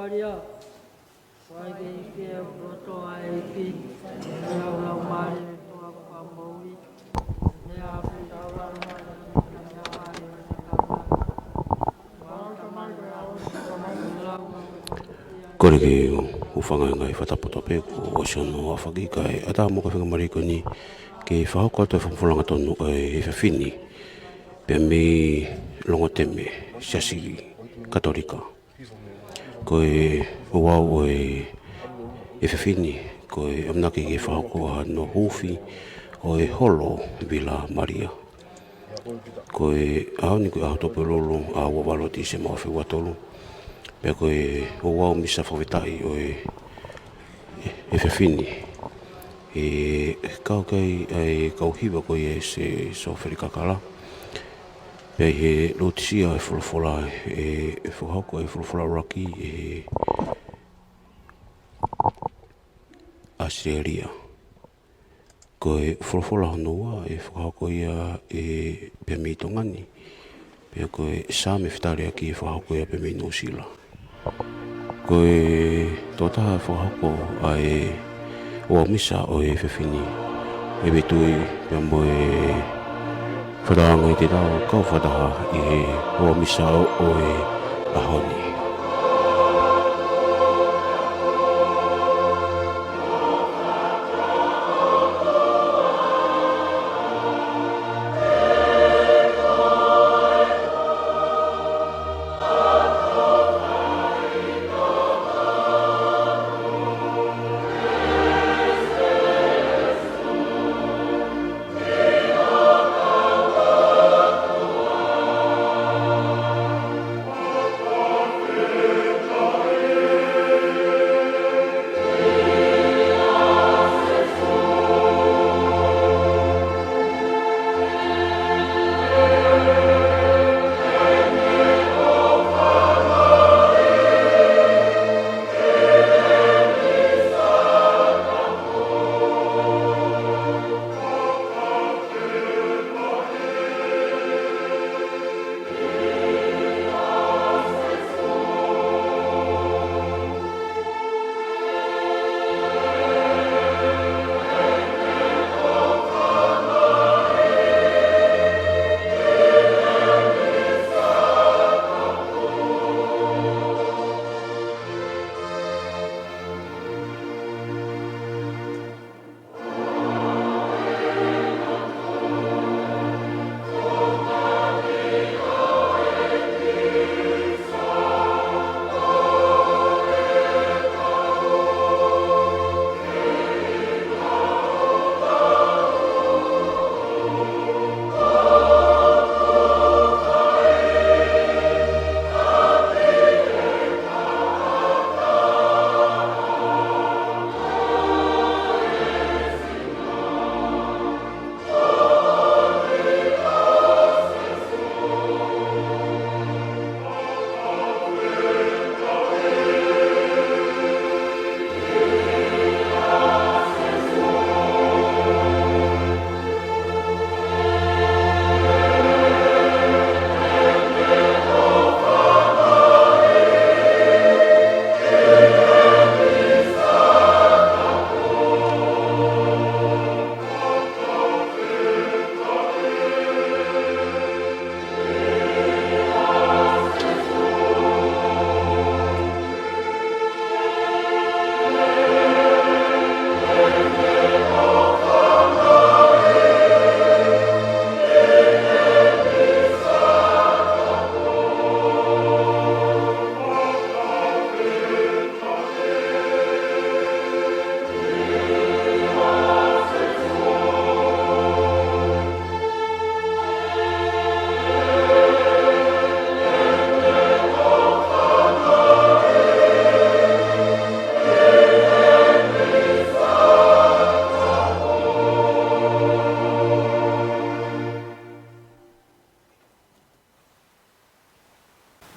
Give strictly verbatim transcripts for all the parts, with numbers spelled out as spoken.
Malia, ʻoku ʻikai ke ʻi he loto ʻa e ʻEiki, ʻa e Laumālie ʻo e ʻOtua ko e Fakamoʻui, ʻe ʻafio ʻi he ʻao ʻo e Tamai. Kole ke u hūfanga he ngaahi fakatapu kotoa pē kuo ʻosi hono aofaki kae ʻatā mo e kau faingamālie ko eni ke fakahoko atu e fakafofonga tonu ʻo e efiafi ni pea mei Longoteme, Siasi Katolika. Ko e ouau ʻo e efiafi ni, ko e ʻamanaki ke fakahoko ʻa hono huufi ʻo e holo Vila Malia. Ko e ʻaho ni ko e ʻaho Tuʻapulelulu ʻa ua valu Tīsema ua afe ua tolu. Pea ko e ouau misa fakafetaʻi ʻo e efiafi ni, ʻe kau ki ai ʻa e kau hiva ko ia ʻa Siaosi Feleti Kakala. Pea ʻi he lotisia e folofola, ʻe fakahoko e folofola ʻuluaki ʻe ʻAositelēlia. Ko e folofola hono ua ʻe fakahoko ia ʻe pea mei Tonga ni. Pea ko e Saame Fetaliaki ʻe fakahoko ia pea mei Nuʻusila. Ko e tokotaha ʻe fakahoko ʻa e ouau misa ʻo e efiafi ni, ʻe Vetui pea mo e Father Ngāi Tetau, kau fakataha ʻi he ouau misa ʻo e ʻaho ni.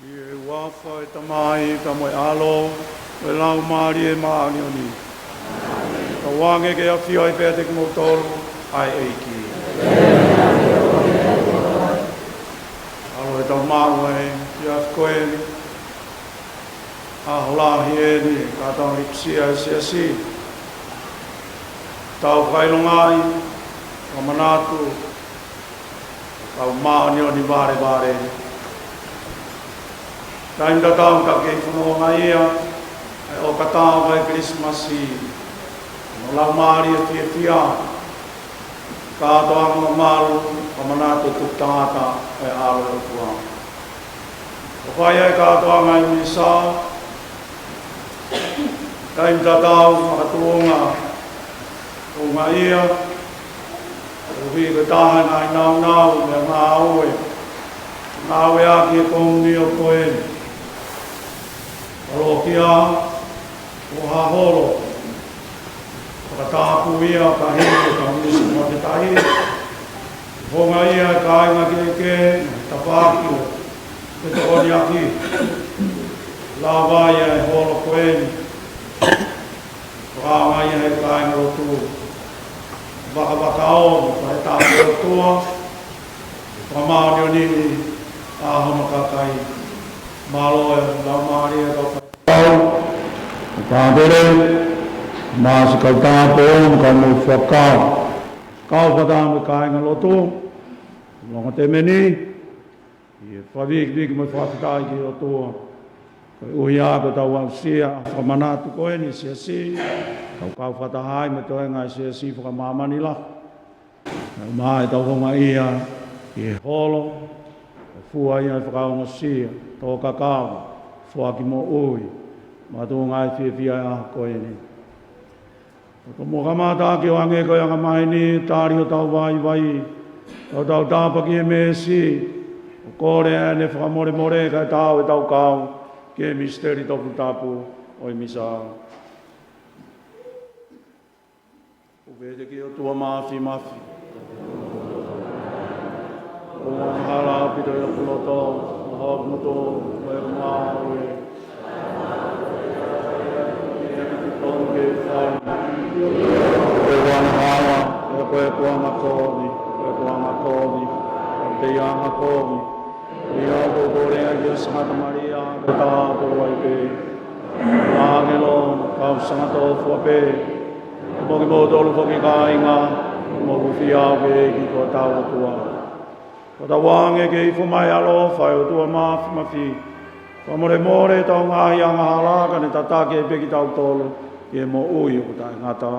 ʻI he huafa ʻo e Tamai, pea mo e ʻAlo, mo e Laumālie Māʻoniʻoni. Tauange ke ʻafio ai pē ʻiate kimoutolu ʻa e ʻEiki. ʻAlo ʻetau maʻu ʻa e efiafi ko eni, ʻaho lahi ʻEni, kātoanga lipusia ʻa e siasi. Tau fakaʻilongaʻi, fakamanatu, kau māʻoniʻoni valevale. Taimi tatau ka kei fononga ia, ʻa e ʻoka taha ʻo e Kilisimasi, mo e laumālie fiefia, kātoanga mamalu, fakamanatu e tukutaha ʻa e ʻAlo ʻo e ʻOtua. ʻO fai ai e kātoanga ʻi Misa, taimi tatau, makatuʻunga, ʻo ngaahi ia, ʻo hiki ko e taha e ngaahi nāunau mo e ngāue, ngāueʻaki e komiunio ko eni. Palokia, ʻo ha holo, fakatapu ia, ka hili, ka misi mo te tahi. Hounga ia e kāinga kehekehe, tafaʻaki ʻo e tokoniʻaki. Lava ia e holo ko eni. Fakaʻaongaʻi ia he kāingalotu. Vakavakaomi, fai tāpuekina. Fakamāʻoniʻoniʻi ʻa hono kakai. Mālō e laumālie kau fai. Kau, tāpele, māsi kau tāpō, kau mau fakakau. Kau fakataha mo e kāingalotu. Longo temeni. ʻI he fakavikiviki mo e fakafetaʻi ki he ʻOtua. Koeʻuhi ko ʻetau aʻusia, fakamanatu ko eni siasi. Kau kau fakataha ai mo e toenga e siasi fakamāmani lahi. Naʻa mau ʻi heʻetau houngaʻia ʻi he holo, ʻo fua ia e fakaongosia, tō kakava, foaki moʻui, makatuʻunga e fiefia ʻa e ʻaho ko eni. ʻO tomuʻa kamata ʻaki ʻo hangē ko e angamaheni, tali hotau vaivai, ʻo tau tāpuaki e meesi, ʻo kole ʻene fakamolemole kae tau ʻetau kau ki he misiteli toputapu ʻo e Misa. ʻOfa atu ki he ʻOtua Māfimafi. ʻOku angahala ʻaupito ʻi hoku loto, mo hoku ngutu, mo ʻeku ngāue. ʻOku angahala, ʻa ʻeku angakovi, ʻa ʻeku angakovi, ʻa ʻeku angakovi. ʻIo, ʻoku ou kole atu ki he Sangata Malia, ko e Taupoʻou ʻa e ʻEiki. ʻĀngelo, kau sangata ʻofa pē, mo kimoutolu foki kāinga, mou hūfia ʻi he ʻEiki ko hotau ʻOtua. Ko ʻetau ʻoange ki he ifo mai ʻaloʻofa ʻa e ʻOtua Māfimafi, fakamolemole ʻetau ngaahi angahala, kae ne tataki pē kitautolu ki he moʻui ʻoku taʻengata.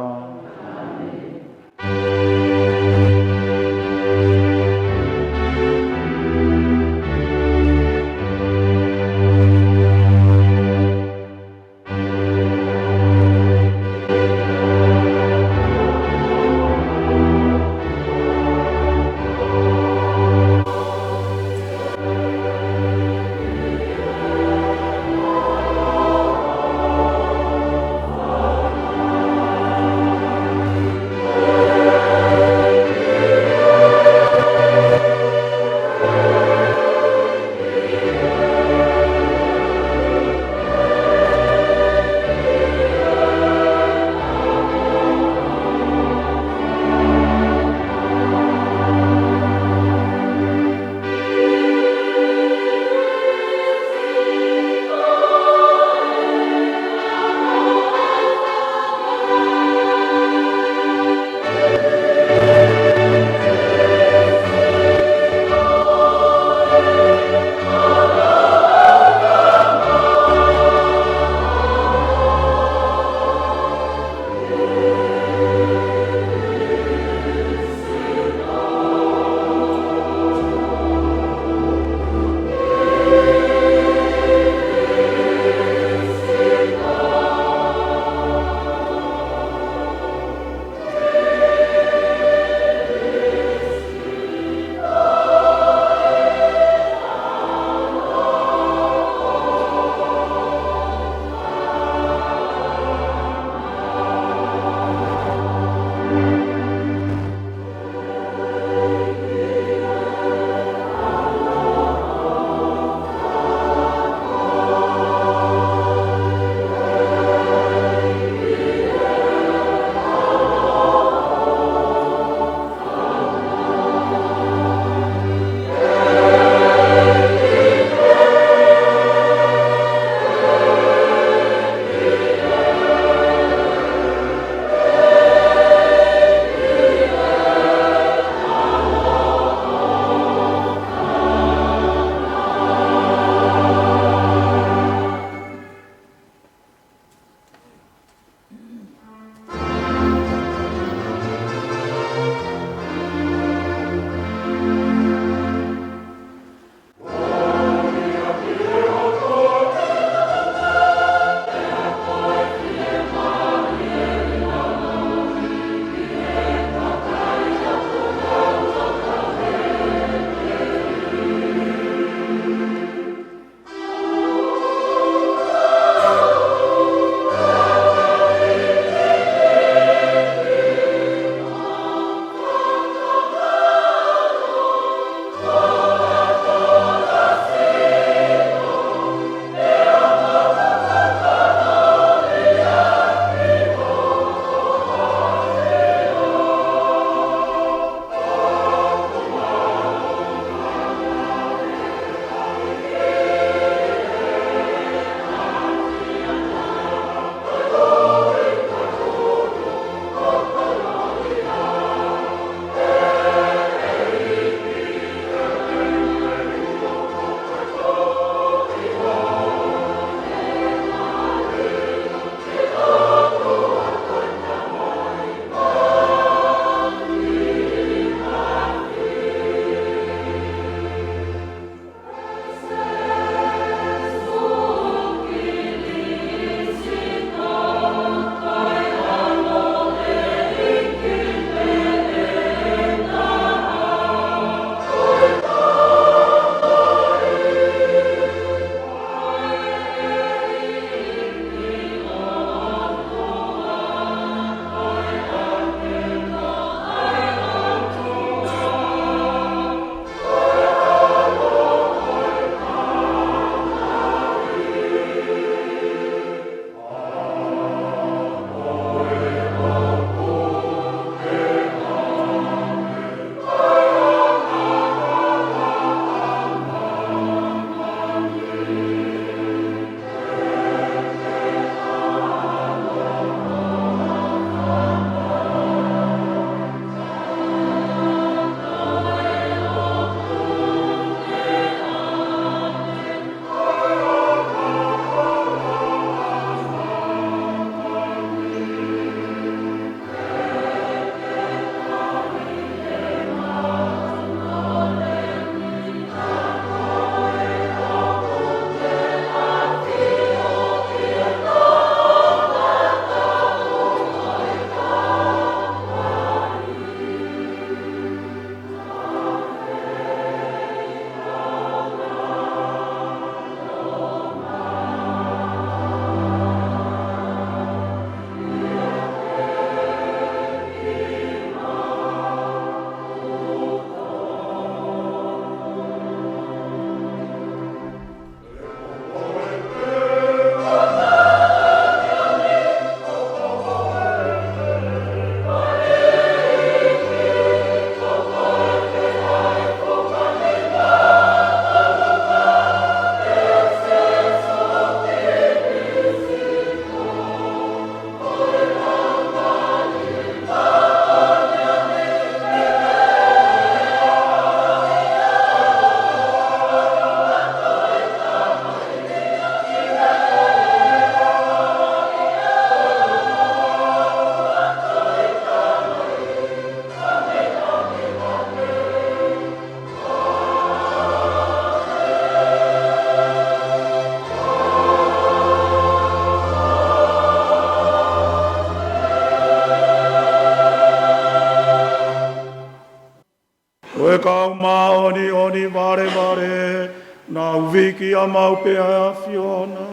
Ko e kau māʻoniʻoni valevale, nau viki ʻa maʻu pē ʻa e ʻAfiona.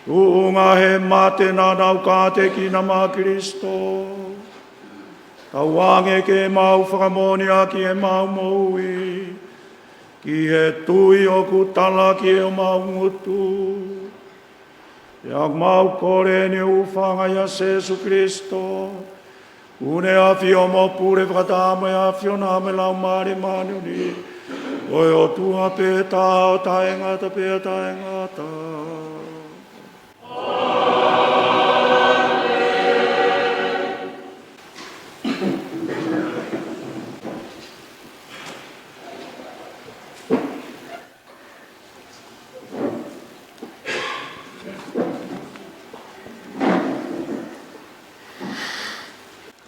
Tuʻunga he mate naʻa nau kātekina maʻa Kalaisi. Tauange ke mau fakamoʻoniʻaki ʻemau moʻui ki he tui ʻoku tala ki heʻemau ngutu. ʻOku mau kole ʻeni ʻi he huafa ʻo Sēsū Kalaisi, ʻoku ne ʻafio mo pule fakataha mo e ʻAfiona mo e Laumālie Māʻoniʻoni, ko e ʻOtua pē taha ʻo taʻengata pea taʻengata.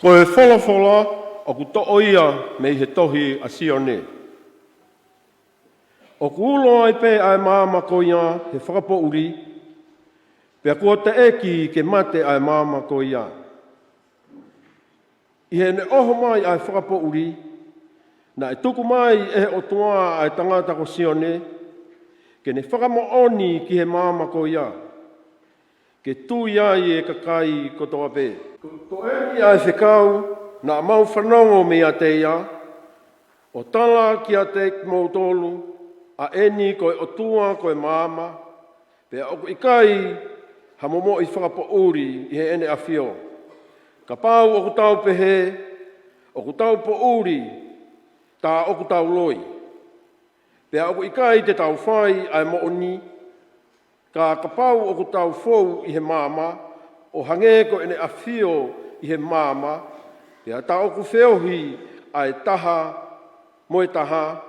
Ko e folofola ʻoku toʻo ia mei he tohi ʻa Sione. ʻOku ulo ai pē ʻa e maama ko ia he fakapoʻuli, pea kuo teʻeki ke mate ʻa e maama ko ia. ʻI heʻene ʻoho mai ʻa e fakapoʻuli, naʻe tuku mai ʻe he ʻOtua ʻa e tangata ko Sione, ke ne fakamoʻoni ki he maama ko ia, ke tui ai e kakai kotoa pē. Ko eni ʻa e fekau naʻa mau fanongo meiate ia, ʻo tala kiate kimoutolu, ʻa eni ko e ʻOtua ko e maama, pea ʻoku ʻikai ha momoʻi fakapoʻuli ʻi heʻene ʻafio. Kapau ʻoku tau pehē, ʻoku tau poʻuli, tā ʻoku tau loi, pea ʻoku ʻikai te tau fai ʻa e moʻoni. Ka kapau ʻoku tau fou ʻi he maama, ʻo hangē ko ʻene ʻafio ʻi he maama, pea tā ʻoku feohi ʻa e taha mo e taha,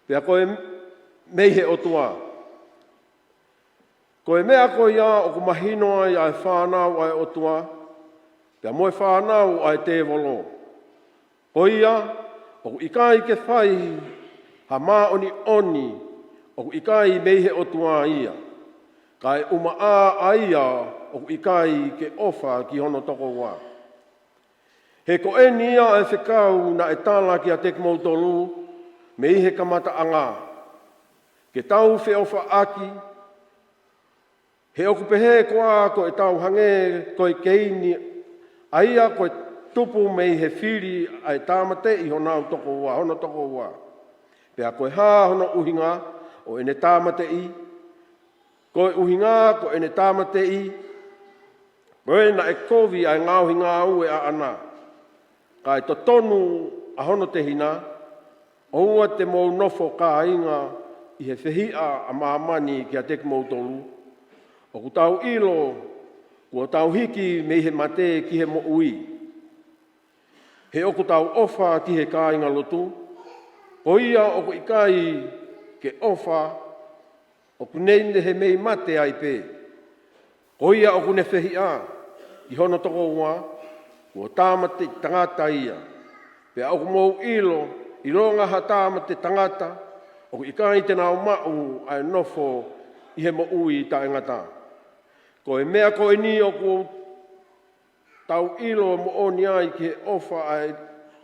pea ko e mei he ʻOtua. Ko e meʻa ko ia ʻoku mahino ai ʻa e fānau ʻa e ʻOtua, pea mo e fānau ʻa e tēvolo. Ko ia, ʻoku ʻikai ke fai ha māʻoniʻoni ʻoku ʻikai mei he ʻOtua ia, kae ʻumaʻā ʻa ia ʻoku ʻikai ke ʻofa ki hono tokoua. He ko eni ia ʻa e fekau naʻe tala kiate kimoutolu mei he kamataʻanga, ke tau feʻofaʻaki, he ʻoku pehē koā ko ʻetau hangē ko e Keini, ʻa ia ko e tupu mei he fili ʻa e tāmateʻi honau tokoua, hono tokoua. Pea ko e hā hono ʻuhinga ʻo ʻene tāmateʻi? Ko e ʻuhinga ko ʻene tāmateʻi, ko e naʻe kovi ʻa e ngaohi ngāue ʻaʻana. Kae totonu ʻa hono tehina, ʻoua te mou nofo kāinga ʻi he fehiʻa ʻa māmani kiate kimoutolu. ʻOku tau ʻilo kuo tau hiki mei he mate ki he moʻui. He ʻoku tau ʻofa ki he kāingalotu, ko ia ʻoku ʻikai ke ʻofa, ʻoku ne ʻi he mei mate ai pē. Ko ia ʻoku ne fehiʻa ki hono tokoua, kuo tāmateʻi tangata ia. Pea ʻoku mou ʻilo, ʻilonga ha tāmateʻi tangata, ʻoku ʻikai te nau maʻu ʻa e nofo ʻi he moʻui taʻengata. Ko e meʻa ko eni ʻoku tau ʻilo moʻoni ai ki he ʻofa ʻa e,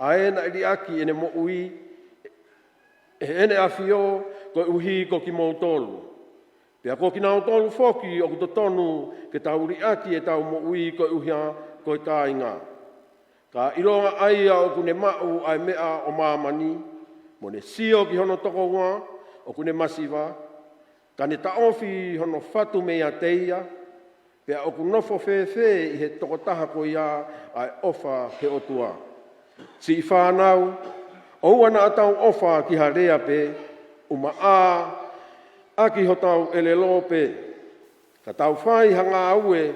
ʻa ē naʻe liʻaki ʻene moʻui ʻe heʻene ʻafio, koeʻuhi ko kimoutolu. Pea ko kinautolu foki ʻoku totonu ke tau liʻaki ʻetau moʻui koeʻuhi ko e kāinga. Ka ʻilonga ʻa ia ʻoku ne maʻu ʻa e meʻa ʻo māmani, mo ne sio ki hono tokoua ʻoku ne masiva, ka ne taʻofi hono fatu meiate ia, pea ʻoku nofo fēfē ʻi he tokotaha ko ia ʻa e ʻofa he ʻOtua? Siʻi fānau, ʻoua naʻa tau ʻofa ki ha lea pē, ʻumaʻā ʻaki hotau ʻelelo pē, ka tau fai ha ngāue,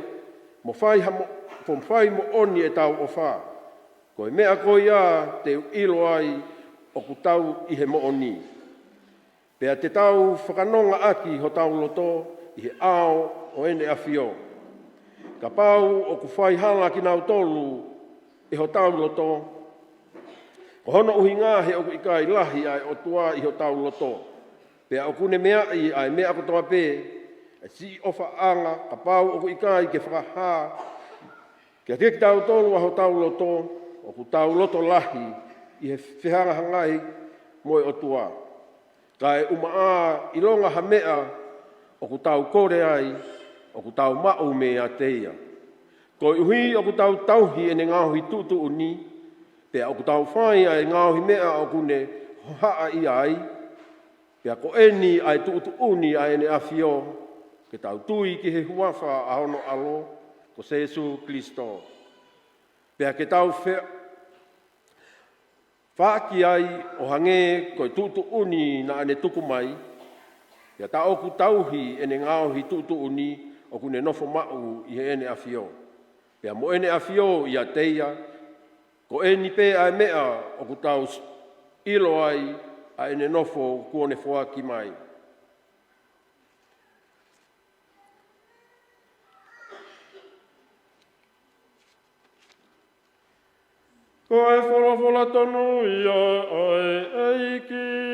mo fai ha mo-, mo fai moʻoni ʻetau ʻofa. Ko e meʻa ko ia te u ʻilo ai ʻoku tau ʻi he moʻoni. Pea te tau fakanonga ʻaki hotau loto ʻi he ʻao ʻo ʻene ʻafio. Kapau ʻoku fai hala kinautolu ʻe hotau loto, ko hono ʻuhinga he ʻoku ʻikai lahi ʻa e ʻOtua ʻi hotau loto. Pea ʻoku ne meaʻi ʻa e meʻa kotoa pē, ʻa e siʻi ʻofaʻanga, kapau ʻoku ʻikai ke fakahā kiate kitautolu ʻa hotau loto, ʻoku tau loto lahi ʻi he fehangahangai mo e ʻOtua. Kae ʻumaʻā ʻilonga ha meʻa ʻoku tau kole ai, ʻoku tau maʻu meiate ia. Koeʻuhi ʻoku tau tauhi ʻene ngaohi tuʻutuʻuni, pea ʻoku tau fai ʻa e ngaohi meʻa ʻoku ne hohaʻa ʻia ai, pea ko eni ʻa e tuʻutuʻuni ʻa ʻEne ʻAfio, ke tau tui ki he huafa ʻa Hono ʻAlo, ko Sēsū Kilisitō. Pea ke tau fe-, faʻaki ai ʻo hangē ko e tuʻutuʻuni naʻa ne tuku mai, pea ta ʻoku tauhi ʻene ngaohi tuʻutuʻuni ʻoku ne nofo maʻu ʻi Heʻene ʻAfio. Pea mo ʻEne ʻAfio ʻiate ia, ko eni pē ʻa e meʻa ʻoku tau s-, ʻilo ai ʻa ʻene nofo kuo ne foaki mai. Ko e folofola tonu ia ʻa e ʻEiki.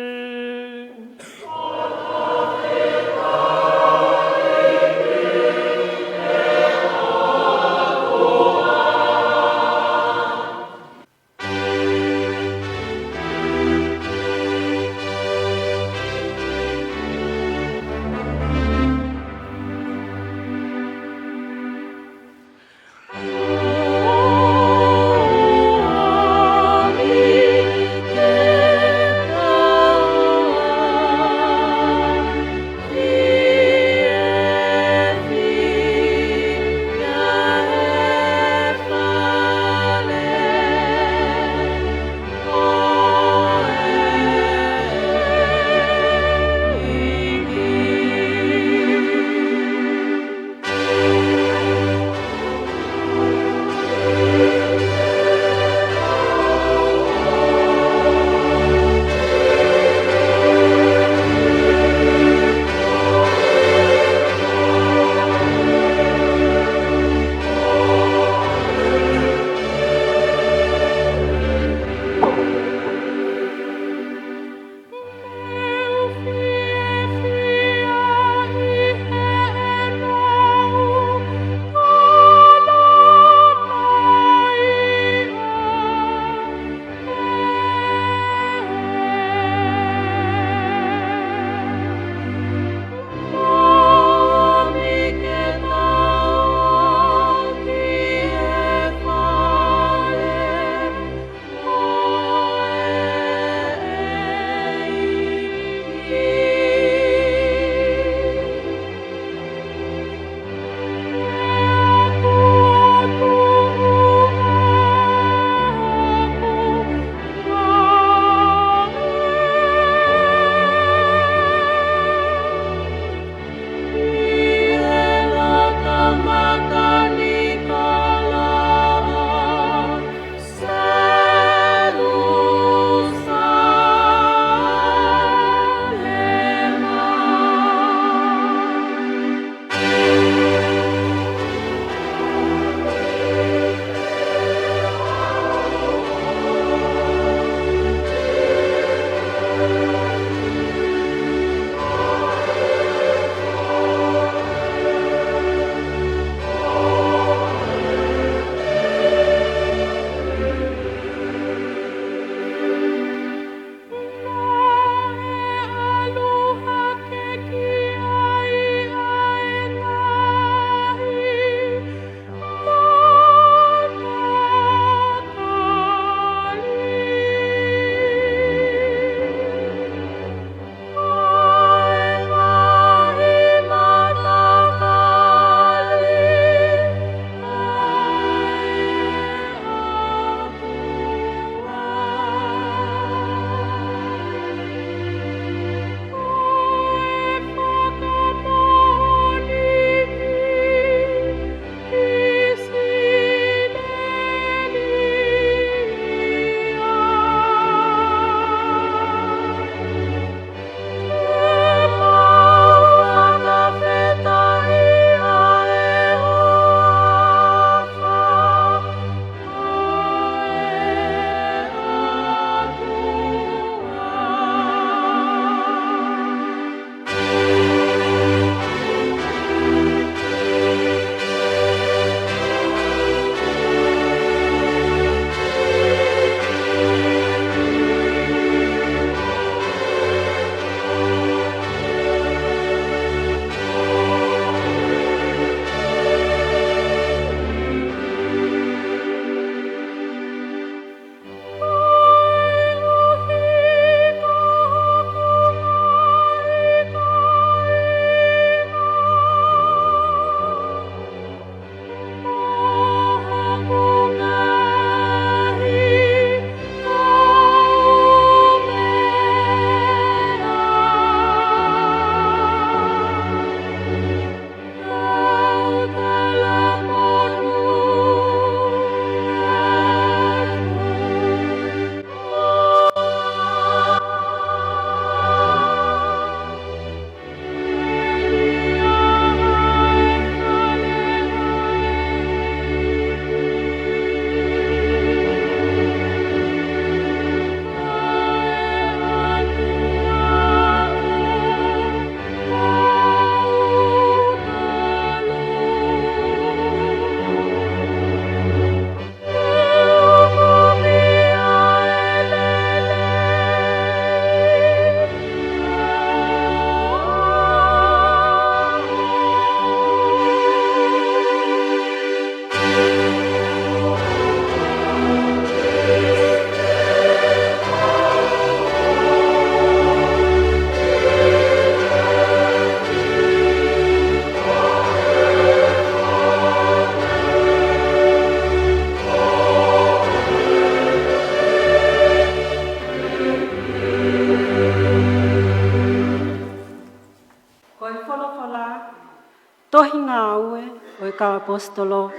Kau ʻAposetolo,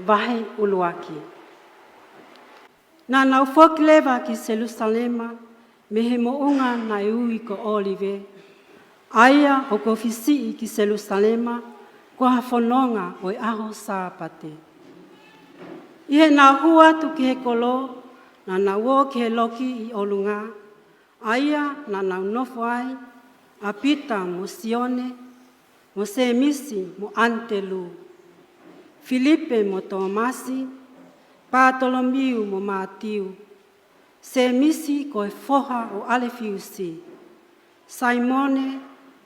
vahe ʻuluaki. Naʻa nau foki leva ki Selusalema, mei he moʻunga naʻe ui ko ʻŌlive, ʻa ia ʻoku ʻosi siʻi ki Selusalema, ko ha fononga ʻo e ʻaho Sāpate. ʻI heʻenau hū atu ki he kolo, naʻa nau ō ki he loki ʻi ʻolunga, ʻa ia naʻa nau nofo ai ʻa Pita mo Sione, mo Sēmisi mo ʻAnitelū, Filipe mo Tōmasi, Pātolomiu mo Mātiu, Sēmisi ko e foha ʻo ʻAlefiusi, Saimone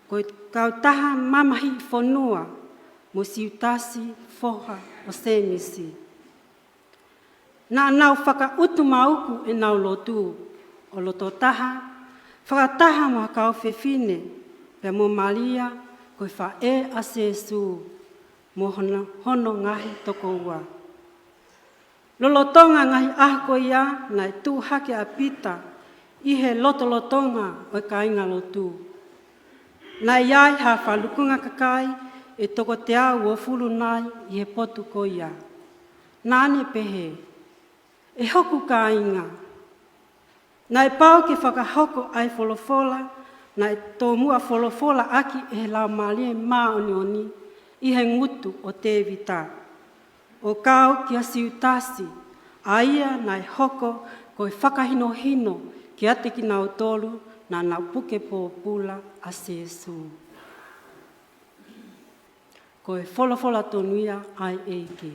ko e kautaha mamahiʻi fonua, mo Siutasi foha ʻo Sēmisi. Naʻa nau fakaʻutumauku ʻenau lotu ʻo loto taha, fakataha mo ha kau fefine, pea mo Malia ko e faʻē ʻa Sēsū, mo hono, hono ngaahi tokoua. Lolotonga ngaahi ʻaho ko ia naʻe tuʻu hake ʻa Pita ʻi he lotolotonga ʻo e kāingalotu. Naʻe ʻi ai ha falukunga kakai ʻe toko teau uofulu nai ʻi he potu ko ia. Naʻa ne pehē, ʻE hoku kāinga, naʻe pau ke fakahoko ʻa e folofola naʻe tomuʻa folofola ʻaki ʻe he Laumālie Māʻoniʻoni ʻi he ngutu ʻo Tēvita, ʻo kau kia Siutasi, ʻa ia naʻe hoko ko e fakahinohino kiate kinautolu naʻa nau puke pōpula ʻa Sēsū. Ko e folofola tonu ia ʻa e ʻEiki.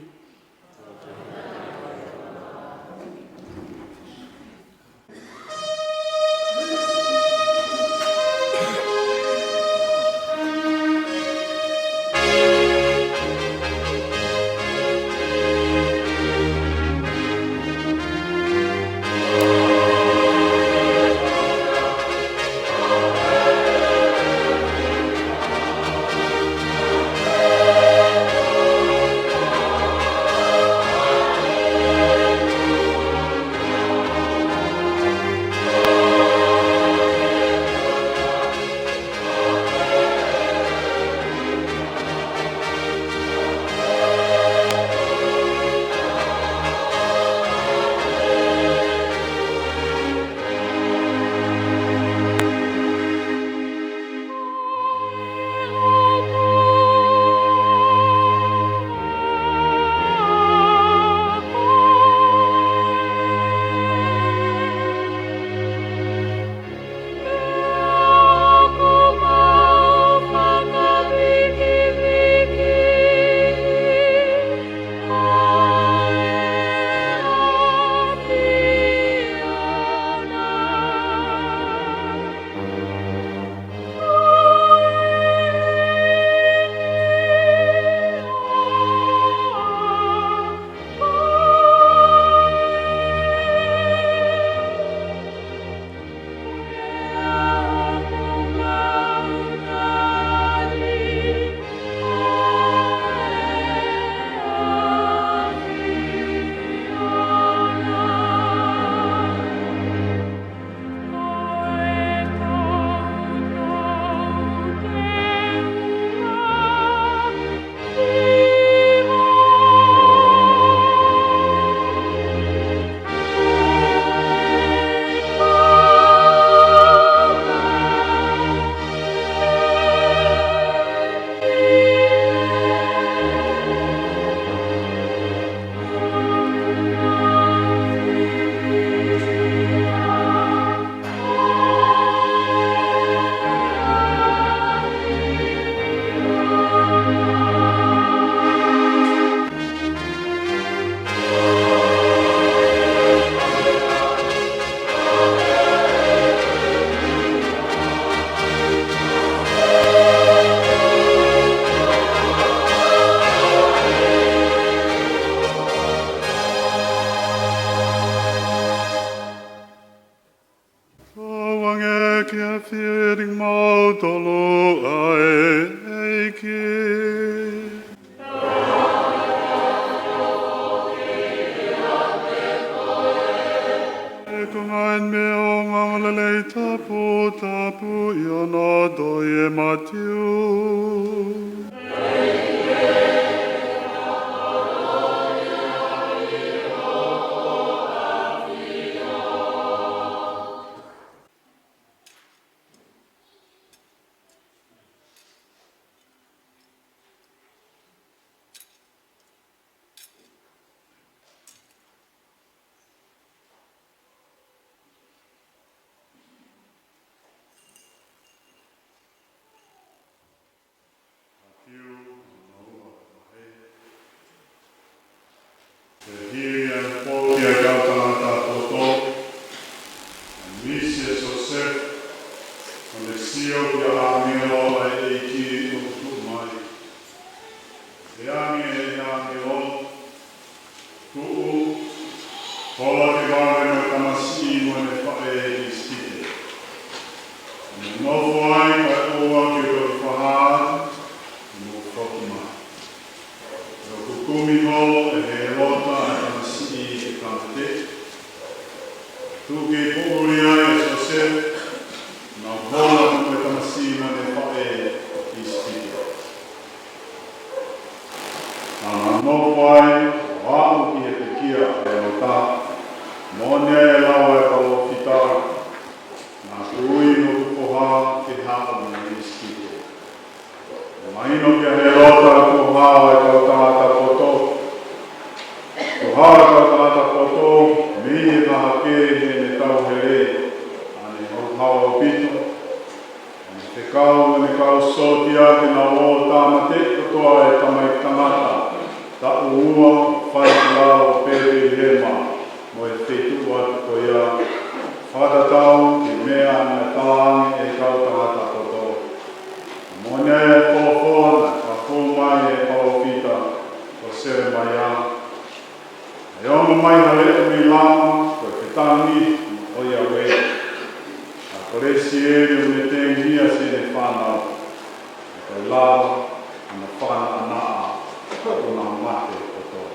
Tauange ke fili kimautolu ʻa e ʻEiki. ʻE ko e ngaahi meʻa ʻo e ongoongolelei toputapu ʻi hono tohi ʻe Mātiu. ʻIsi ʻa Siosefa, ʻo ne sio ki he ʻāngelo ʻa e ʻEiki ʻoku tuʻu mai. Pehē ange ʻe he ʻāngelo, Tuʻu, hola ke vave mo e tamasiʻi mo ʻene faʻē ʻi ʻIsipite. Mo nofo ai kae ʻoua ke u toki fakahā atu, mo foki mai. ʻOku kumi holo ʻe Hēlota ʻa e tamasiʻi ke tāmateʻi. Tuʻu ke poʻuli ai ʻa Siosefa, nau hola mo e tamasiʻi mo ʻene faʻē ʻi ʻIsipite. Naʻa nau nofo ai, ʻo aʻu ki he pekia ʻa Hēlota, moʻoni ai e lau ʻa e palōfita, naʻa ku ui hoku foha ke haʻu mei ʻIsipite. Mahino kia Hēlota kuo hao e kau tangata poto. Kuo hao e kau tangata poto, mei he hahake heʻene tauhele ʻa ʻene hauhau ʻaupito. Naʻe fekau ʻene kau sōtia ke nau ō ʻo tāmateʻi kotoa e tamaiki tangata taʻu ua, fai ki lalo ʻo Pētelihema, mo e feituʻu atu ko ia, fakatatau ki he meʻa naʻe talaange ʻe he kau tangata poto. Moʻoni ai e folofola naʻe fakafou mai ʻe he palōfita ko Selemaia. ʻE ongo mai ha leʻo mei Lama, ko e fetangi ʻo Iaue. ʻA ko Lesieli ʻoku ne tengihia siʻene fānau. Ko e lava ʻa e fānau ʻa ʻAna, ʻoku nau mate kotoa.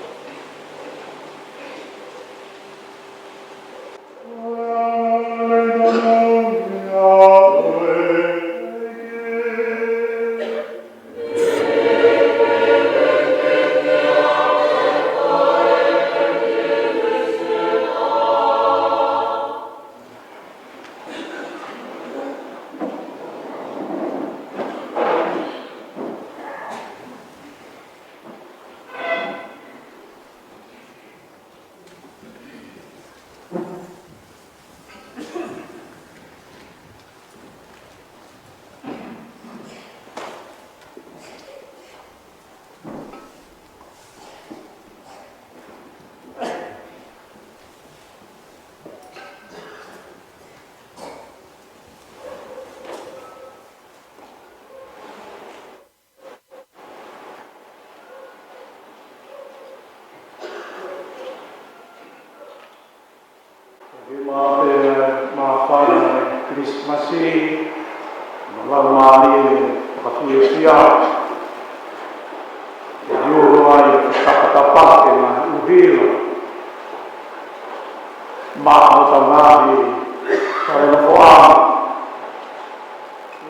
Ke maʻu pē ʻa e māfana ʻo e Kilisimasi, mo e laumālie fakafiefia. ʻE ʻilo ai ʻa e fakatapatapa ke ngaahi ʻuhila. Maʻa ʻo tau ngaahi talanoa foʻou.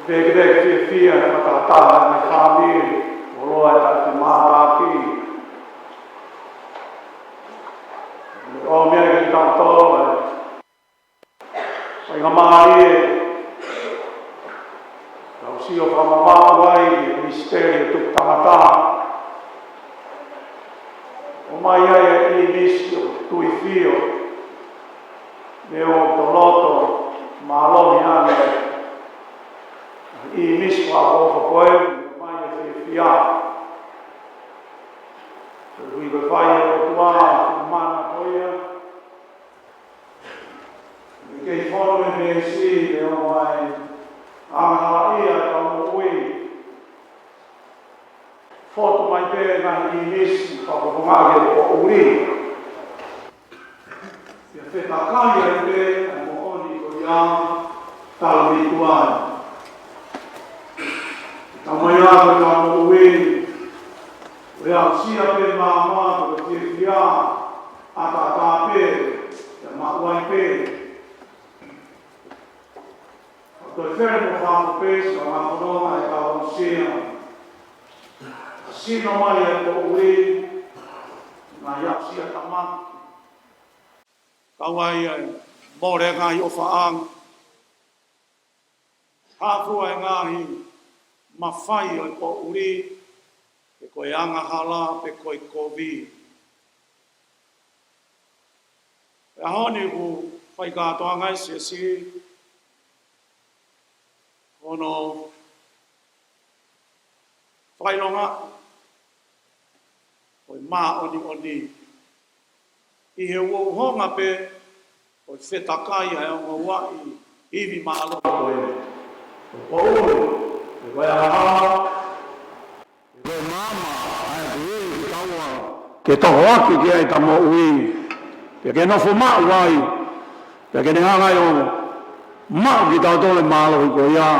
Pea ke pehē ke fiefia, fakatahataha ʻa e fāmili, ʻo loa e taʻe mātaki. ʻOmai kiate kitautolu ʻa e faingamālie, tau sio fakamamaʻu ai ki he misiteli ʻo e tupu tangata. ʻOmai ai e ʻīmisi ʻo e tui fio, mo e loto mālohi ange, ʻīmisi fakaʻofoʻofa ko ē, ʻomai e fiefia. Ko e ʻuhi ko e fai ʻe he ʻOtua, ko e mana ko ia. Ke kei fono e meesi, ʻe ʻomai, angahala ia ka moʻui. Fotu mai pē ngaahi ʻīmisi, fakafofongaʻi e poʻuli. Pea fetakai ai pē ʻa e moʻoni ko ia talu mei tuai. Tau mai ā ko e moʻui, ʻo e aʻusia pē māmā ko e fiefia, ʻataʻatā pē, pea maʻu ai pē. ʻOku toe fele mo fāfō pē, siʻa ngā fononga ʻe kau aʻusia. ʻA sino mai e poʻuli, ngaahi aʻusia tamaki. Kau ai ʻa e mole ngaahi ʻofaʻanga. Hafua e ngaahi mafai ʻo e poʻuli, pe ko e angahala, pe ko e kovi. Pea ʻaho ni ʻoku fai kātoanga ʻa e siasi, ʻo ne fakaʻilonga ʻo e māʻoniʻoni. ʻI he uhouhonga pē ʻo e fetakai ʻa e ongo Hawaiʻi Ivi mālohi ko ē. Ko e poʻuli, ko e ʻaho, ko e maama, ʻa e ʻEiki, ke tau ō ke tohoakiʻi ki ai ʻeta moʻui, pea ke nofo maʻu ai, pea ke ne hanga ʻo maʻu kitautolu e mālohi ko ia,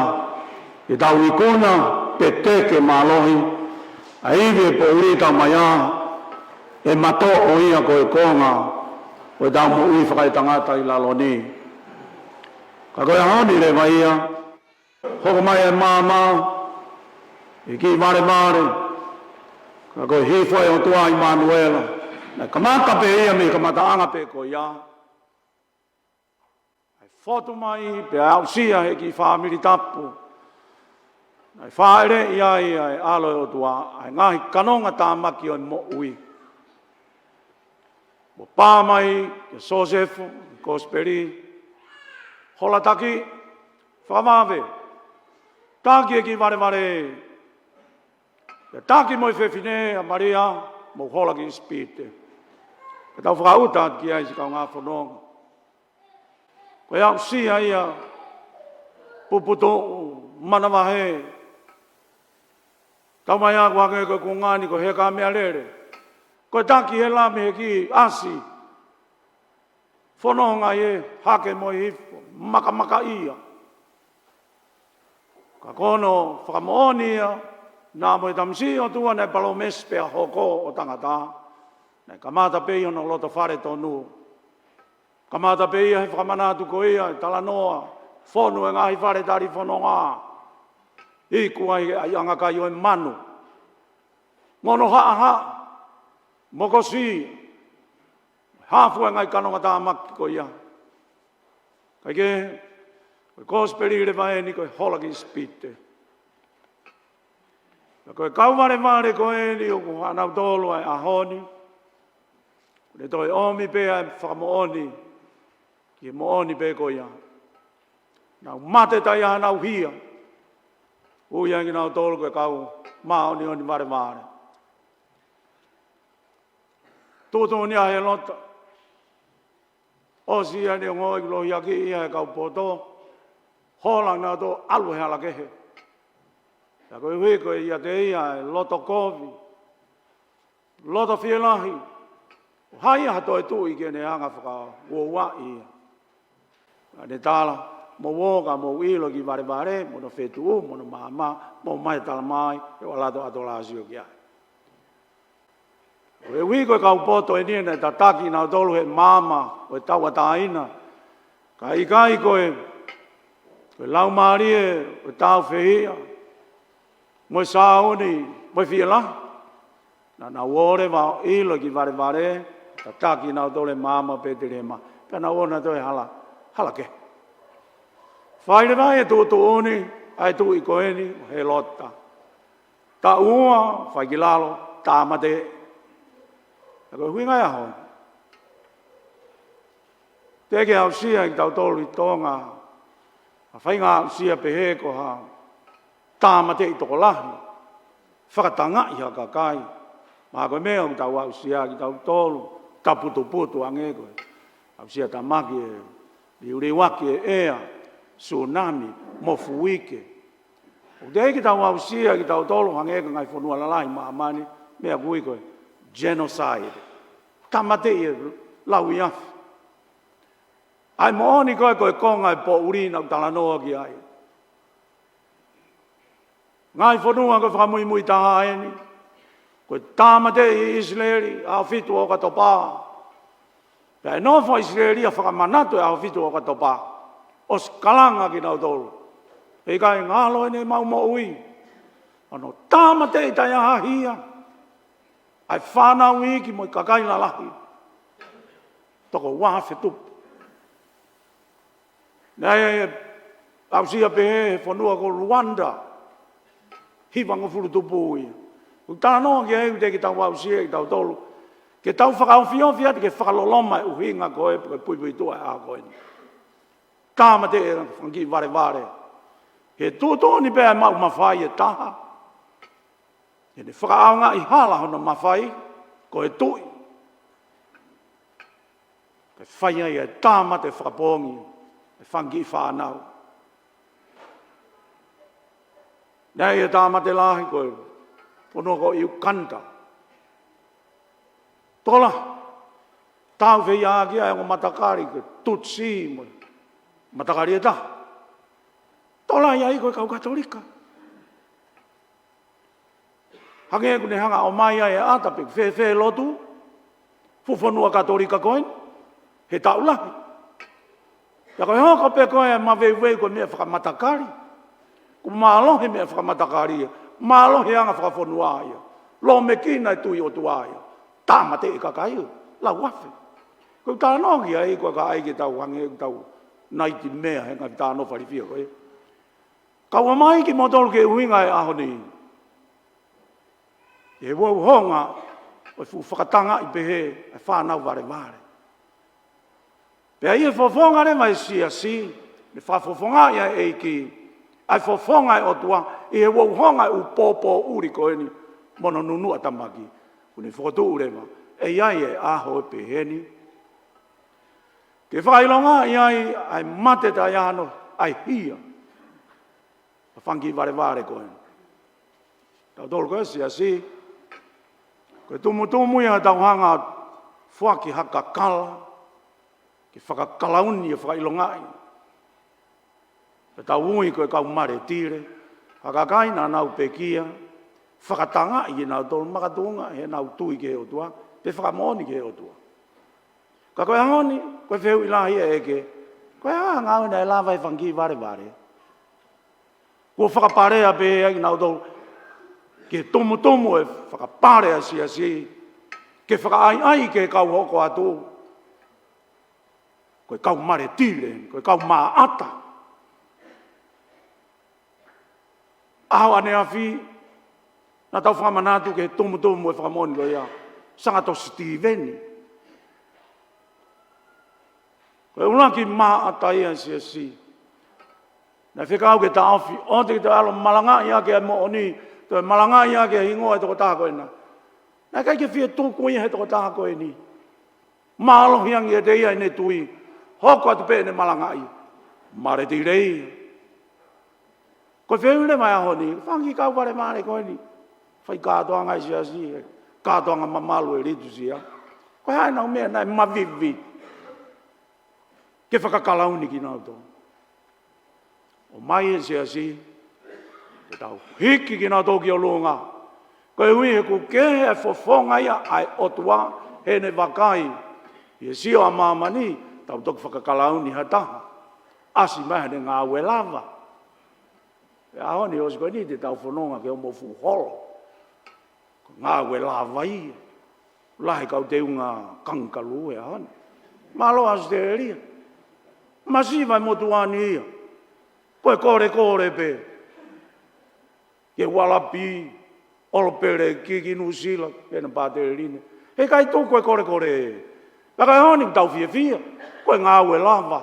ke tau ikuna pē ke mālohi, ʻa e ivi ʻo e poʻuli ʻoku tau maʻu ai, ʻe matoʻo ia ko e konga ʻo ʻetau moʻui fakaetangata ʻi lalo ni. Ka ko e ʻaho ni leva ia, hoko mai e maama, ʻi he kiʻi valevale, ka ko e hifo ʻa e ʻOtua ʻImanuela, naʻe kamata pē ia mei he kamataʻanga pē ko ia. ʻA e fotu mai, pea aʻusia ʻe he kiʻi fāmili tapu. Naʻe fāʻeleʻi ai ʻa e ʻAlo ʻo e ʻOtua, ʻa e ngaahi kanonga tāmaki ʻo e moʻui. Mo pā mai kia Siosefa, Kosipeli, hola taki, fakavave, taki e kiʻi valevale, pea taki mo e fefine ʻa Malia, mou hola ki ʻIsipite. Pea tau fakaʻuta atu ki ai siʻi kaungā fononga. Ko e aʻusia ia, puputuʻu, manavahē. Tau mai ʻoku hangē ko e kuonga ni ko e heka meʻalele. Ko e taki hela mei he kiʻi ʻasi. Fononga ʻi he hake mo e hifo, makamaka ia. Ka ko hono fakamoʻoni ia, naʻa mo e tamasiʻi ʻOtua naʻe palōmesi pea hoko ʻo tangata. Naʻe kamata pē ʻi hono loto fale tonu. Kamata pē ia he fakamanatu ko ia, ʻe talanoa, fonu e ngaahi fale tali fononga. Iku ai ʻa e ʻangakai ʻo e manu. Mo hono haʻahaʻa, mokosi, hafu e ngaahi kanonga tāmaki ko ia. Kae kehe, ko e Kosipeli leva eni ko e hola ki ʻIsipite. Pea ko e kau valevale ko eni ʻoku ʻanautolu ʻa e ʻaho ni, ʻoku ne toe ʻomi pē ʻa e fakamoʻoni, ki he moʻoni pē ko ia. Nau mate taʻe ʻi ai hanau hia. Ui ai kinautolu ko e kau māʻoniʻoni valevale. Tuʻutuʻuni ʻa Helota. ʻOsi ia ʻene ongoʻi kuo lohiakiʻi ia ʻe he kau poto. Hola nautolu ʻo ʻalu he hala kehe. Pea koeʻuhi ko e ʻiate ia e loto kovi, loto fielahi, ʻoku ʻikai ha toe tuʻi ke ne hanga ʻo fakauouaʻi ia. Naʻa ne tala, mou ō ka mou ʻilo e kiʻi valevale, mo hono fetuʻu, mo hono maama, mou ō mai ʻo tala mai, ʻe ʻoatu ʻa e ʻato lāsio ki ai. Koeʻuhi ko e kau poto eni naʻe tataki kinautolu he maama ʻo e tauʻatāina. Ka ʻikai ko e, ko e laumālie ʻo e tāufehiʻa, mo e sāuni, mo e fielahi. Naʻa nau ō leva ʻo ʻilo e kiʻi valevale, tataki kinautolu he maama ʻo Petelihema. Pea nau ō nautolu he hala, hala kehe. Fai leva e tuʻutuʻuni ʻa e tuʻi ko eni, ʻo Helota. Taʻu ua, fai ki lalo, tāmateʻi. Pea ko e ʻuhinga ia hono teʻeki aʻusia ʻe kitautolu ʻi Tonga ha faʻahinga aʻusia pehē ko ha tāmateʻi tokolahi, fakatangaʻi ha kakai. Mahalo ko e meʻa ʻoku tau aʻusia kitautolu, taputuputu ange ko e aʻusia tamaki e liuliuaki e ʻea, sunami, mofuike. ʻOku teʻeki ke tau aʻusia kitautolu hangē ko e ngaahi fonua lalahi ʻi māmani, meʻa ʻoku ui ko e genocide. Tāmateʻi e lauiafe. ʻA e moʻoni ko ē ko e konga e poʻuli naʻa ku talanoa ki ai. Ngaahi fonua ko e fakamuimui taha eni, ko e tāmateʻi ʻi ʻIsileli, ʻaho fitu ʻo ʻOkatopa. Pea ʻe nofo ʻa ʻIsileli ʻo fakamanatu e ʻaho fitu ʻo ʻOkatopa. ʻOsi kalanga kinautolu. Heʻikai ngalo ʻene maʻu moʻui. Hono tāmateʻi taʻe ʻi ai ha hia. ʻA e fānau iiki mo e kakai lalahi. Toko uaafe tupu. Naʻe aʻusia pehē he fonua ko Luanda, hivangofulu tupu ia. ʻOku talanoa ki ai ʻoku teʻeki ke tau aʻusia ʻe kitautolu ke tau fakaofiofi atu ke fakaloloma e ʻuhinga ko ē, ko e puipuituʻa e ʻaho ko eni. Tāmateʻi e fanga kiʻi valevale. He tuʻutuʻuni pē ʻa e maʻu mafai ʻe taha. He naʻe fakaʻaongaʻi hala hono mafai, ko e tuʻi. Kae fai ai e tāmate fakapoongi. e fanga kiʻi fānau. Naʻe ʻi ai e tāmate lahi ko e fonua ko ʻUkanda. Tola, tau feiā ki ai e ongo matakali ko e Tutsi mo e matakali ʻe taha. Tola ia ai ko e kau Katolika. Hangē ʻoku ne hanga ʻo ʻomai ai e ʻata pe fēfē lotu, fuʻu fonua Katolika ko eni, he taʻu lahi. Pea ko e hoko pē ko e maveuveu ko e meʻa fakamatakali. Kuo mālohi e meʻa fakamatakali ia, mālohi e anga fakafonua ia. Lōmekina e tui ʻOtua ia. Tāmateʻi e kakai ia, lau afe. Ko e talanoa ki ai ko e kakai ke tau hangē ʻoku tau naiti meʻa he ngaahi talanoa fālifia ko ē. Kau ʻomai kimoutolu ki he ʻuhinga e ʻaho ni. ʻI he uhouhonga ʻo e fuʻu fakatangaʻi pehē e fānau valevale. Pea ʻi he fofonga leva e siasi, ne fakafofongaʻi ʻe he ʻEiki ʻa e fofonga e ʻOtua ʻi he uhouhonga e ʻū pōpōʻuli ko eni mo hono nunuʻa tamaki. ʻOku ne fokotuʻu leva ʻe ʻi ai e ʻaho ʻe pehē ni ke fakaʻilongaʻi ai ʻa e mate taʻeʻaonga, ʻa e hia ʻa e fanga kiʻi valevale ko eni. Tautolu ko e siasi, ko e tumutumu ia ʻetau hanga ʻo foaki ha kakala ke fakakalauni ʻo fakaʻilongaʻi. Pea tau ui ko e kau maletile, ha kakai naʻa nau pekia, fakatangaʻi kinautolu makatuʻunga heʻenau tui ki he ʻOtua, pe fakamoʻoni ki he ʻOtua. Ka ko e ʻaho ni, ko e fehuʻi lahi ʻe ʻEiki, ko e hā e ngāue naʻe lava ʻe he fanga kiʻi valevale? Kuo fakapalea pē ai kinautolu ki he tumutumu e fakapale ʻa e siasi, ke fakaʻaiʻai ki he kau hoko atu ko e kau maletile, ko e kau maʻata. ʻAho ʻaneafi, naʻa tau fakamanatu ki he tumutumu e fakamoʻoni ko ia, Sangato Sitīveni. Ko e ʻuluaki maʻata ia ʻa e siasi. Naʻe fekau ke taʻofi, ʻoua te ke toe ʻalu ʻo malangaʻi ʻaki e moʻoni, toe malangaʻi ʻaki e hingoa e tokotaha ko ena. Naʻe ʻikai ke fie tuku ia he tokotaha ko eni. Mālohi ange ʻiate ia ʻene tui, hoko atu pē ʻene malangaʻi. Maletile ia. Ko e fehuʻi leva e ʻaho ni, fanga kiʻi kau valevale ko eni. Fai kātoanga e siasi, kātoanga mamalu e litusia. Ko e hā ʻenau meʻa naʻe mavivi ke fakakalauni kinautolu? ʻOmai e siasi, ke tau hiki kinautolu ki ʻolunga. Koeʻuhi he ʻoku kehe e fofonga ia ʻa e ʻOtua heʻene vakai. ʻI he sio ʻa māmani, tau toki fakakalauni ha taha. ʻAsi mai haʻane ngāue lava. He ʻaho ni ʻosi ko eni te tau fononga ki hoʻomou fuʻu holo. Ko e ngāue lava ia. Lahi kau teunga kangakalū he ʻaho ni. Mālō ʻAositelēlia. Masiva e motuʻa ni ia. Ko e kolekole pē. Ki ʻUluaki, ʻOlopeleki, ki Nuʻusila, pea na pāteleline. He ʻikai tuku e kolekole. Pea ka ʻaho ni tau fiefia. Ko e ngāue lava.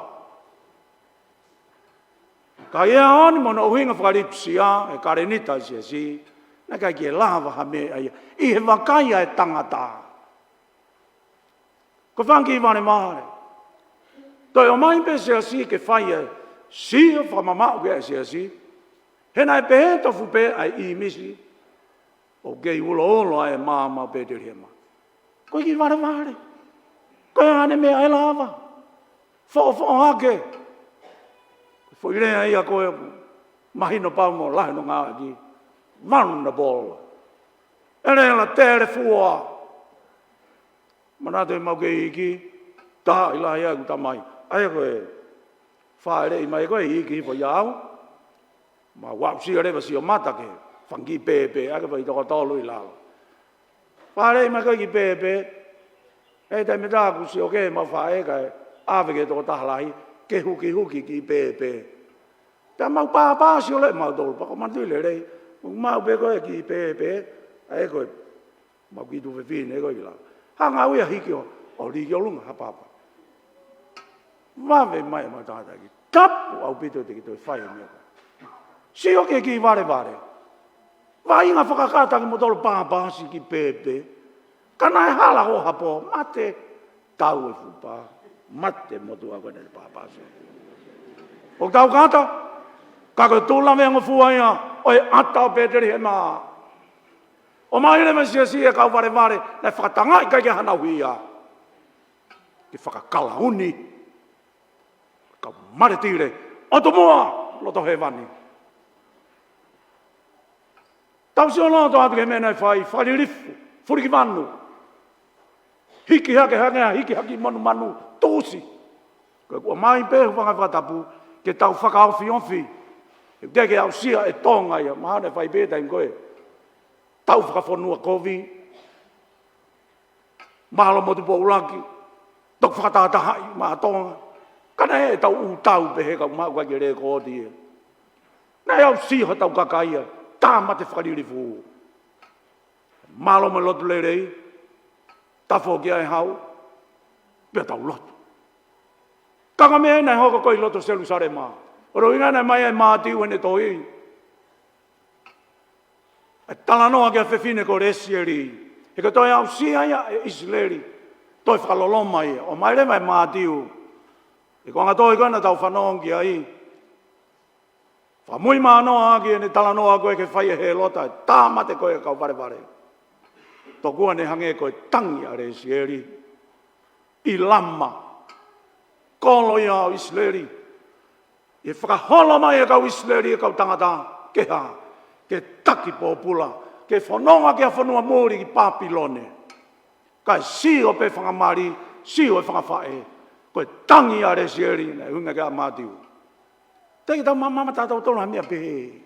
Ka ʻi he ʻaho ni mo hono ʻuhinga fakalitusia, e kalenita ʻa e siasi, naʻe ʻikai ke lava ha meʻa ia ʻi he vakai ʻa e tangata. Ko e fanga kiʻi valevale. Toe ʻomai pē siasi ke fai e sio fakamamaʻu ki ai e siasi. He naʻe pehē tofu pē ʻa e ʻīmisi. ʻOku kei uloulo ʻa e maama ʻo Petelihema. Ko e kiʻi valevale. Ko e hā ʻene meʻa ʻe lava? Foʻofoʻo hake. Foʻi lea ia ko e mahino pau mo lahi hono ngāueʻaki. Vulnerable. ʻElea telefua. Manatu ʻemau kei iiki, taha ʻi lahi ai ʻeku tamai. ʻA ia ko e fāʻeleʻi mai ko e iiki hifo ʻia au. Mau aʻusia leva sio mata ki he fanga kiʻi pēpē, ʻa ia ko e fai toko tolu ʻi lalo. Fāʻeleʻi mai ko e kiʻi pēpē, ʻe taimi ʻe taha kuo sio ki ai ʻemau faʻē kae ʻave ki he tokotaha lahi, ke hukihuki kiʻi pēpē. Pea mau pāpā sio leva ʻemau tolu, pea ko e manatuʻi lelei, mau pē ko e kiʻi pēpē, ʻa ia ko e mau kiʻi tuofefine ko ē ʻi lalo. Hanga au ia ʻo hiki ʻo, ʻo lī ki ʻolunga ha papa. Vave mai ʻemau tangataʻeiki. Tapu ʻaupito te ke toe fai e meʻa ko ē. Sio ki he kiʻi valevale. Vaʻinga fakakata kimoutolu pāpā siʻi kiʻi pēpē. Ka naʻe hala hoʻo hapo, mate, tau e fuʻu pā. Mate motuʻa ko ē naʻe pāpā siʻi. ʻOku tau kata, ka ko e tuʻu lavea ngofua ia ʻo e ʻata ʻo Petelihema. ʻOmai leva e siasi e kau valevale, naʻe fakatangaʻi ʻikai ke hanau hia. Ke fakakalauni, kau maletile, ʻOtu Muʻa, loto hēvani. Tau sio loto atu ki he meʻa naʻe fai, fakalilifu, fuliki vanu. Hiki hake hangea, hiki hake monumanu, tuʻusi. Ko e kuo ʻomai pē hūfanga he fakatapu, ke tau fakaofiofi. He ʻoku teʻeki ke aʻusia ʻe Tonga ia, mahalo naʻe fai pē taimi ko ē. Tau fakafonua kovi. Mālō mo Tupou ʻUluaki, toki fakatahatahaʻi maʻa Tonga. Ka naʻe ʻi ai ʻetau ʻū tau pehē ka ʻoku maʻu ʻikai ke lēkooti ia. Naʻe aʻusia hotau kakai ia, tāmate fakalilifu. Mālō mo e lotu lelei, tafoki ʻa e hau, pea tau lotu. Ka ko e meʻa naʻe hoko ko ē ʻi loto Selusalema. ʻUhinga naʻe ʻomai ai ʻe Mātiu ʻene tohi. ʻA e talanoa ki he fefine ko Lesieli. He ko e toe aʻusia ia ʻe ʻIsileli. Toe fakaloloma ia. ʻOmai leva ʻe Mātiu. He ko e anga tohi ko ē naʻa tau fanongo ki ai. Fakamui manoa ʻaki ʻene talanoa ko ē ke fai ʻe Hēlota, ʻa e tāmate ko ē kau valevale. Tokua ne hangē ko e tangi ʻa Lesieli. ʻI Lama. Kolo ia ʻo ʻIsileli. ʻI he fakaholo mai ʻe he kau ʻIsileli ʻa e kau tangata, ke hā, ke taki pōpula, ke fononga ki ha fonua muli ki Papilone. Kae sio pē fanga mali, sio e fanga faʻē, ko e tangi ʻa Lesieli, naʻe ʻuhinga ki ai ʻa Mātiu. Teʻeki ke tau mamata tautolu ha meʻa pehē.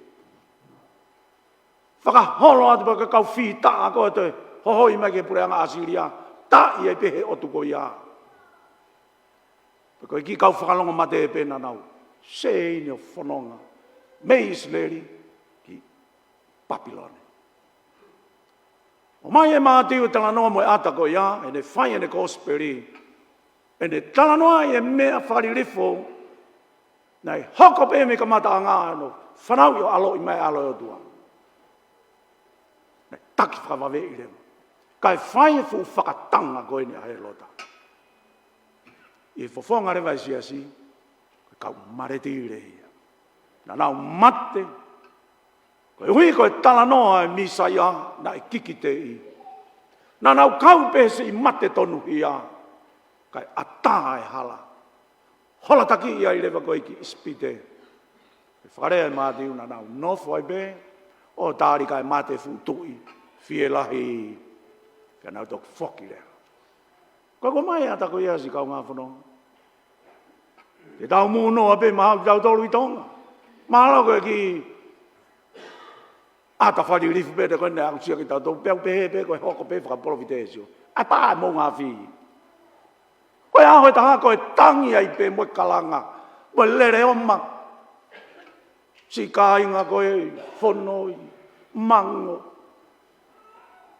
Fakaholo atu pē ko e kau fītaʻa ko ē toe hohoi mai ki he puleʻanga ʻAsilia, taʻi ai pē ʻe he ʻotu ko ia. Pea ko e kiʻi kau fakalongomate pē naʻa nau sēini ʻo fononga mei ʻIsileli ki Papilone. ʻOmai ʻe Mātiu e talanoa mo e ʻata ko ia, ʻene fai ʻene kosipeli, ʻene talanoaʻi e meʻa fakalilifu, naʻe hoko pē mei he kamataʻanga ʻo fanauʻi ʻo ʻaloʻi mai ʻa e ʻAlo ʻo e ʻOtua. Naʻe taki fakavaveʻi leva. Kae fai e fuʻu fakatanga ko eni ʻa Hēlota. ʻI he fofonga leva e siasi, ko e kau maletile ia. Naʻa nau mate, koeʻuhi ko e talanoa e Mīsaia naʻe kikiteʻi. Naʻa nau kau pē he siʻi mate tonuhia, kae ʻatā e hala. Hola taki ia ʻi leva ko ē ki ʻIsipite. He fakalea ʻe Mātiu naʻa nau nofo ai pē, ʻo tali kae mate fuʻu tuʻi, fielahi, kae nau toki foki leva. Ko e ʻomai ʻata ko ia siʻi kaungā fononga. Te tau mūnoa pē mahalo kitautolu ʻi Tonga. Mahalo ko e kiʻi ʻata fakalilifu pē te ko ē naʻe aʻusia kitautolu, pea u pehē pē ko e hoko pē fakapolofitēsio. ʻA e pā e moʻunga afi. Ko e ʻaho ʻe taha ko e tangi ai pē mo e kalanga, mo e lele ʻo ma. Siʻi kāinga ko ē ʻi Fono, ʻi Mango.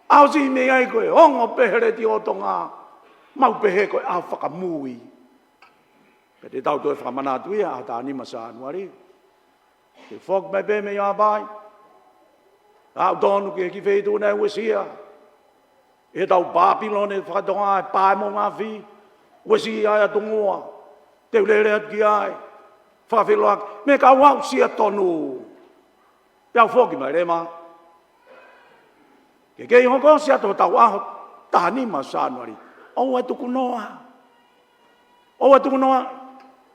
ʻAho siʻi mei ai ko e ongo pē he letiō Tonga, mau pehē ko e ʻaho fakamui. Pea te tau toe fakamanatu ia ʻaho taha nima Sānuali. Te u foki mai pē mei Haʻapai. Aʻu tonu ki he kiʻi feituʻu naʻe uesia ʻe he tau Papilone fakatonga e pā e moʻunga afi. Uesia e ʻAtungua. Te u lele atu ki ai. Fakafeʻiloaki. Mei he kau aʻusia tonu. Pea u foki mai leva. Ke kei hoko ʻosi atu hotau ʻaho taha nima Sānuali. ʻOua ʻe tukunoa. ʻOua ʻe tukunoa.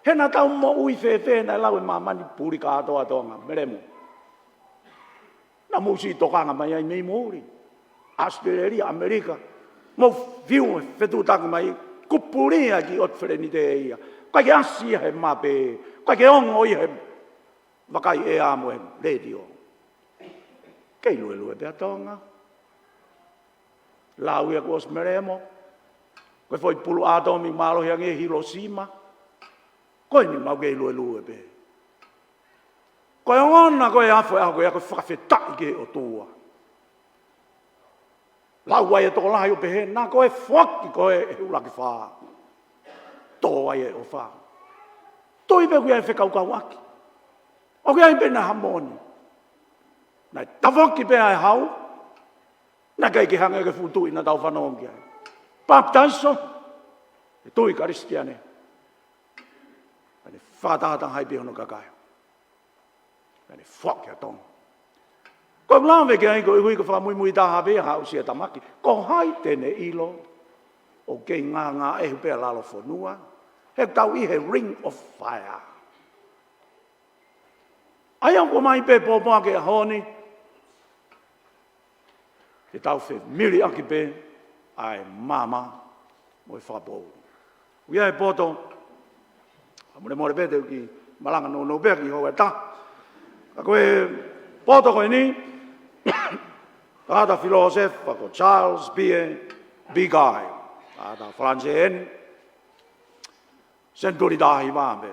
He naʻa tau moʻui fēfē naʻe lau e māmani puli kātoa Tonga, Melemo. Naʻa mou siʻi tokanga mai ai mei muli. ʻAositelēlia, ʻAmelika. Mou fiu e fetuʻutaki mai. Kuo puli ia ki ʻOtu Felenite ia. ʻIkai ke ʻasi ia he mape. ʻIkai ke ongo ia he vakai ʻea mo e letiō. Kei luelue pē ʻa Tonga. Lau ia kuo ʻosi Melemo. Ko e foʻi pulu ʻātomi mālohi ange Hiroshima. Ko eni mau kei luelue pē. Ko e ongona ko e ʻaho ko ia ko e fakafetaʻi ki he ʻOtua. Lau ai e tokolahi ʻo pehē, naʻa ko e foaki ko ē ʻe he ʻUluaki Fā. Tō ai e ʻofa. Tui pē ʻoku ʻi ai e fekaukauʻaki. ʻOku ʻi ai pē naʻa ha moʻoni. Naʻe tafoki pē ʻa e hau. Naʻe ʻikai ke hangē ko e fuʻu tuʻi naʻa tau fanongo ki ai. Papitaiso. ʻE tui Kalisitiane. Pea ne Fakatahataha ai pē hono kakai. Naʻa ne foaki ʻa Tonga. Ko e lave ki ai ko e ui ko e fakamuimui taha pē ia ha usi e tamaki. Ko hai te ne ʻilo ʻoku kei ngāngāʻehu pē ʻa lalo fonua. He ʻoku tau ʻi he Ring of Fire. ʻA ia ʻoku ʻomai pē pōpoaki he ʻaho ni. Ke tau femiliʻaki pē ʻa e maama mo e fakapoʻuli. ʻOku ʻi ai e poto, fakamolemole pē te u kiʻi malanga nounou pē ki houa ʻe taha. Ka ko e poto ko eni, tangata filōsefa ko Charles Pierre Picard. Tangata Falanisē eni, senituli taha hiva pē.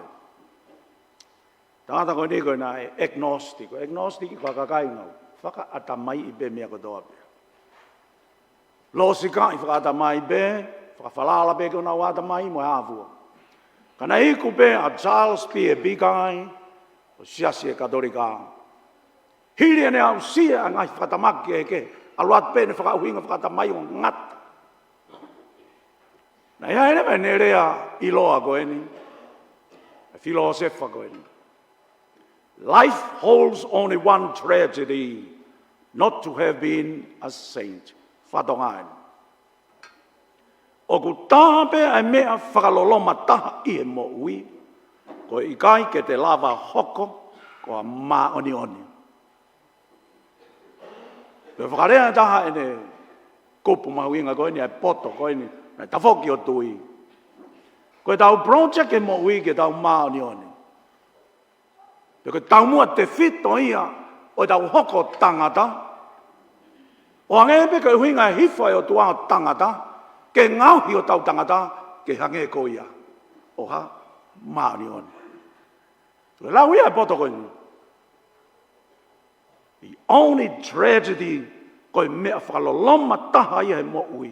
Tangata ko eni ko e naʻe agnostic. Ko e agnostic ko e kakai naʻa nau fakaʻatamaiʻi pē meʻa kotoa pē. Lōsikaʻi fakaʻatamai pē, fakafalala pē ki honau ʻatamai mo e hā fua. Ka naʻe iku pē ʻa Charles Pierre Picard ʻo e Siasi ʻo e Katolika. Hili ʻene aʻusia ʻa e ngaahi fakatamaki kehekehe, ʻalu atu pē ʻene fakaʻuhinga fakaʻatamai ʻo ngata. Naʻe ʻi ai leva ʻene lea ʻiloa ko eni, ʻa e filōsefa ko eni. Life holds only one tragedy, not to have been a saint. Fakatonga eni. ʻOku taha pē ʻa e meʻa fakaloloma taha ʻi he moʻui, ko e ʻikai ke te lava hoko ko ha māʻoniʻoni. Pea fakalea ʻe taha ʻene kupu mahuʻinga ko eni, ʻa e poto ko eni, naʻe tafoki ʻo tui. Ko ʻetau project ʻi he moʻui ke tau māʻoniʻoni. Pea ko e taumuʻa tefito ia ʻo ʻetau hoko tangata. ʻO hangē pē ko e ʻuhinga e hifo ʻa e ʻOtua ʻo tangata, ke ngaohi hotau tangata ke hangē ko ia ʻo ha māʻoniʻoni. Ko e lau ia e poto ko eni. The only tragedy, ko e meʻa fakaloloma taha ia he moʻui,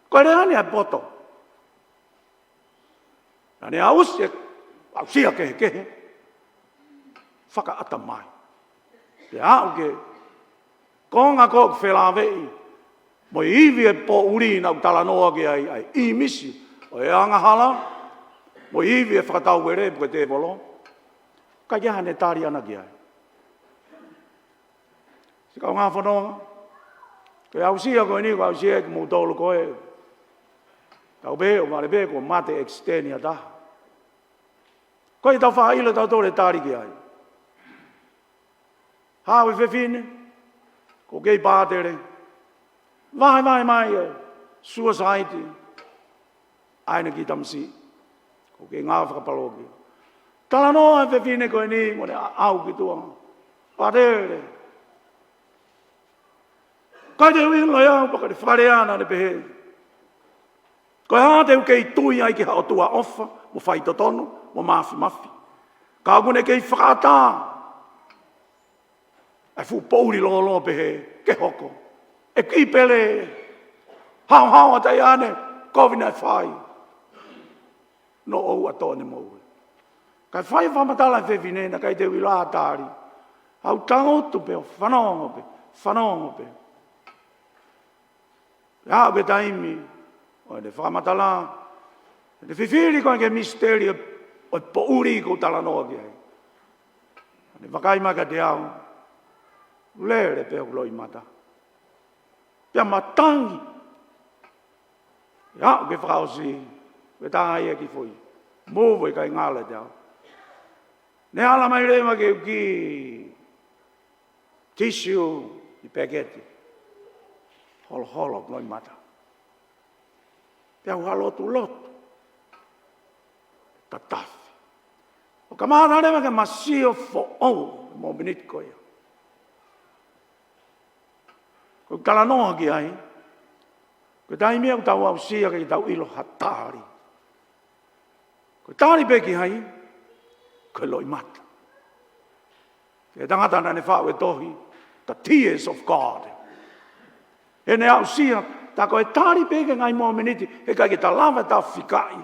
ko e lea eni ʻa e poto. Naʻa ne aʻusia, aʻusia kehekehe, fakaʻatamai. Pea aʻu ki he konga ko ē ʻoku felāveʻi mo e ivi e poʻuli naʻa ku talanoa ki ai, ʻa e ʻīmisi ʻo e angahala, mo e ivi e fakatauele pe ko e tēvolo. Ka ʻi ai haʻane tali ʻana ki ai. Siʻi kaungā fononga, ko e aʻusia ko eni, ko e aʻusia ʻe kimoutolu ko ē. Tau pehē ʻoku vale pē kuo mate extend ia taha. Ko e tau faʻa ʻilo tautolu e tali ki ai. Haʻu e fefine, ʻoku kei pātele. Vahevahe mai e suicide ʻa ʻene kiʻi tamasiʻi. ʻOku kei ngāue fakapalōkia. Talanoa e fefine ko eni, mo ne aʻu ki tuʻa. Pātele. ʻIkai te u ʻilo ʻe au, pea ka ne fakalea naʻa ne pehē, ko e hā te u kei tui ai ki ha ʻOtua ʻofa, mo faitotonu, mo māfimafi, ka ʻoku ne kei fakaʻatā ʻa e fuʻu poʻuli lōloa pehē ke hoko. ʻE kiʻi pele, haohaoa taʻeʻaonga, kovi naʻe fai. Naʻa ku ʻoua ʻe toʻo ʻene moʻui. Kae fai fakamatala e fefine, naʻe ʻikai te u ʻilo ha tali. Haʻu tangutu pē ʻo fanongo pē, fanongo pē. Aʻu ki he taimi ʻo ʻene fakamatala, ʻene fifili ko ē ki he misiteli ʻo e poʻuli ʻoku ou talanoa ki ai. ʻO ne vakai mai kiate au, lele pē hoku loʻimata. Pea matangi. Aʻu ki he fakaʻosi, ko e taha ia e kiʻi foʻi move ʻikai ngalo ʻiate au. Ne ala mai leva ki he kiʻi tissue ʻi he peketi. Holoholo hoku loʻimata. Pea u hā lotu lotu. Tatafi. ʻO kamata leva ke ma sio foʻou he mōmeniti ko ia. Ko e talanoa ki ai, ko e taimi ia ʻoku tau aʻusia ke tau ʻilo ha tali. Ko e tali pē ki ai, ko e loʻimata. Ko e tangata naʻa ne faʻu e tohi, The Tears of God. ʻEne aʻusia, tā ko e tali pē ki he ngaahi mōmeniti, he ʻikai ke ta lava ʻo fikaʻi.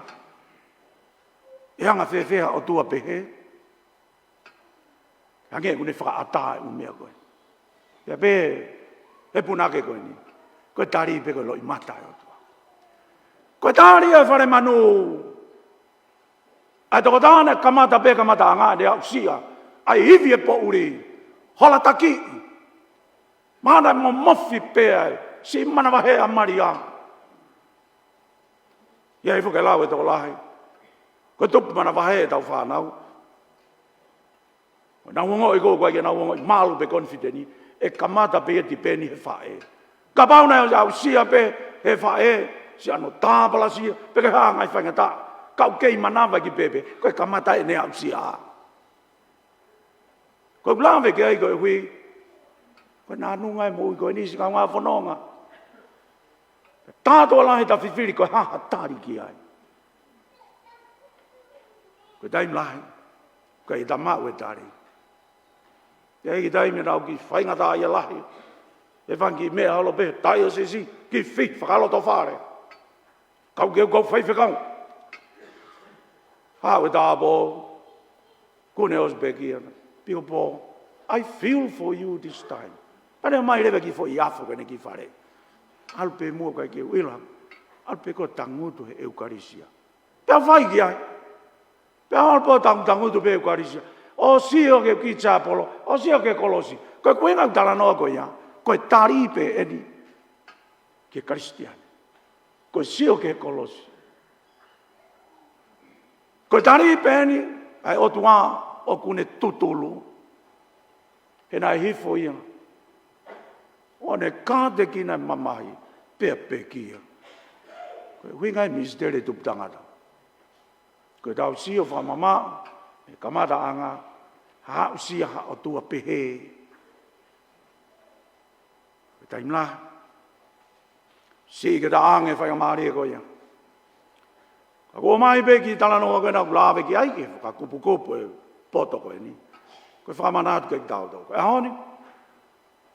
ʻE anga fēfē ha ʻOtua pehē? Hangē ʻoku ne fakaʻatā e ʻū meʻa ko ē. Pea pehē ʻe he punake ko eni, ko e tali pē ko e loʻimata e ʻOtua. Ko e tali ʻa e fale manu. ʻA e tokotaha naʻe kamata pē kamataʻanga ʻene aʻusia ʻa e ivi ʻo e poʻuli, hola takiʻi. Mahalo naʻe momofi pē ai siʻi manavahē ʻa Malia. ʻI ai foki e lau ʻa e tokolahi, ko e tupu manavahē ʻetau fānau. Ko ʻenau ongoʻi ko ē, ʻoku ʻikai ke nau ongoʻi malu pe confident, ʻe kamata pē ia tipeni he faʻē. Kapau naʻe aʻusia pē he faʻē siʻano tāpalasia pe ko e hā e ngaahi faingataʻa, ka ʻoku kei manava ki pēpē, ko e kamata ʻene aʻusia. Ko e lave ki ai koeʻuhi ko e nāunau e moʻui ko eni, siʻi kaungā fononga. Tātou lahi ta fifili ko e hā ha tali ki ai. Ko e taimi lahi ʻoku ʻikai ta maʻu e tali. ʻI ai e kiʻi taimi naʻa ku kiʻi faingataʻaʻia lahi he fanga kiʻi meʻa holo pē, taiosisi, kiʻi fai fakalotofale. Kau ke u kau faifekau. Haʻu e tāupoʻou, kune ʻo ʻosi pē kia, Piopo, I feel for you this time. Pea ne ʻomai leva e kiʻi foʻi afo ki heʻene kiʻi fale. ʻAlu pē muʻa kae ke u ʻilo. ʻAlu pē koe ʻo tangutu he ʻEukalisia. Pea fai ki ai. Pea ʻalu pē ʻo tangutu pē he ʻEukalisia. ʻO sio ki he kiʻi chapel, ʻo sio ki he kolosi. Ko e ʻuhinga ʻeku talanoa ko ia, ko e tali pē eni ki he Kalisitiane. Ko e sio ki he kolosi. Ko e tali pē eni ʻa e ʻOtua ʻoku ne tutulu. He naʻe hifo ia ʻo ne kātekina e mamahi pea pekia. Ko e ʻuhinga e misiteli tupu tangata. Ko ʻetau sio fakamamaʻu he kamataʻanga, aʻusia ha ʻOtua pehē. Ko e taimi lahi siʻi ke taʻange faingamālie ko ia. Ka kuo ʻomai pē kiʻi talanoa ko ē naʻa ku lave ki ai ki he fakakupukupu e poto ko eni. Ko e fakamanatu kiate kitautolu. Ko e ʻaho ni,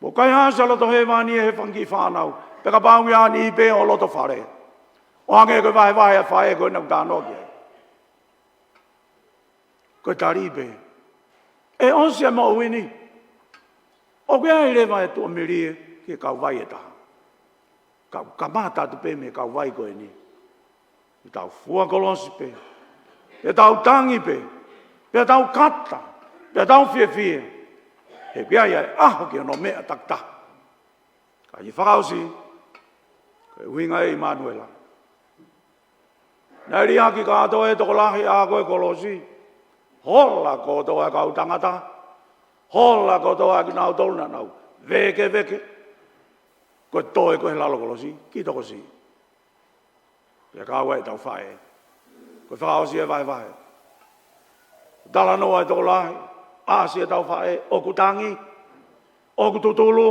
ʻoku ʻikai ha siʻa loto hēvani he fanga kiʻi fānau, pe kapau ʻoku ʻi ai ha niʻihi pē ʻo loto fale. ʻO hangē ko e vahevahe ʻa e faʻē ko ē naʻa ku talanoa ki ai. Ko e tali pē, ʻe ʻosi e moʻui ni, ʻoku ʻi ai leva e tuʻamelie ki he kauvai ʻe taha. Ka ʻoku kamata atu pē mei he kauvai ko eni. Pea tau fua kolosi pē, pea tau tangi pē, pea tau kata, pea tau fiefia. He ʻoku ʻi ai e ʻaho ki hono meʻa takitaha. Ka ʻi he fakaʻosi, ko e ʻuhinga ʻe ʻImanuela. Naʻe liʻaki kātoa e tokolahi ʻa ko e kolosi. Hola kotoa e kau tangata. Hola kotoa kinautolu naʻa nau vēkeveke. Ko e toe ko ē he lalo kolosi, kiʻi tokosiʻi. Pea kau ai ʻetau faʻē. Ko e fakaʻosi e vahevahe. Talanoa e tokolahi, ʻasi ʻetau faʻē, ʻoku tangi, ʻoku tutulu.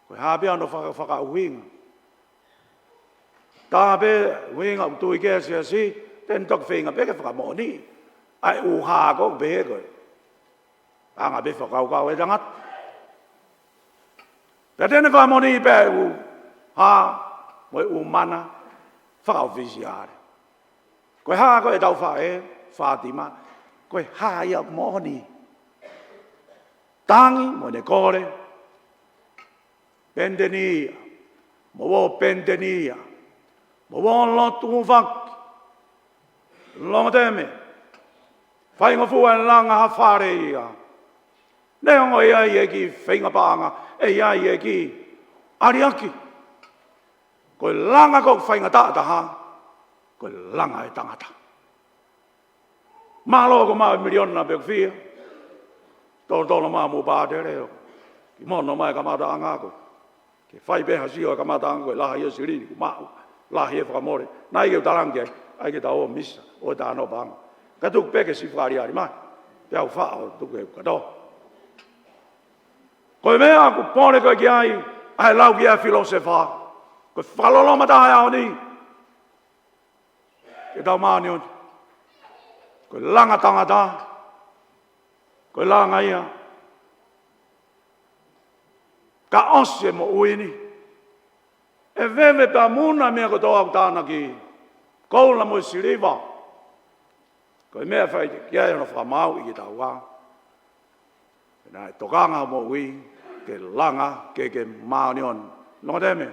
Ko e hā pē hono faka-, fakaʻuhinga. Tā pē ʻuhinga ʻoku tui ki ai e siasi, te ne toki feinga pē ke fakamoʻoniʻi ʻa e ʻū hā ko ē ʻoku pehē ko ē. Anga pē fakakaukau e tangata. Pea te ne fakamoʻoniʻi pē ʻa e ʻū hā mo e ʻū mana fakaʻofisiale. Ko e hā ko ē ʻetau faʻē, Fātima, ko e hā ia moʻoni. Tangi mo ʻene kole, peniteni ia, mo ō peniteni ia, mo ō lotu hūfaki, longoteme, faingofua e langa ha fale ia. Neongo ʻe ʻi ai e kiʻi feinga paʻanga, ʻe ʻi ai e kiʻi ʻaliaki, ko e langa ʻoku faingataʻa taha, ko e langa e tangata. Mālō ko e maʻu e miliona pe ko e fiha. Tolotolo mai mo pātele ʻo kimono mai e kamataʻanga ko ē ke fai pē ha sio e kamataʻanga ko e lahi e silini kuo maʻu, lahi e fakamole. Naʻe ʻikai ke u talaange ai ke tau ō misa, ʻo e tano panga. Ka tuku pē ke siʻi fakaʻaliʻali mai, pea u faʻo tuku e katoa. Ko e meʻa ʻoku pole ko ē ki ai ʻa e lau ki ai e filōsefa, ko e fakaloloma taha e ʻaho ni ke tau māʻoniʻoni. Ko e langa tangata, ko e langa ia. Ka ʻosi e moʻui ni, ʻe veve pea muna e meʻa kotoa ʻoku tānaki, koula mo e siliva. Ko e meʻa ʻe fai ki ai hono fakamaauʻi kitaua. Naʻe tokanga hoʻo moʻui ke langa ke ke māʻoniʻoni. Longoteme.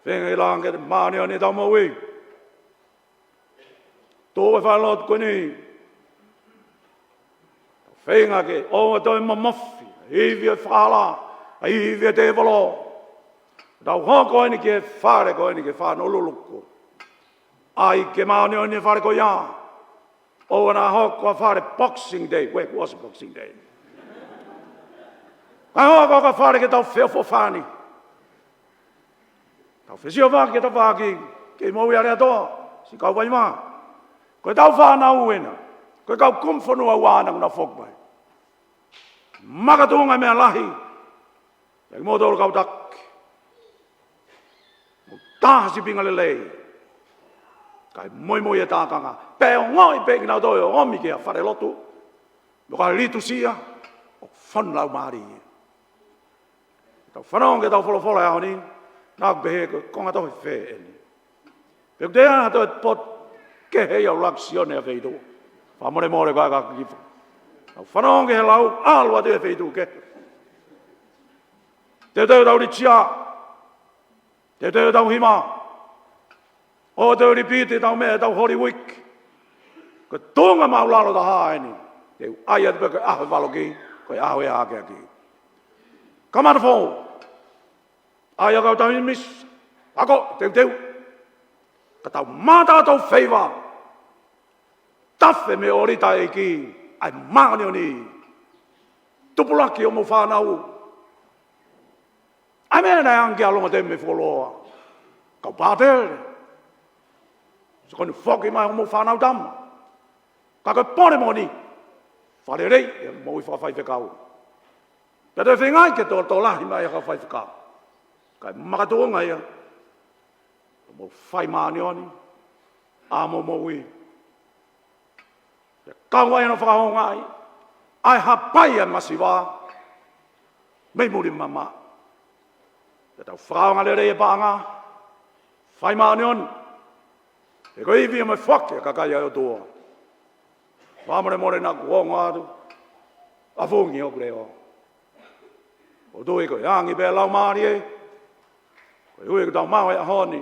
Feinga ke langa ke māʻoniʻoni ʻetau moʻui. Tuʻu e falelotu ko eni. Feinga ke ʻoua toe momofi ʻa e ivi ʻo e fakahala, ʻa e ivi ʻo e tēvolo. Tau hoko eni ki he fale ko eni ki he Fānoluluku. ʻAi ke māʻoniʻoni e fale ko ia. ʻOua naʻa hoko ko ha fale Boxing Day, where was Boxing Day? Kae hoko ko ha fale ke tau feʻofoʻofani. Tau fesiofaki ke tau faki, kei moʻui ʻa Leatoa, siʻi kau Vaimā. Ko ʻetau fānau ena, ko e kau kumu fonua ua ena kuo nau foki mai. Makatuʻunga e meʻa lahi, ʻiate kimoutolu kau taki. Mou tā ha sīpinga lelei. Kae muimui e tākanga. Pea ongoʻi pē kinautolu ʻo ʻomi ki he falelotu. Mo e kau litusia, ʻo fonu laumālie. Tau fanongo ki heʻetau folofola he ʻaho ni, naʻa ku pehē ko e konga tohi fē eni. Pea ko e ʻai ha toe potu kehe ia ʻo ʻuluaki Sione ʻa e feituʻu. Fakamolemole ko e ʻai ka kifa. Tau fanongo ki he lau, ʻalu atu he feituʻu kehe. Teuteu ʻetau litusia. Teuteu ʻetau hima. ʻOua toe repeat ʻetau meʻa, ʻetau Holy Week. Ko e tuʻunga māʻulalo taha eni. Te u ʻai atu pē ko e ʻaho e valoki, ko e ʻaho e hakeakiʻi. Kamata foʻou. ʻAi ʻa e kau tauhi misa. Ako, teuteu. Ka tau mata ʻo tau feiva. Tafe mei he ʻōlita ʻa e ʻEiki, ʻa e māʻoniʻoni. Tupulaki homou fānau. ʻA e meʻa naʻe ʻange ki ai ʻa Longatemi Fuoloa. Kau pātele. Sio ko eni foki mai homou fānau tama. Ka ko e pole moʻoni. Fakalelei e moʻui fakafaifekau. Pea toe feinga ke tokolahi mai e kau faifekau. Kae makatuʻunga ia. Mou fai māʻoniʻoni ʻa hoʻomou moʻui. Pea kau ai hono fakahoungaʻi ʻa e hapai ʻa e masiva mei muli mamaʻo. Pea tau fakaongo lelei e paʻanga, fai māʻoniʻoni. He ko e ivi ia mo e foaki ʻa e kakai ʻa e ʻOtua. Fakamolemole naʻa ku ongo atu ʻa e fungi ʻoku leʻo. ʻOku ou tui ko e ʻangi pē ʻa e Laumālie. Koeʻuhi kuo tau maʻu he ʻaho ni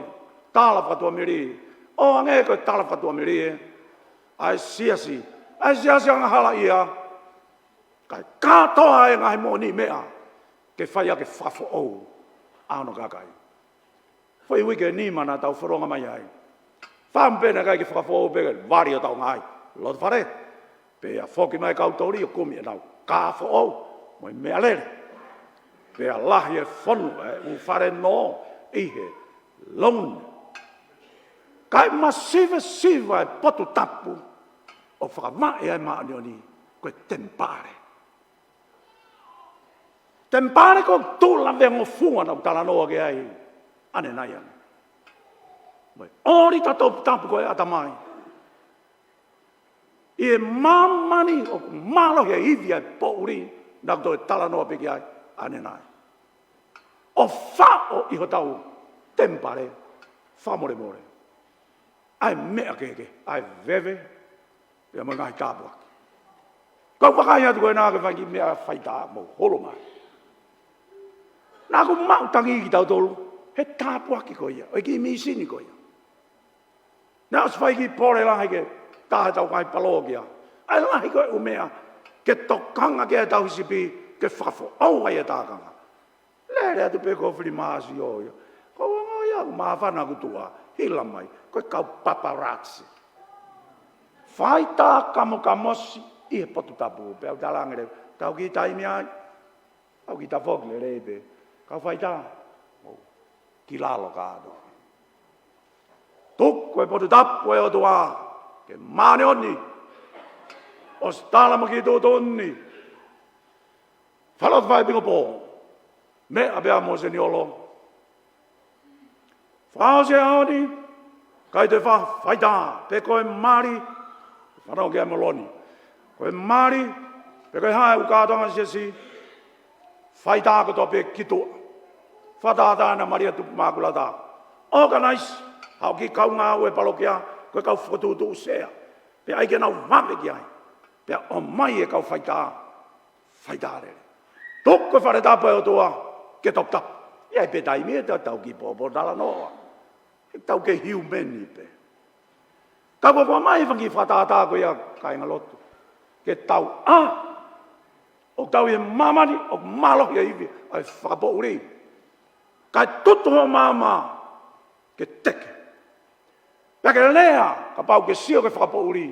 tala fakatuʻamelie. ʻO hangē ko e tala fakatuʻamelie ʻa e siasi, ʻa e siasi angahala ia. Kae kātoa e ngaahi moʻoniʻi meʻa ke fai ʻaki e fakafoʻou ʻa hono kakai. Foʻi uike ʻe nima naʻa tau fononga mai ai. Fakaʻamu pē naʻe ʻikai ke fakafoʻou pē ke vali hotau ngaahi lotofale. Pea foki mai e kau toli ʻo kumi ʻenau kā foʻou mo e meʻalele. Pea lahi e fonu e ʻū fale nō ʻi he loan. Kae masivesiva e potu tapu ʻo fakamaʻa ai e māʻoniʻoni ko e temipale. Temipale ko e tuʻu lavea ngofua naʻa ku talanoa ki ai ʻanenai ange. Mo e ʻōlita toputapu ko e ʻatamai. ʻI he māmani ʻoku mālohi ai e ivi ʻa e poʻuli naʻa ku toe talanoa pē ki ai ʻanenai. ʻO faʻo ʻi hotau temipale fakamolemole ʻa e meʻa kehekehe, ʻa e veve, pea mo e ngaahi tāpuaki. Kau vakai atu ko ena ke fai ki he meʻa faitā mo holo mai. Naʻa ku maʻu tangi kitautolu he tāpuaki ko ia, ʻo e kiʻi mīsini ko ia. Naʻe ʻosi fai e kiʻi pole lahi ke tā ʻetau ngaahi palōkia. ʻA e lahi ko e ʻū meʻa ke tokanga ki ai e tauhi sipi ke fakafoʻou ai e tākanga. Lele atu pē ko Filimaasi ʻo ia. Ko e ongo ia, māfana kuo tuʻa, hila mai, ko e kau paparazzi. Faitā kamokamosi ʻi he potu tapu, pea u talaange leva, tau kiʻi taimi ai. Tau kiʻi tafoki lelei pē. Kau faitā, mou ki lalo kātoa. Tuku e potu tapu ʻa e ʻOtua ke māʻoniʻoni. ʻOsi tala mo e kiʻi tuʻutuʻuni. Falelotu Faipingopō, meʻa pē ʻa Mōseniolo. Fakaʻosi e ʻaho ni, ʻikai toe fa-, faitā, pe ko e mali, fanongo ki ai mo Loni. Ko e mali, pe ko e hā e ʻū kātoanga siasi, faitā kotoa pē ki tuʻa. Fakatātā ʻa Malia Tupumākulata. Organize, haʻu e kiʻi kau ngāue palokia, ko e kau fokotuʻutuʻu sea. Pea ʻai ke nau vave ki ai. Pea ʻomai e kau faitā, faitā lelei. Tuku e fale tapu ʻa e ʻOtua ke toputapu. ʻI ai pē taimi ʻe tau, tau kiʻi pōpōtalanoa. Tau kei hiumeni pē. Ka ko e ʻomai e fanga kiʻi fakatātā ko ia, kāinga lotu, ke tau ʻā ʻo tau ʻi he māmani ʻoku mālohi ai e ivi ʻa e fakapoʻuli. Kae tutu ho maama ke teke. Pea ke lea, kapau ke sio ki he fakapoʻuli,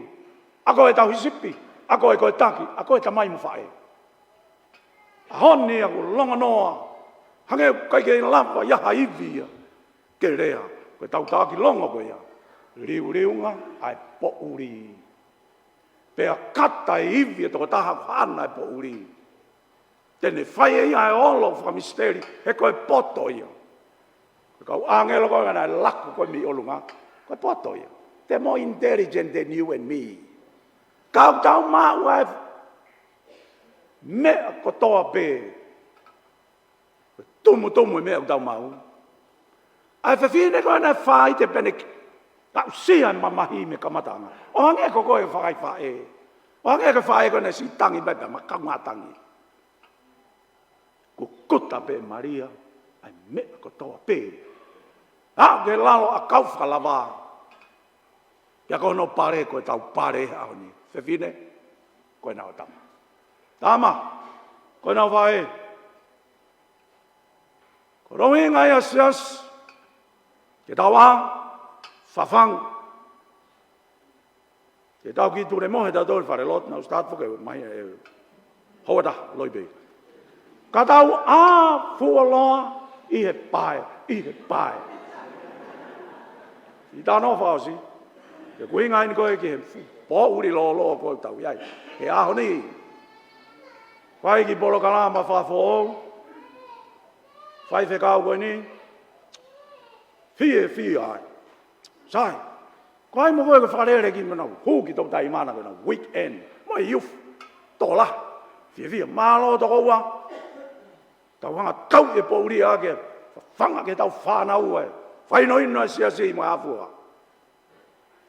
ʻa ko e tauhisipi, ʻa ko e, ko e taki, ʻa ko e tamai mo faʻē. ʻAho ni ʻoku longonoa, hangē ʻoku ʻikai ke lava ia ha ivi ia ke lea. Ko e tautautefito longo ko ia, liuliunga ʻa e poʻuli. Pea kata e ivi ʻa e tokotaha ʻoku haʻana e poʻuli. Te ne fai ʻe ia e olo fakamisiteli, he ko e poto ia. Ko e kau ʻāngelo ko ē naʻe laku ko ē mei ʻolunga, ko e poto ia. They're more intelligent than you and me. Ka ʻoku tau maʻu ʻa e meʻa kotoa pē. Tumutumu e meʻa ʻoku tau maʻu. ʻA e fefine ko ē naʻe faʻite pea ne aʻusia e mamahi mei he kamataʻanga. ʻO hangē ko koe fakafaʻē. ʻO hangē ko e faʻē ko ē naʻe siʻi tangi mai pea makaunga tangi. Kukuta pē ʻe Malia ʻa e meʻa kotoa pē. Aʻu ki he lalo ʻakau fakalava. Pea ko hono pale ko ʻetau pale he ʻaho ni. Fefine, ko ʻenau tama. Tama, ko ʻenau faʻē. Ko hono ʻuhinga ia, siasi, ke tau ʻā, fafanga. Ke tau kiʻi tulemohe tautolu he fale lotu, naʻa ku start foki mai he houa ʻe taha, loi pē. Ka tau ʻā fuoloa ʻi he pae, ʻi he pae. ʻI tano fakaʻosi, ke kuinga ini ko ē ki he fuʻu poʻuli lōloa ko ē ʻoku tau ʻi ai he ʻaho ni. Fai e kiʻi polokalama fakafoʻou, faifekau ko eni, fiefia ai. Sai, ko hai mo koe ʻoku fakalele ki heʻenau hū ki Tokitaimana ko ʻenau weekend mo e youth, tola, fiefia, mālō tokoua. Tau hanga ʻo tauʻi e poʻuli ʻa ke fafanga ke tau fānau ai, fakahinohino e siasi mo e ʻAfua.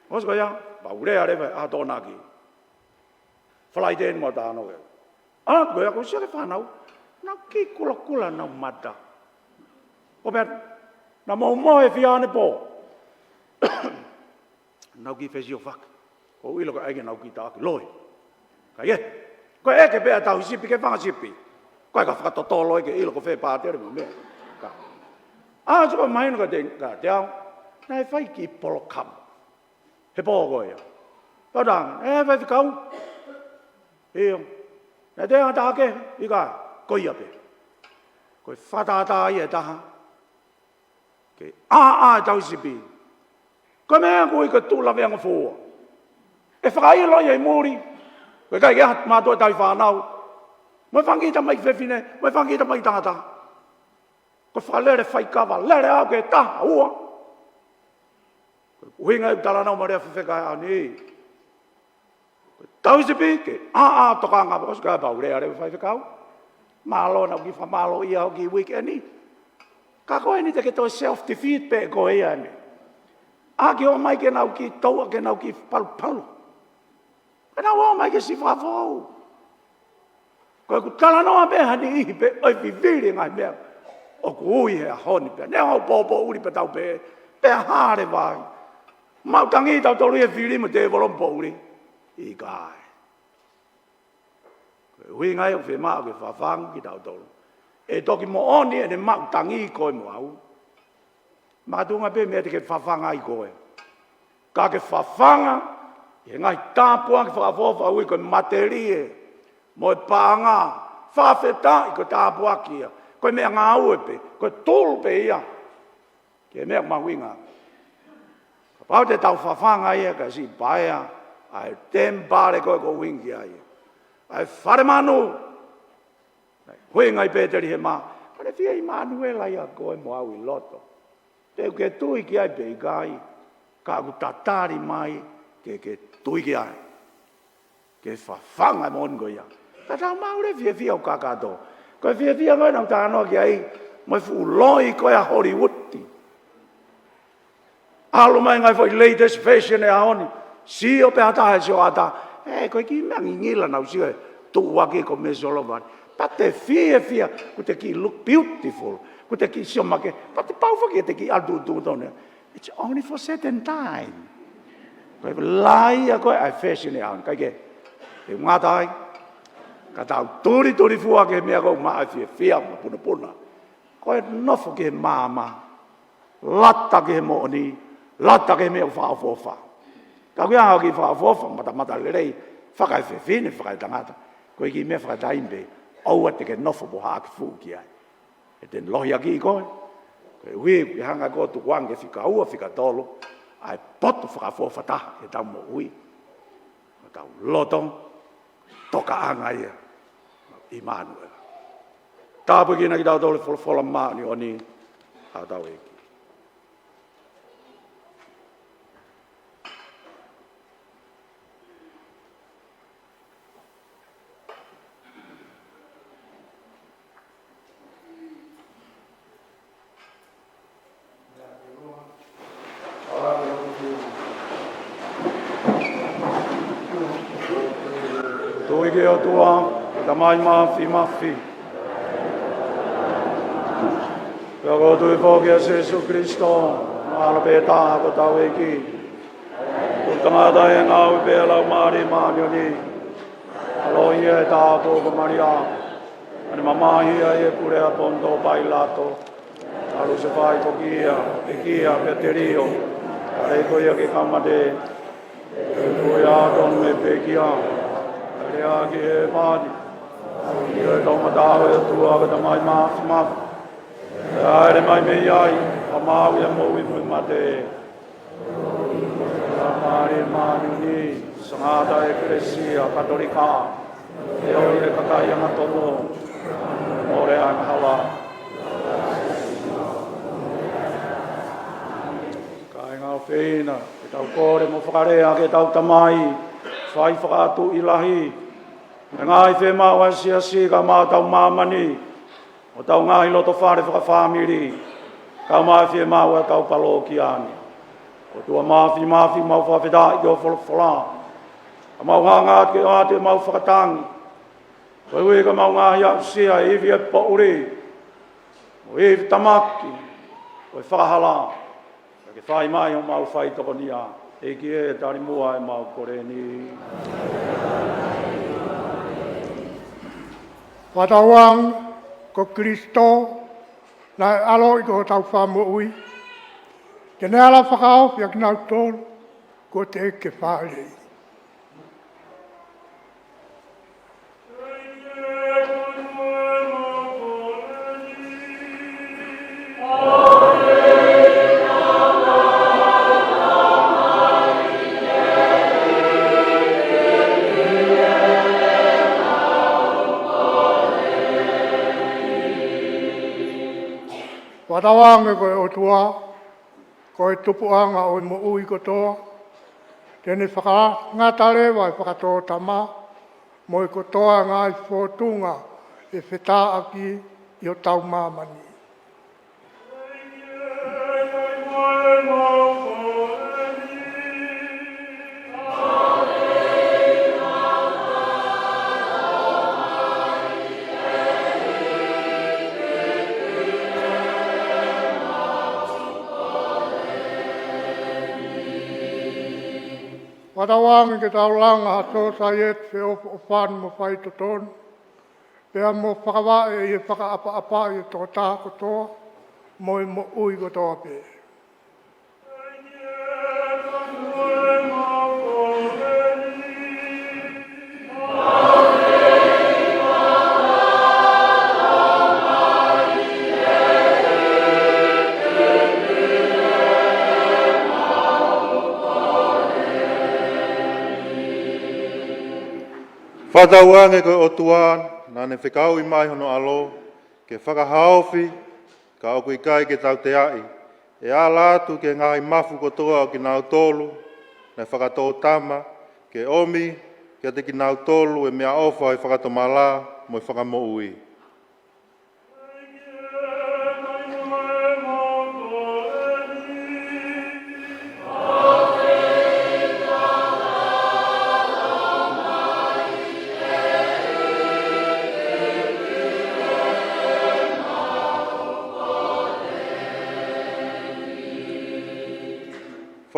ʻOsi ko ia, pea u lea leva he ʻaho Tokonaki. Falaite ni mo tano ke. ʻA ko ia ko e siasi fānau, nau kiʻi kulakula ʻenau mata. Ko pea, naʻa mou mohe fia ʻanepō. Nau kiʻi fesiofaki. ʻOku ou ʻilo ko e ʻai ke nau kiʻi taʻaki loi. Ka ʻi he, ko e ʻeke pē ʻa e tauhisipi ki he fanga sipi. Ko e ka fakatotolo ʻi he ʻilo ko fē pātele mo e meʻa. Ka. ʻA, so ko e mahino kiate, kiate au, naʻe fai e kiʻi polokalama he pō ko ia. Tau tala ange, ʻe faifekau. ʻIo. Naʻe toe ʻai ha taha kehe, ʻikai, ko ia pē. Ko e fakatātā ia ʻe taha. Ke ʻā ʻa e tauhisipi. Ko e meʻa ʻoku ui ko e tuʻu laveangofua. ʻE fakaʻilo ia ʻi muli. Ko e ʻikai ke ʻi ai ha mātuʻa tauhi fānau. Mo e fanga kiʻi tamaiki fefine, mo e fanga kiʻi tamaiki tangata. Ko e fakalele faikava, lele au ki he taha, ua. Ko e ʻuhinga ia ʻeku talanoa mo e lea fefeka ʻaho ni. Ko e tauhisipi ke ʻā ʻa e tokanga, ʻosi ko ia pea u lea leva faifekau. Mālō naʻa ku kiʻi fakamālōʻia hoʻo kiʻi weekend ni. Ka ko eni te ke toe self defeat pē koe ia eni. ʻAki ʻomai ke nau kiʻi touʻa, ke nau kiʻi palupalu. Pea nau ō mai ke siʻi fakafoʻou. Ko ʻeku talanoa pē ha niʻihi pē ʻo e vivili e ngaahi meʻa ʻoku ui he ʻaho ni pea. Neongo ʻoku poupou ʻuli pea tau pehē, pea hale vai. Maʻu tangi tautolu ʻi he vivili mo e tēvolo mo e poʻuli. ʻIkai. Ko e ʻuhinga ia ʻoku fiemaʻu ke fafanga kitautolu. ʻE toki moʻoni ʻene maʻu tangi koe mo au. Makatuʻunga pē meʻa te ke fafanga ai koe. Ka ke fafanga ʻi he ngaahi tāpuaki fakaʻofoʻofa ʻoku ui ko e matelie mo e paʻanga. Fakafetaʻi ko e tāpuaki ia. Ko e meʻangāue pē, ko e tulu pē ia ki he meʻa mahuʻinga. Kapau te tau fafanga ia kae siʻi paea ʻa e temipale ko ē ʻoku ou ʻuhinga ki ai. ʻA e fale manu. Naʻe ʻuhinga ʻi Petelihema, ko ʻene fie ʻImanuela ia koe mo au ʻi loto. Te ke tui ki ai pe ʻikai, ka ʻoku tatali mai ke ke tui ki ai. Ke fafanga e moʻoni ko ia. Ka tau maʻu leva e fiefia ʻo kakato. Ko e fiefia ko ē naʻa ku talanoa ki ai, mo e fuʻu loi ko ē ʻa Hollywood. ʻAlu mai ngaahi foʻi latest fashion e ʻaho ni. Sio pē ha taha he sioʻata. ʻE, ko e kiʻi meʻa ngingila naʻa ku sio he tuʻuaki ko Mesolovani. Pea te fiefia, ʻoku te kiʻi look beautiful. Ko e kiʻi sio mai ke, pea te pau foki e te kiʻi ʻalu tuʻutuʻu tonu. It's only for certain time. Ko e lahi ia ko ē ʻa e fēsine ʻaho ni, kae kehe, te u ngata ai, ka tau tulitulifua ki he meʻa ko ē ʻoku maʻu ai e fiefia mo e punapuna. Ko e nofo ki he maama, lata ki he moʻoni, lata ki he meʻa ʻoku fakaʻofoʻofa. Ka ʻoku ʻi ai ha kiʻi fakaʻofoʻofa, matamata lelei, fakaefefine, fakaetangata. Ko e kiʻi meʻa fakataimi pē, ʻoua te ke nofo pe haʻaki fuʻu ki ai. He te ne lohiakiʻi koe. Koeʻuhi, ʻe hanga ʻe koe ʻo tukuange fika ua, fika tolu ʻa e poto fakaʻofoʻofa taha ʻi heʻetau moʻui. Ko hotau loto, tokaʻanga ia ʻo ʻImanuela. Tāpuekina kitautolu ʻe he folofola māʻoniʻoni ʻa hotau ʻEiki. Tui ki he ʻOtua, ko e Tamai Mafimafi. Pea ko e tui foki kia Sīsū Kalaisi, ʻAlo pē taha ko hotau ʻEiki. Ko e tangata ʻi he ngāue pē ʻa e Laumālie Māʻoniʻoni. ʻAloʻi ia ʻe he tāupoʻou ko Malia. Naʻa ne mamahi ai ʻi he pule ʻa Ponitō Pailato. ʻAlu ʻo fai foki ia, pekia, pea telio. Pea leʻo ia ke kau mate. Pea tō ia ʻo tonu mei he pekia. Pea lea ki hēvani. ʻAlu ki he toʻomataʻu ʻo e ʻOtua ko e Tamai Mafimafi. Pea hāʻele mai mei ai, ʻo maʻu ʻa e moʻui mo e mate. Laumālie Māʻoniʻoni, Sangata ʻEkelesia Katolika, ʻa e ʻofa ʻa e kakai angatonu, mole ʻa e angahala. Kāinga ʻofeina, ke tau kole mo fakalea ki heʻetau Tamai, fai fakaʻatuʻi lahi, ʻa e ngaahi fiemaʻu ʻa e siasi kae ʻumaʻā hotau māmani, hotau ngaahi loto fale fakafāmili, kae ʻumaʻā e fiemaʻu ʻa hotau palokia ni. ʻOtua Mafimafi, mau fakafetaʻi ki hoʻo folofola. Ka mau hanga atu ke ʻoatu ʻemau fakatangi. Koeʻuhi ka mau ngaahi aʻusia ʻa e ivi ʻo e poʻuli, mo e ivi tamaki, mo e fakahala. Ka ke fai mai homau faitokonia, ʻEiki ē, tali muʻa ʻemau kole ni. Fakatauange ko Kalaisi, naʻe ʻaloʻi ko hotau Fakamoʻui, ke ne ala fakaofi ʻa kinautolu kuo teʻeki ke fāʻeleʻi. Fakatauange ko e ʻOtua, ko e tupuʻanga ʻo e moʻui kotoa, te ne fakangata leva ʻa e fakatōtama, mo e kotoa e ngaahi fōtunga ʻe fetaʻaki ʻi hotau māmani. Fakatauange ke tau langa ha sōsaieti feʻofoʻofani mo faitotonu, pea mo fakavaʻe ʻi he fakaʻapaʻapaʻi ʻo e tokotaha kotoa, mo e moʻui kotoa pē. Fakatauange ko e ʻOtua, naʻa ne fekauʻi mai hono ʻAlo, ke fakahaofi, ka ʻoku ʻikai ke tauteaʻi, ʻe ala atu ki he ngaahi mafu kotoa ʻo kinautolu naʻe fakatōtama, ke ʻomi kiate kinautolu ʻa e meʻaʻofa ʻo e fakatomala mo e fakamoʻui.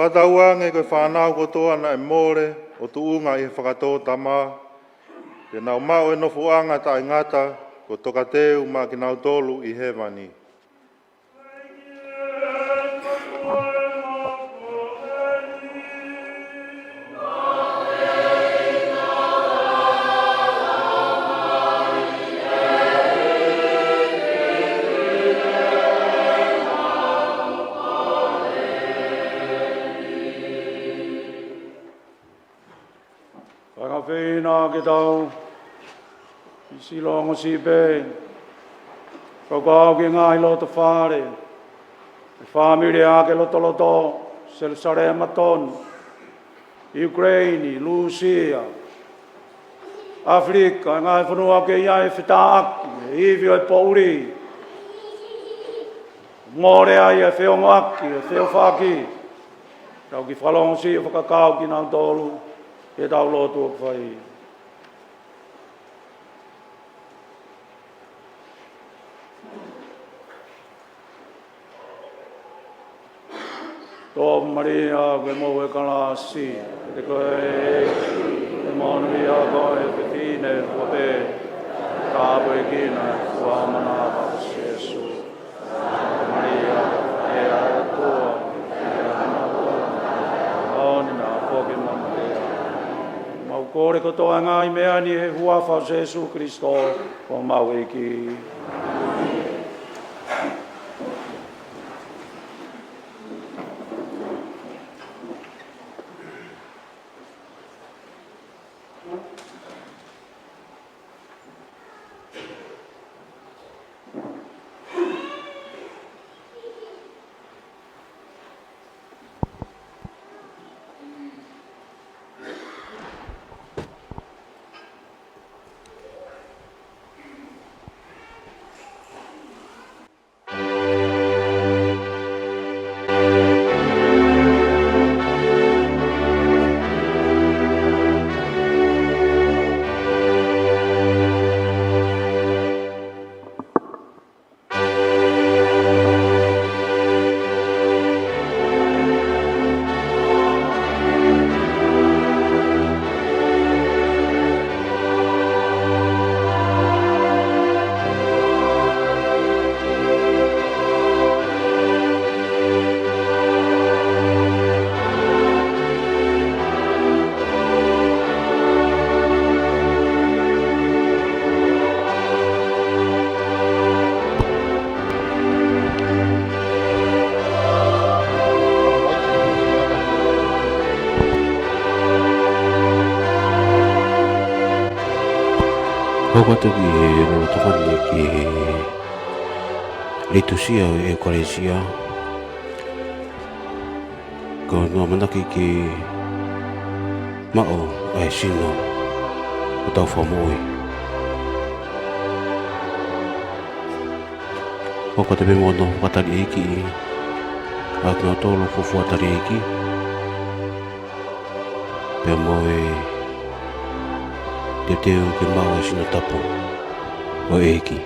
Fakatauange ko e fānau kotoa naʻe mole ʻo tuʻunga ʻi he fakatōtama, te nau maʻu e nofoʻanga taʻengata, ko e tokateu maʻa kinautolu ʻi hēvani. Fakafeʻiloaki ke tau ʻi he silongo siʻi pē, kau ki he ngaahi loto fale, ʻa e fāmili ʻa e lotolotonga, Selusalema tonu, ʻIukuleini, Lūsia, ʻAfilika, ʻa e ngaahi fonua ʻoku ʻi ai e fetāʻaki, ʻa e ivi ʻo e poʻuli, mole ai e feongoʻaki, e feʻofaʻaki. Tau kiʻi fakalongosiʻi ʻo fakakau kinautolu ʻi heʻetau lotu ʻoku fai. Tō Malia, ʻoku ke maʻu e kalasi, ʻiate koe ʻi he ʻEiki, ʻoku ke monūʻia koe ʻi he fefine kotoa pē, pea tāpuekina e fua ʻo ho manava ko Sīsū. Malia, ʻe ʻa e ʻOtua, ʻe ʻa e ʻOtua, ʻoni na foki mo Malia. Mau kole kotoa e ngaahi meʻa ni ʻi he huafa ʻo Sīsū Kalaisi ko homau ʻEiki. Hoko atu ki he lolotonga ni ki he liturgia ʻo e ʻEkalesia. Ko hono ʻamanaki ke maʻu ʻa e sino ʻo hotau Fakamoʻui. Hoko atu pē mo hono fakatali ʻeiki ʻa kinautolu fuofua tali ʻeiki, pea mo e teuteu ke maʻu ʻa e sino tapu ʻo e ʻEiki.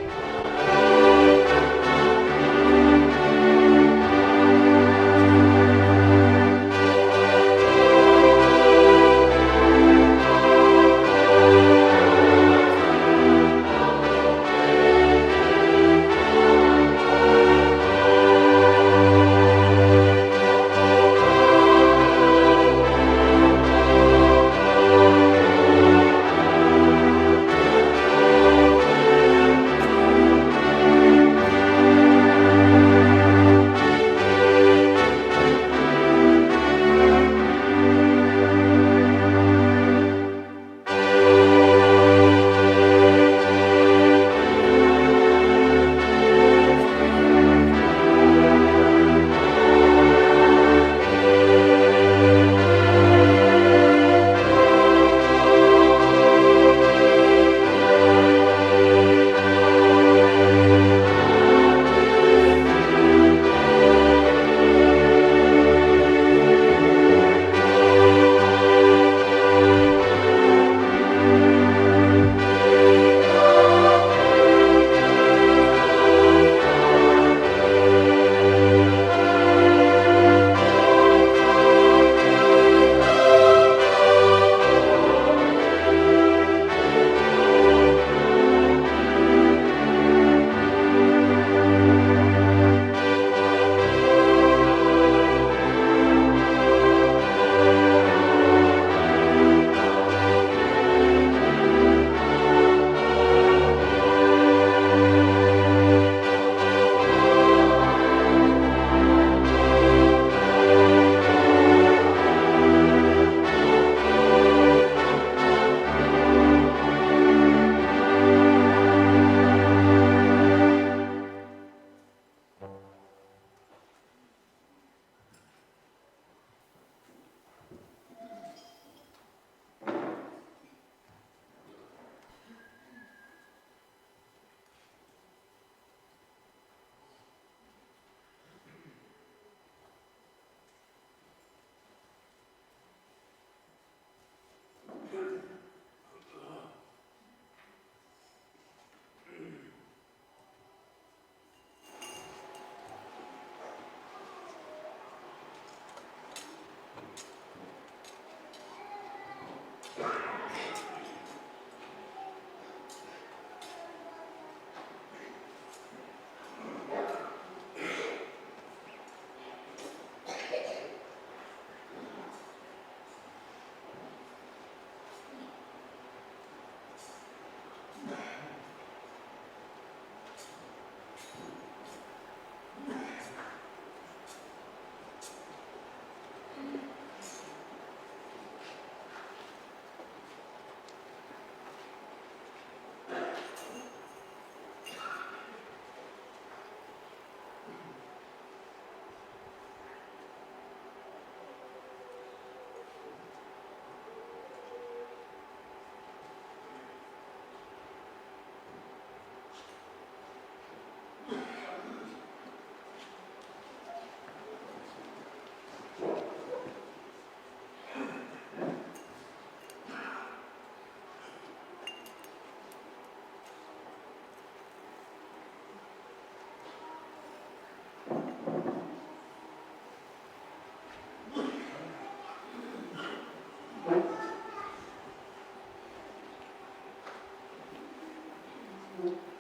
ʻOku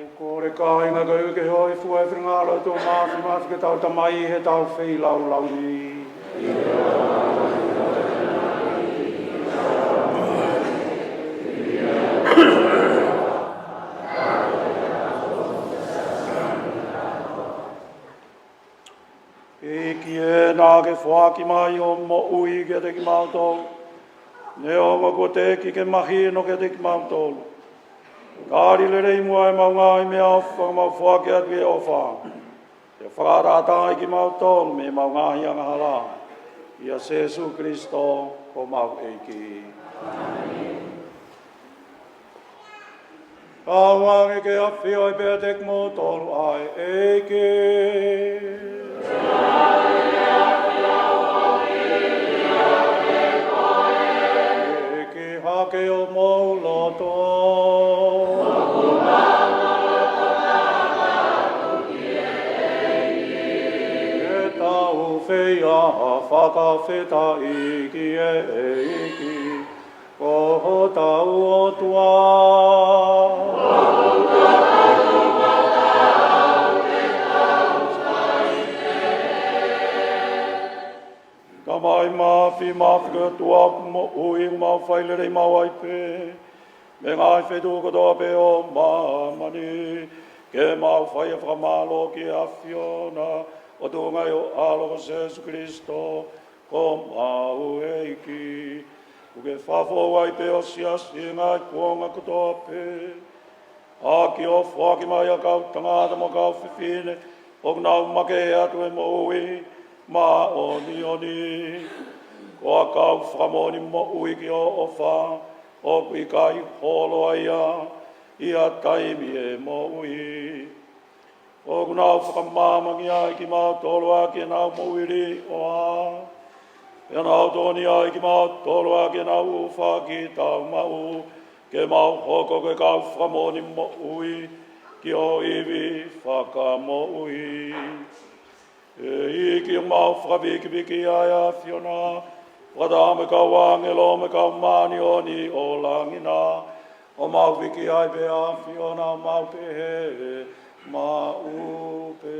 ou kole kāinga, kae ʻuhi ke hōifua ʻi he finangalo ʻo e ʻOtua Māfimafi, ke tau tamaioʻi ʻi heʻetau feilaulau ni. ʻEiki ē, naʻa ke foaki mai hoʻo moʻui kiate kimautolu, neongo kuo teʻeki ke mahino kiate kimautolu. Tali lelei muʻa ʻemau ngaahi meʻaʻofa, mau foaki atu ʻi he ʻofa, ke fakaʻatā kimautolu mei heʻemau ngaahi angahala, ʻia Sēsū Kalaisi ko homau ʻEiki. Tauange ke ʻafioʻi pē ʻiate kimoutolu ʻa e ʻEiki. ʻEiki hake homou loto. Ke tau feiā fakafetaʻi ki he ʻEiki, ko hotau ʻOtua. Tamai Māfimafi, ko e ʻOtua moʻui, ʻoku mau fai lelei maʻu ai pē mei he ngaahi feituʻu kotoa pē ʻo māmani, ke mau fai ʻa e fakamālō ki he ʻAfiona, ʻOtua ngaahi ʻo e ʻAlo ko Sēsū Kalaisi ko homau ʻEiki. ʻOku ke fakafoʻou ai pē ho siasi ʻi he ngaahi kuonga kotoa pē, ʻaki hoʻo foaki mai ʻa e kau tangata mo e kau fefine ʻoku nau makehe atu ʻi he moʻui māʻoniʻoni, ko ha kau fakamoʻoni moʻui ki hoʻo ʻofa, ʻoku ʻikai holo ai ia ʻi ha taimi ʻi he moʻui. ʻOku nau fakamāmangia ai kimautolu ʻaki ʻenau moʻui līʻoa, pea nau tokoniʻi ai kimautolu ʻaki ʻenau ʻū fakataumaʻu, ke mau hoko ko e kau fakamoʻoni moʻui ki ho ivi fakamoʻui. ʻEiki, ʻoku mau fakavikivikiʻi ʻa e ʻAfiona, fakataha mo e kau ʻāngelo mo e kau māʻoniʻoni ʻo langi na, ʻo mau viki ai pē ʻa e ʻAfiona, ʻo mau pehē, maʻu pē.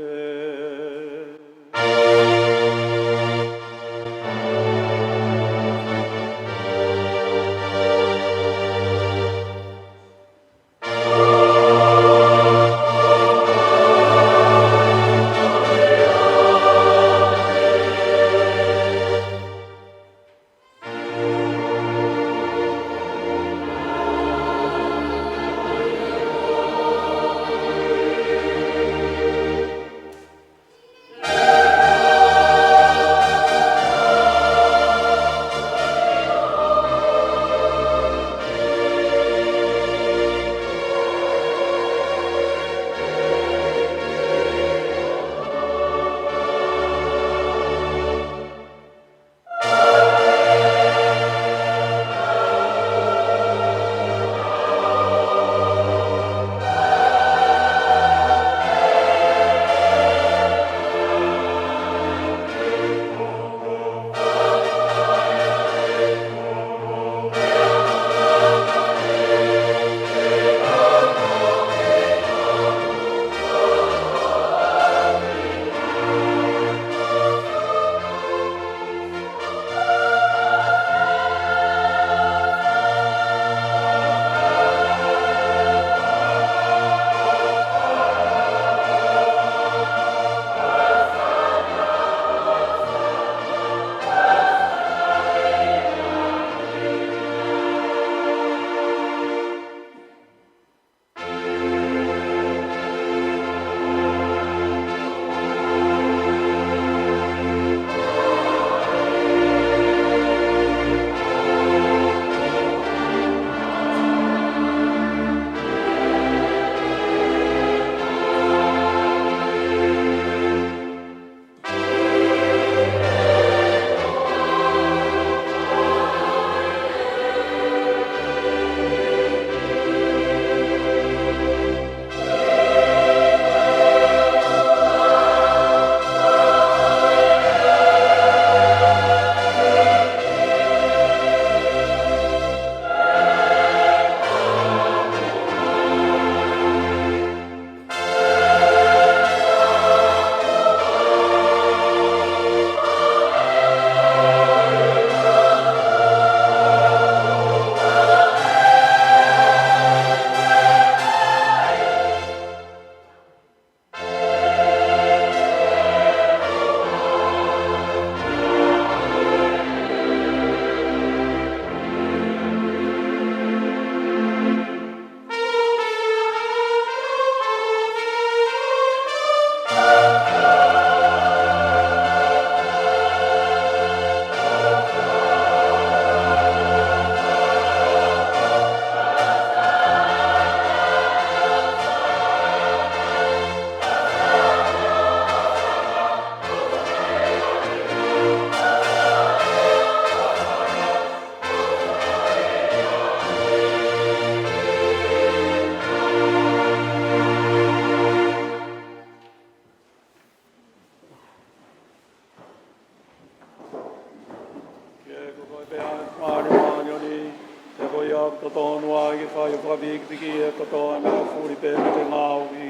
Ki he kotoa ʻa e meʻa ʻoku fuli pea ʻoku ke ngaohi,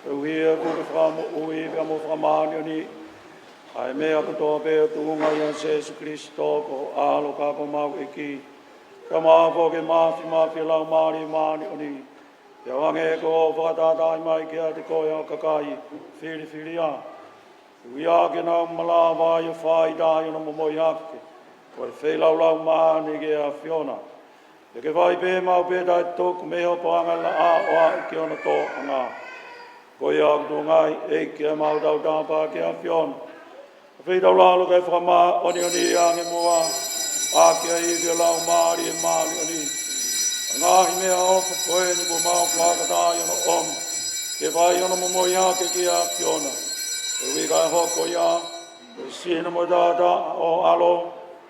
koeʻuhi he ʻoku ke fakamoʻui pea mo fakamāʻoniʻoniʻi ʻa e meʻa kotoa pea ʻoku tuʻunga ʻia Sēsū Kilisitō ko ho ʻAlo ka ko homau ʻEiki. Ka mau foki ke mafimafi ʻa e Laumālie Māʻoniʻoni, pea ʻoange ko hoʻo fakatātaaʻi mai kiate koe ʻa e kakai filifilia, ʻuhinga ke nau malava ai ʻo fai taha ʻi hono momoi hake ʻo e feilaulau māʻoniʻoni ki he ʻAfiona. Pea ke fai pē maʻu pē taʻetuku mei hoʻo paʻanga ʻo e laʻā ʻo aʻu ki hono toʻonga. Ko ia ʻoku tuʻunga ai, ʻEiki, ʻa ʻemau tautapa ki he ʻAfiona, ʻo feitaulalo kae fakamāʻoniʻoniʻi ange muʻa ʻaki ʻa e ivi ʻo e Laumālie Māʻoniʻoni ʻa e ngaahi meʻaʻofa ko eni kuo mau fakataha ʻi hono ʻomi ke fai hono momoi hake ki he ʻAfiona, koeʻuhi kae hoko ia ko e sino mo e taʻataʻa ʻo ho ʻAlo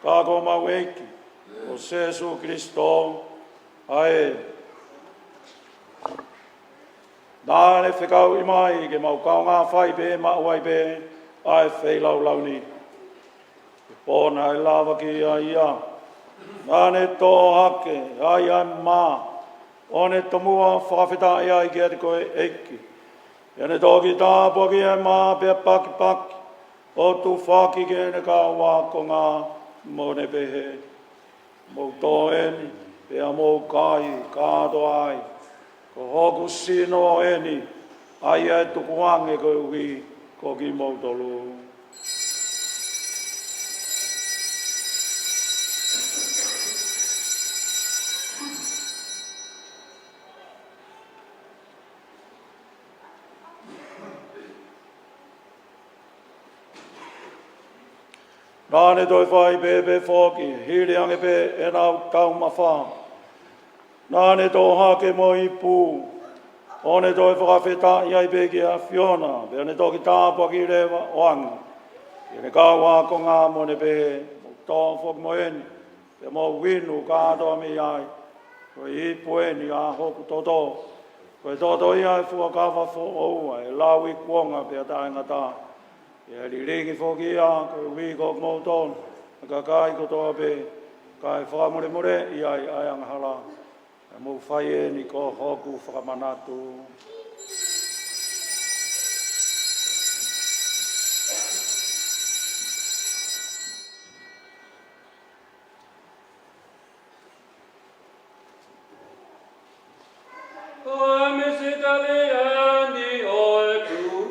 ka ko homau ʻEiki ko Sēsū Kilisitō. ʻA ē. Naʻa ne fekauʻi mai ke mau kaungā fai pē maʻu ai pē ʻa e feilaulau ni. He pō naʻe lava ki ai ʻa ia, naʻa ne tō hake ai ʻa e mā, ʻo ne tomuʻa fakafetaʻi ai kiate koe, ʻEiki. Pea ne toki tāpuakiʻi ʻa e mā pea pakipaki, ʻo tufaki ki heʻene kau ākonga, mo ne pehē: Mou tō eni, pea mou kai kātoa ai. Ko hoku sino eni, ʻa ia ʻe tukuange koeʻuhi ko kimoutolu. Naʻa ne toe fai pehē pē foki, hili ange pē ʻenau taumafa, naʻa ne tō hake mo e ipu, ʻo ne toe fakafetaʻi ai pē ki he ʻAfiona, pea ne toki tāpuakiʻi leva, ʻoange ki heʻene kau ākonga, mo ne pehē: Mou tō foki mo eni, pea mou inu kātoa mei ai. Ko e ipu eni ʻa hoku toto, ko e toto ia ʻo e fuakava foʻou, ʻa e lauikuonga pea taʻengata. ʻE lilingi foki ia koeʻuhi ko kimoutolu, ʻa e kakai kotoa pē, kae fakamolemoleʻi ai ʻa e angahala. Pea mou fai eni ko hoku fakamanatu. Ko e misiteli eni ʻo e tui.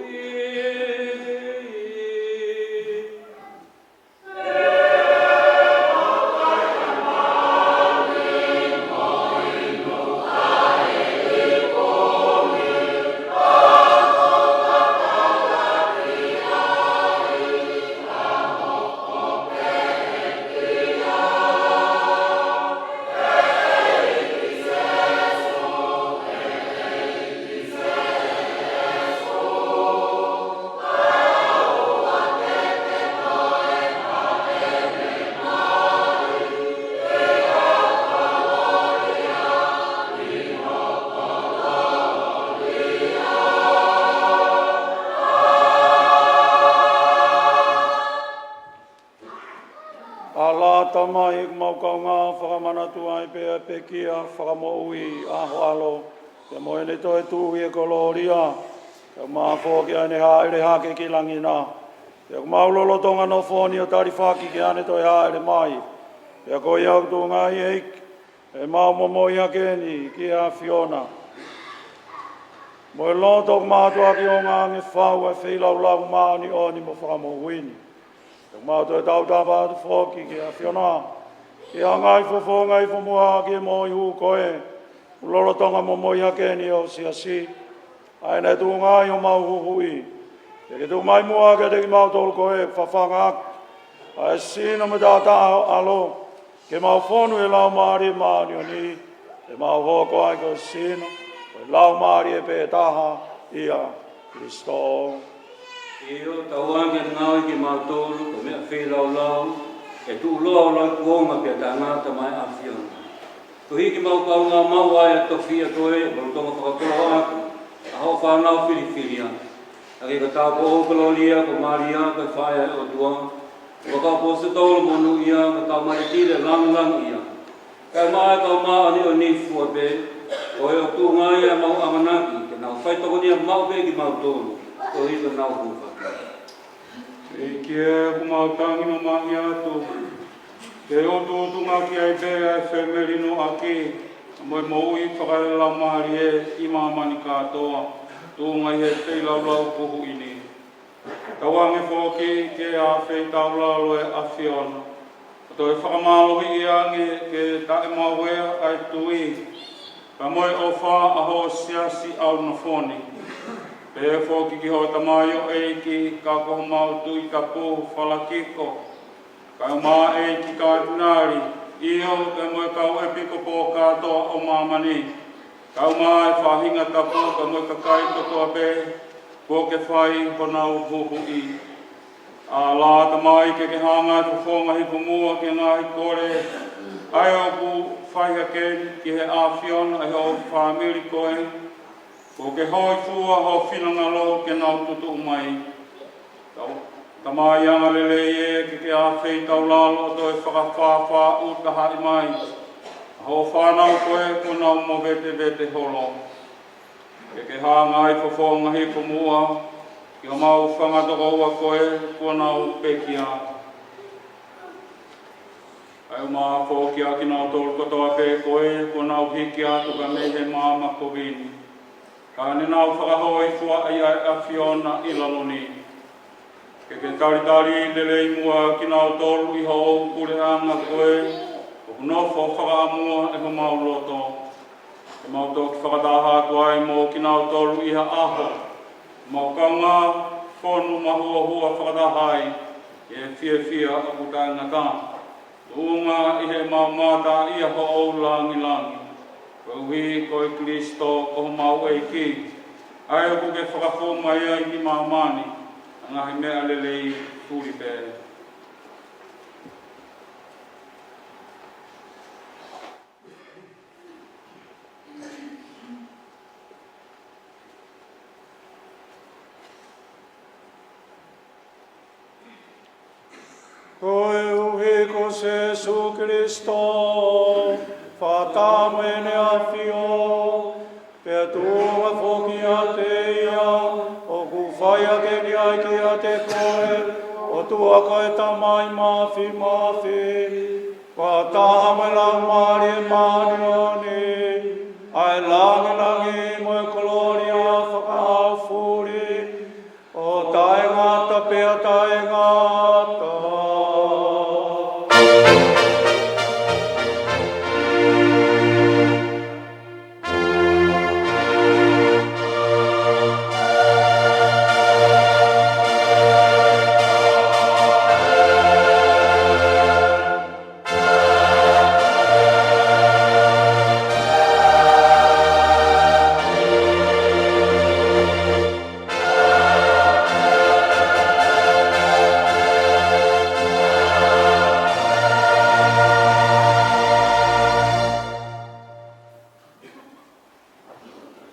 ʻAlā, Tamai, ʻoku mau kaungā fakamanatu ai pē ʻa e pekia fakamoʻui ʻa ho ʻAlo, pea mo ʻene toetuʻu ʻi he kolōlia, pea ʻoku mau foki ʻa ʻene hāʻele hake ki langi na. Pea ʻoku mau lolotonga nofo ni ʻo talifaki ki heʻene toe hāʻele mai. Pea ko ia ʻoku tuʻunga ai, ʻEiki, ʻemau momoi hake ni ki he ʻAfiona, mo e loto ʻoku mātuʻaki ʻoange fau ʻa e feilaulau māʻoniʻoni mo fakamoʻui ni. Pea ʻoku mau toe tautapa atu foki ki he ʻAfiona, ke hanga ʻo fofonga ʻi he fofonga ʻaki ʻa e moʻui hū ko ē, ʻoku lolotonga momoi hake ni ʻo e siasi, ʻa ia naʻe tuʻunga ai homau huhuʻi. Pea ke tuku mai muʻa kiate kimautolu ko ē ʻoku fafanga ʻaki ʻa e sino mo e taʻataʻa ʻo ho ʻAlo, ke mau fonu ʻi he Laumālie Māʻoniʻoni, ke mau hoko ai ko e sino ʻo e Laumālie pē taha ʻia Kilisitō. ʻIo, tauange ke ngāue kimautolu ko e meʻa feilaulau, ʻe tuʻuloa ʻo lauikuonga pea taʻengata maʻa e ʻAfiona. Koeʻuhi ke mau kaungā maʻu ai ʻa e tofiʻa ko ē, ʻo lolotonga fakakoloa ʻaki ʻa hoʻo fānau filifilia. ʻA ia ko e taupoʻou kolōlia ko Malia, ko e faʻē ʻo e ʻOtua, ko e kau ʻaposetolo monūʻia, ko e kau maletile langilangiʻia, kae ʻumaʻā ʻa e kau māʻoniʻoni fua pē, Ko e ʻOtua ia ʻoku mau ʻamanaki ke nau faitokonia maʻu pē kimautolu, koeʻuhi ko ʻenau hūfaki. ʻEiki ē, ʻoku mau tangi mamahi atu ke utuutunga ki ai pē ʻa e femelinoʻaki mo e moʻui fakalaumālie ʻi māmani kātoa, tuʻunga ʻi he feilaulau puhuʻi ni. Tauange foki ke afeitaulalo e ʻAfiona, ʻo toe fakamālohiʻi ange ke taʻemaueʻa ʻa e tui, pea mo e ʻofa ʻa ho siasi ʻaunofo ni. Pehē foki ki hoʻo tamaioʻeiki, ka ko homau Tuʻi Tapu Falakiko, kae ʻumaʻā ʻa e ʻEiki Katinali, ʻio, pea mo e kau ʻepikopō kātoa ʻo māmani, kae ʻumaʻā e faʻahinga tapu, pea mo e kakai kotoa pē kuo ke fai honau huhuʻi. ʻAlā, Tamai, ke ke hanga ʻo fofonga hifo muʻa ki he ngaahi kole ʻa ia ʻoku fai hake ni ki he ʻAfiona ʻi hoʻo fāmili ko ē, kuo ke hōifua ho finangalo ke nau tutuʻu mai. Tau, Tamai angalelei ē, ke ke afeitaulalo ʻo toe fakafāfā ʻuta haʻi mai ʻa hoʻo fānau ko ē kuo nau movetevete holo. Ke ke hanga ʻo fofonga hifo muʻa ki homau fanga tokoua ko ē kuo nau pekia. Kae ʻumaʻā foki ʻa kinautolu kotoa pē ko ē kuo nau hiki atu ka mei he maama kovi ni, ka ne nau fakahōifuaʻi ʻa e ʻAfiona ʻi lalo ni. Ke ke talitali lelei muʻa kinautolu ʻi hoʻo puleʻanga ko ē ʻoku nofo fakaʻamua ʻe homau loto. Ke mau toki fakataha atu ai mo kinautolu ʻi ha ʻaho, mau kaungā fonu mahuohua fakataha ai ʻi he fiefia ʻoku taʻengata, tuʻunga ʻi heʻemau mamata ʻi hoʻo lāngilangi. Koeʻuhi ko e Kilisitō ko homau ʻEiki, ʻa ia ʻoku ke fakafou mai ai ki māmani ʻa e ngaahi meʻa lelei fulipē. Koeʻuhi ko Sēsū Kilisitō, fakataha mo ʻEne ʻAfio, pea tuʻunga foki ʻiate ia, ʻoku fai hake ni ʻa ia kiate koe, ʻOtua ko e Tamai Māfimafi, fakataha mo e Laumālie Māʻoniʻoni, ʻa e lāngilangi mo e kolōlia fakahaofuli, ʻo taʻengata pea taʻengata.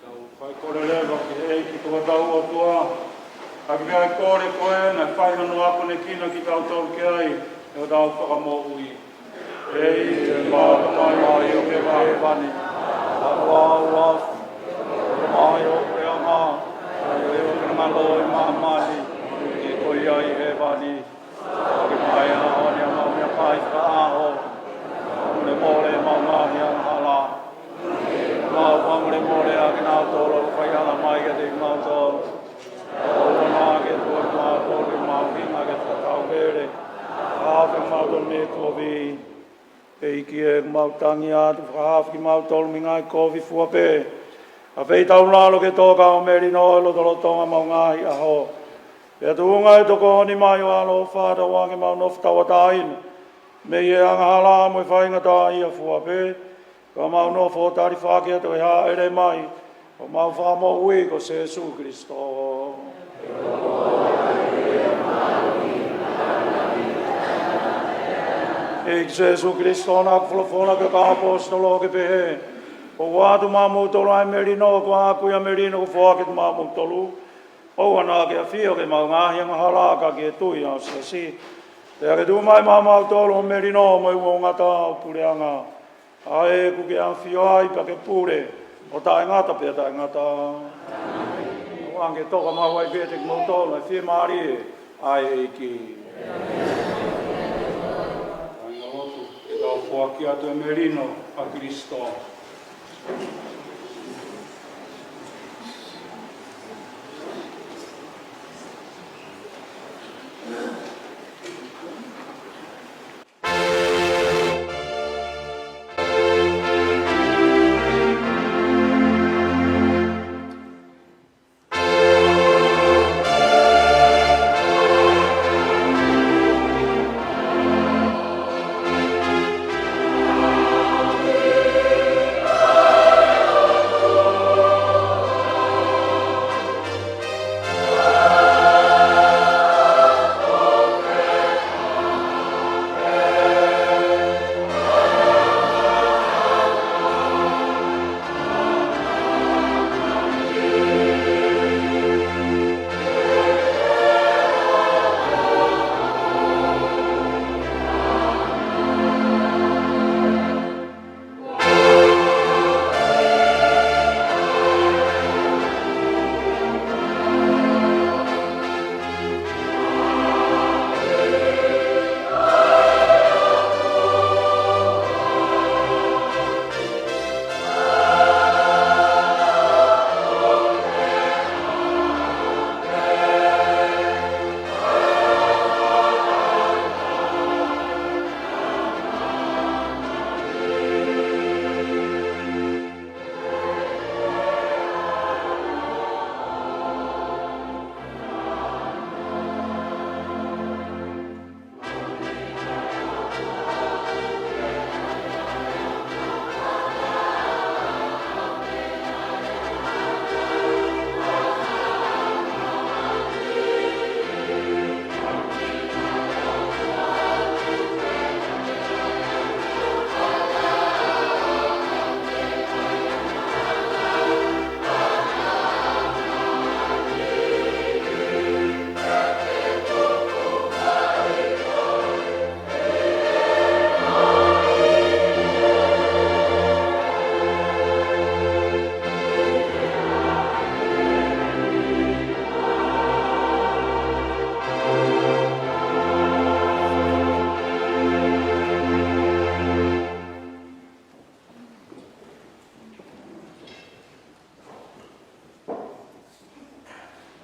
Tau fai kole leva ki he ʻEiki ko hotau ʻOtua, ʻaki pē ʻa e kole ko ē naʻe fai hono akonekina kitautolu ki ai ʻe hotau Fakamoʻui. ʻEiki, ke mau tamai mai ʻo ke vahe pani, ʻa hoʻo ʻaofi, ke hoko mai ho puleʻanga, ke hoko mai ho finangalo ʻi māmani, hangē ko ia ʻi hēvani. Ke mai ʻa e ʻaho ni ʻa e meʻakai fakaʻaho. Molemole ʻemau ngaahi angahala, ʻo fakamolemole ʻa kinautolu ʻoku fai angahala mai kiate kimautolu. ʻOua naʻa ke tuku kimautolu ki he mahuʻinga, ka ke fakatauele ʻa kimautolu mei he kovi. ʻEiki ē, ʻoku mau tangi atu, fakahaofi kimautolu mei he ngaahi kovi fua pē. Afeitaulalo ke tō ka ʻo melino ʻi he lotolotonga ʻemau ngaahi ʻaho. Pea tuʻunga ʻi he tokoni mai ʻo ho ʻAlo, fakatauange ke mau nofo tauʻatāina mei he angahala mo e faingataʻaʻia fua pē, ka mau nofo tali fakataha atu ki he hāʻele mai ʻo homau Fakamoʻui ko Sēsū Kilisitō. ʻEiki Sēsū Kilisitō, naʻa ke folofola ki ho kau ʻaposetolo ʻo ke pehē, ʻOku ou ʻoatu maʻamoutolu ʻa e melino, ʻoku ou ʻaʻaku ia melino ʻoku ou foaki kiate kimautolu. ʻOua naʻa ke ʻafio ki heʻemau ngaahi angahala, ka ke tui ʻa ho siasi. Pea ke tuku mai maʻamautolu ho melino mo e uouangataʻa ho puleʻanga, ʻa ia ʻoku ke ʻafio ai pea ke pule, ʻo taʻengata pea taʻengata. ʻOange toka maʻu ai pē kiate kimoutolu ʻa e fiemālie ʻa e ʻEiki. Kāinga lotu, ke tau foaki atu e melino ʻa Kalaisi.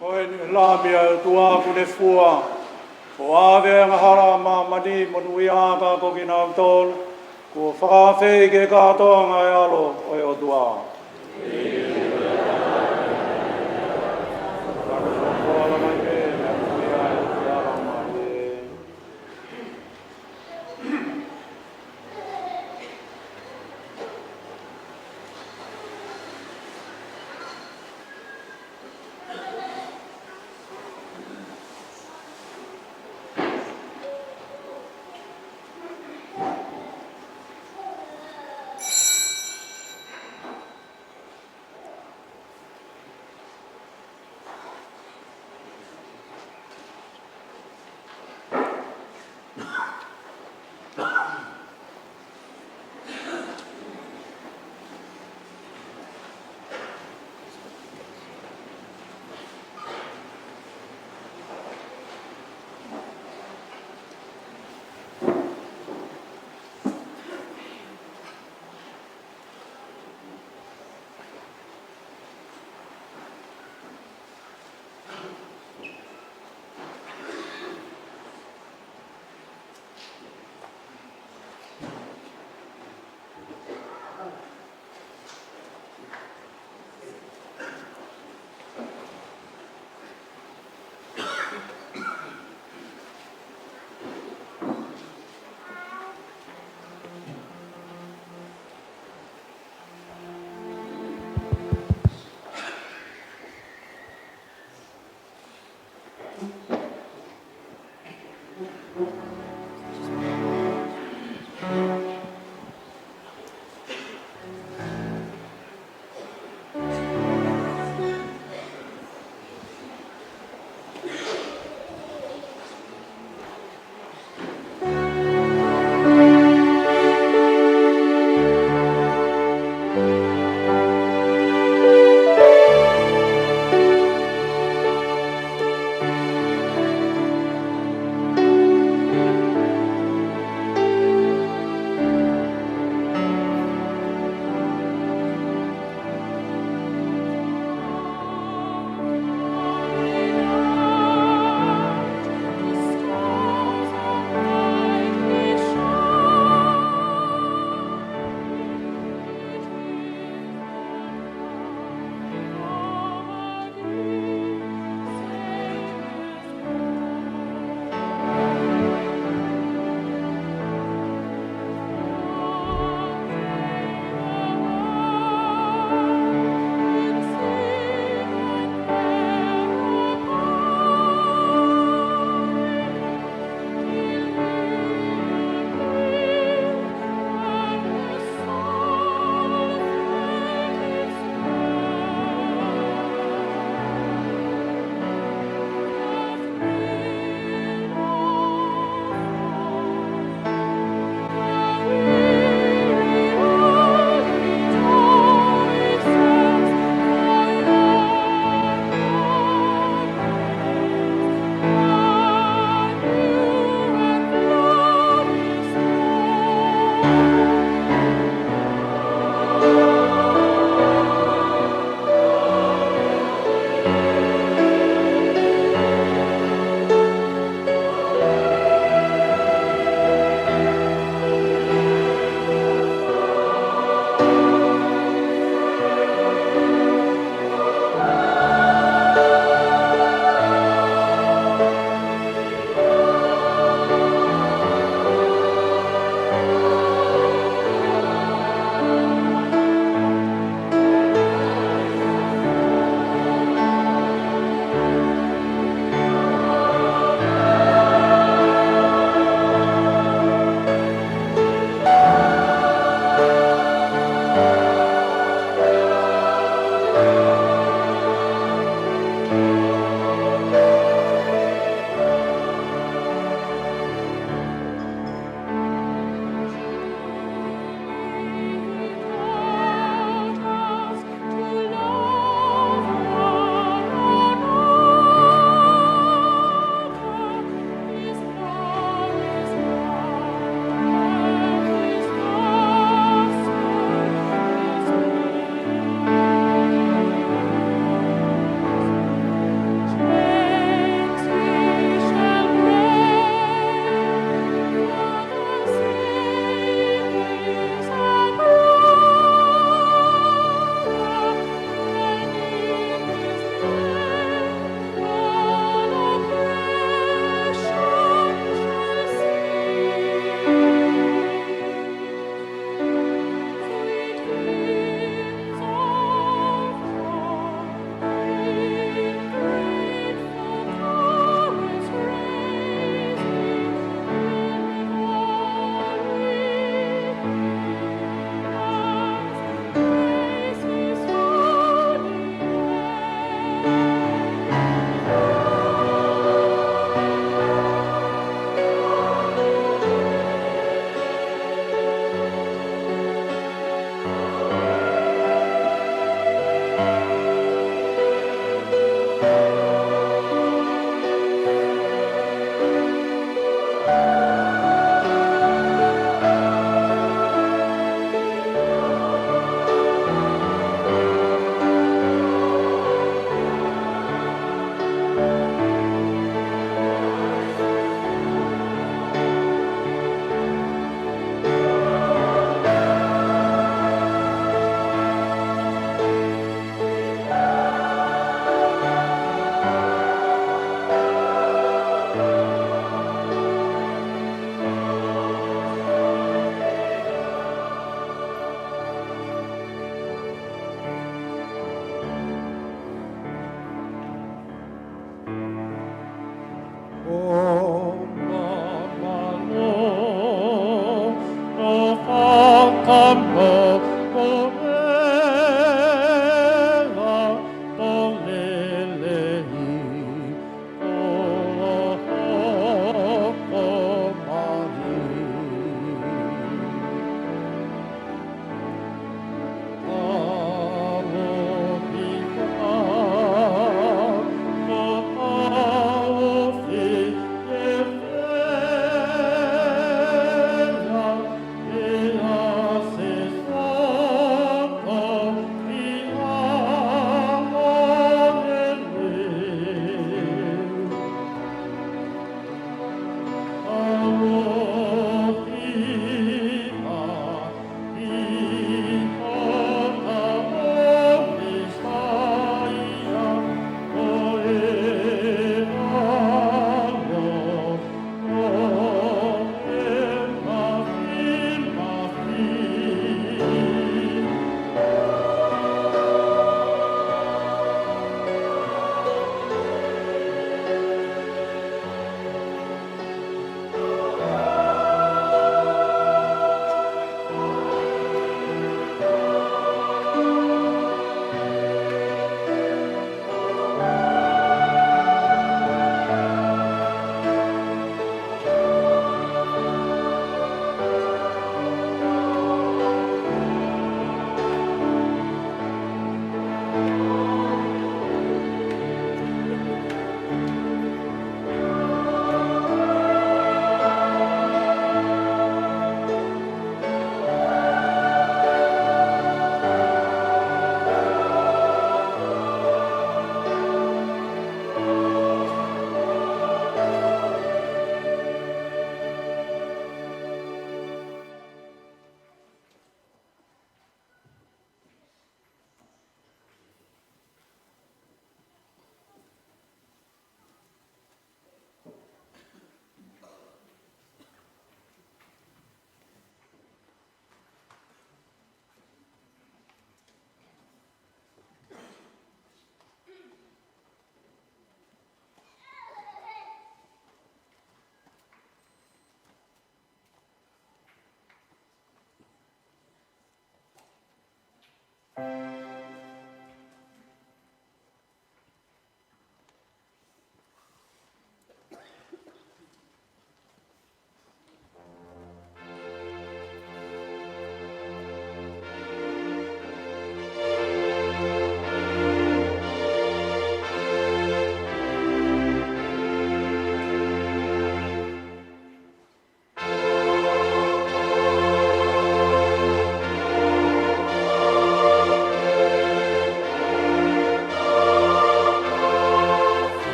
Ko eni ʻa e Lami ʻa e ʻOtua kuo ne fua, ʻo ʻave ʻa e angahala ʻa māmani, monūʻia ʻa e ʻOtua ko kinautolu kuo fakaafeʻi ki he kātoanga ʻo e ʻAlo ʻo e ʻOtua.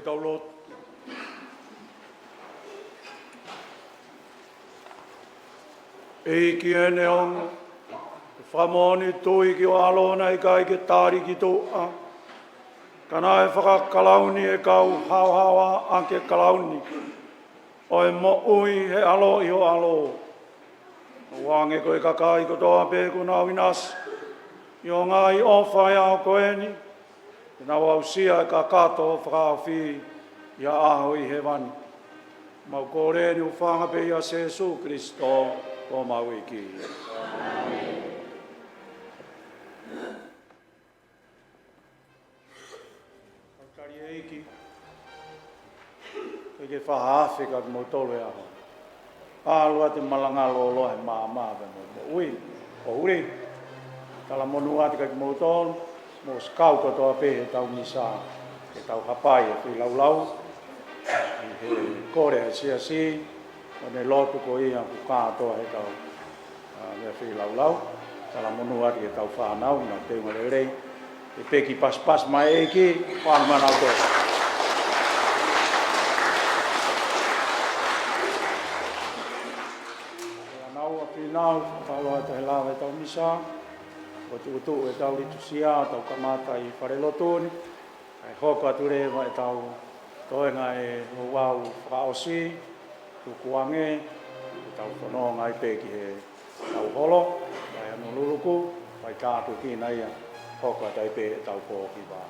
Tau lotu. ʻEiki ʻe neongo ʻeku fakamoʻoni tui ki ho ʻAlo naʻe ʻikai ke tali ki tuʻa, ka naʻe fakakalauni e kau haohaoa ʻaki e kalauni ʻo e moʻui he ʻAlo ʻi ho ʻAlo. ʻOange ko e kakai kotoa pē kuo nau ʻinasi ʻi ho ngaahi ʻofa ʻi he ʻaho ko eni, te nau aʻusia e kakato ʻo e fakahaofi ʻi ha ʻaho ʻi hēvani. Mau kole eni ʻoku hūfanga pē ʻia Sīsū Kalaisi ko homau ʻEiki. Kau tali ʻEiki, ke ke fakaafe kiate kimoutolu e ʻaho. ʻAlu atu e malanga lōloa he maama pea mo e moʻui. Ko uli, talamonū atu kiate kimoutolu, mo e kau kotoa pē heʻetau misa, ke tau hapai e feilaulau ʻi he kole ʻa e siasi, ʻo ne lotu ko ia ʻoku kātoa heʻetau, ʻa, meʻa feilaulau. Talamonū atu ki heʻetau fānau, nau teunga lelei. ʻE peki pasipasi mai ʻEiki, fānau mana ʻo tō. Fānau ʻa Pinau, fakalōloa atu he lava ʻetau misa, ʻo tuʻutuʻu ʻetau litūsia, tau kamata ʻi falelotu ni, kae hoko atu leva ʻetau toenga ʻe ouau fakaʻosi, tukuange, ʻetau fononga ai pē ki heʻetau holo, ʻa Honolulu, fai tāpuekina ia, hoko atu ai pē ʻetau pō ki vā.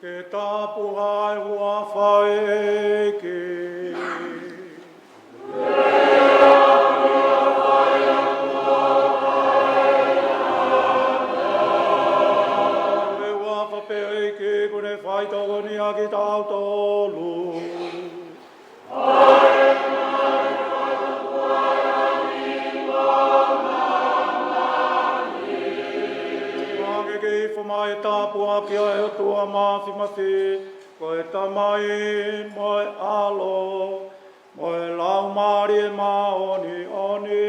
Ke tapu ʻa e huafa ʻo e ʻEiki. Ko e huafa pē ʻo e ʻEiki kuo ne faitokoni ʻa kitautolu. Hangē ke ifo mai e tāpuaki ʻa e ʻOtua Māfimafi, ko e Tamai mo e ʻAlo mo e Laumālie Māʻoniʻoni.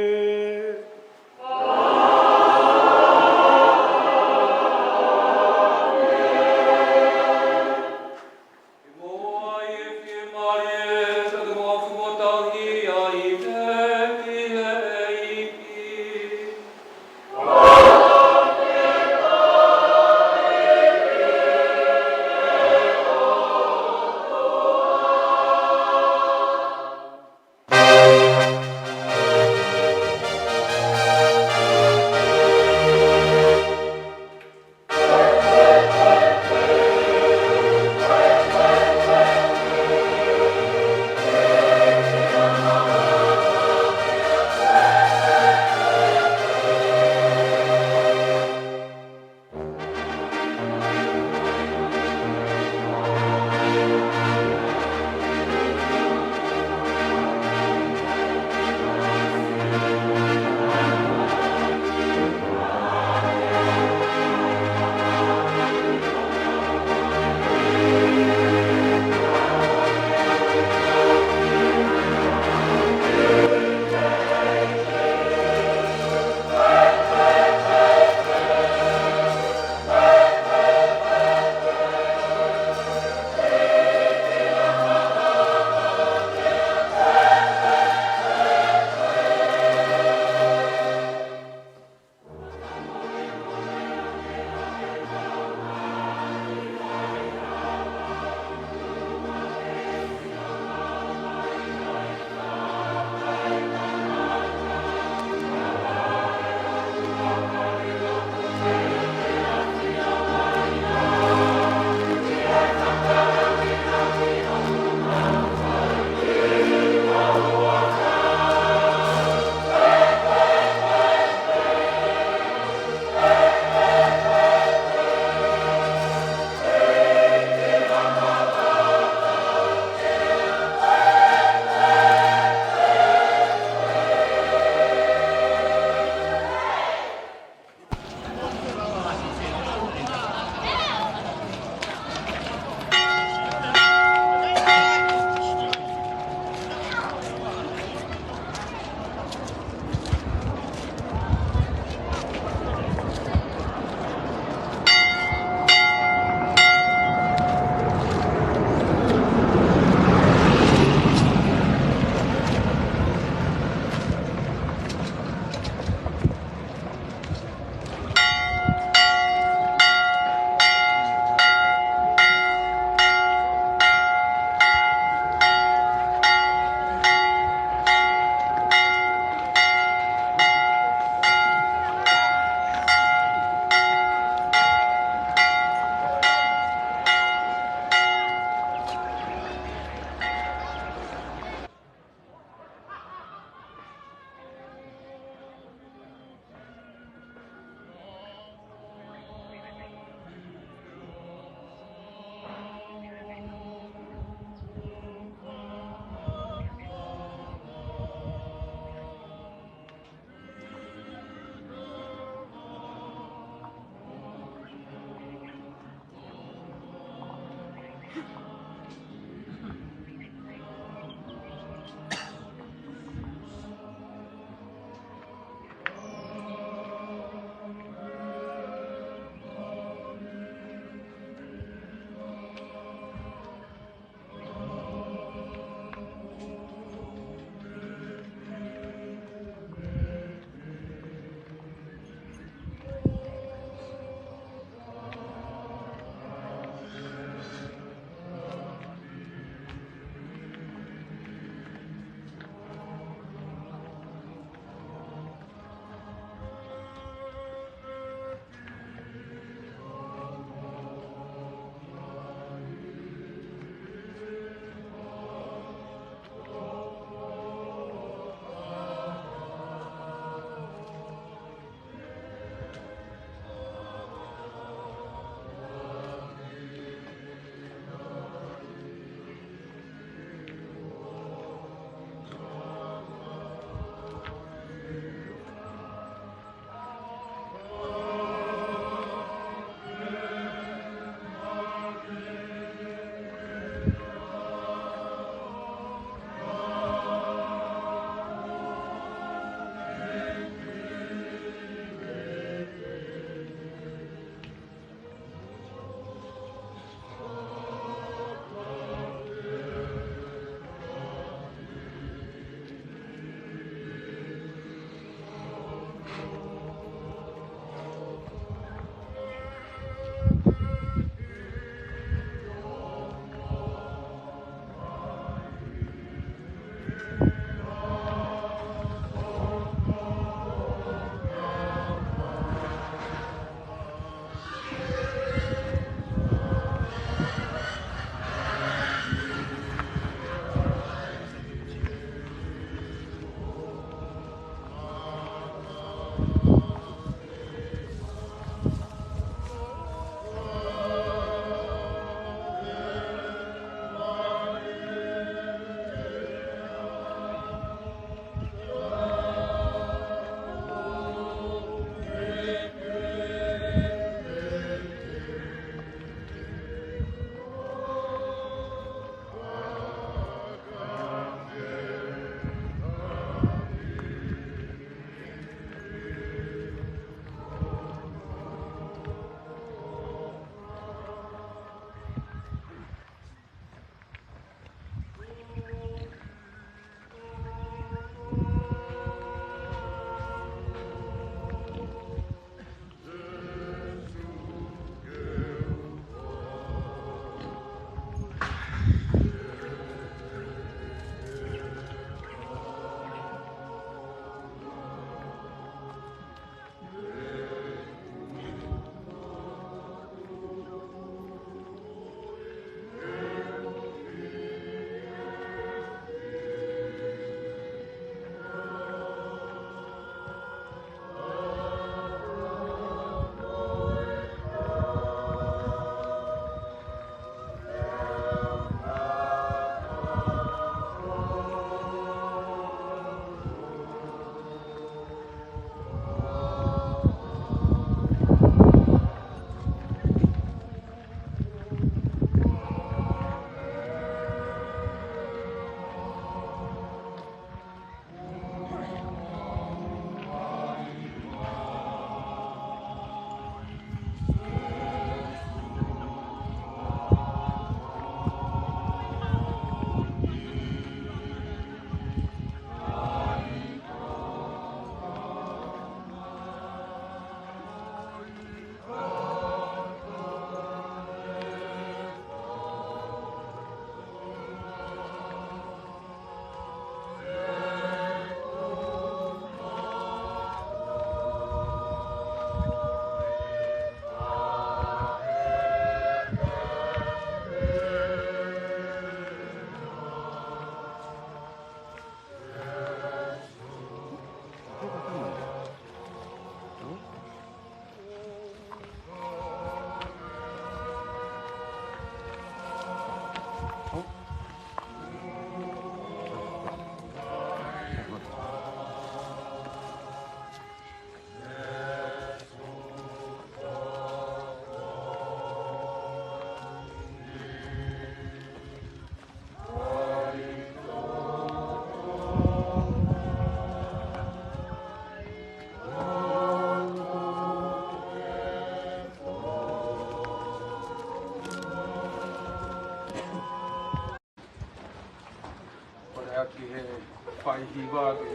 Fai hiva ke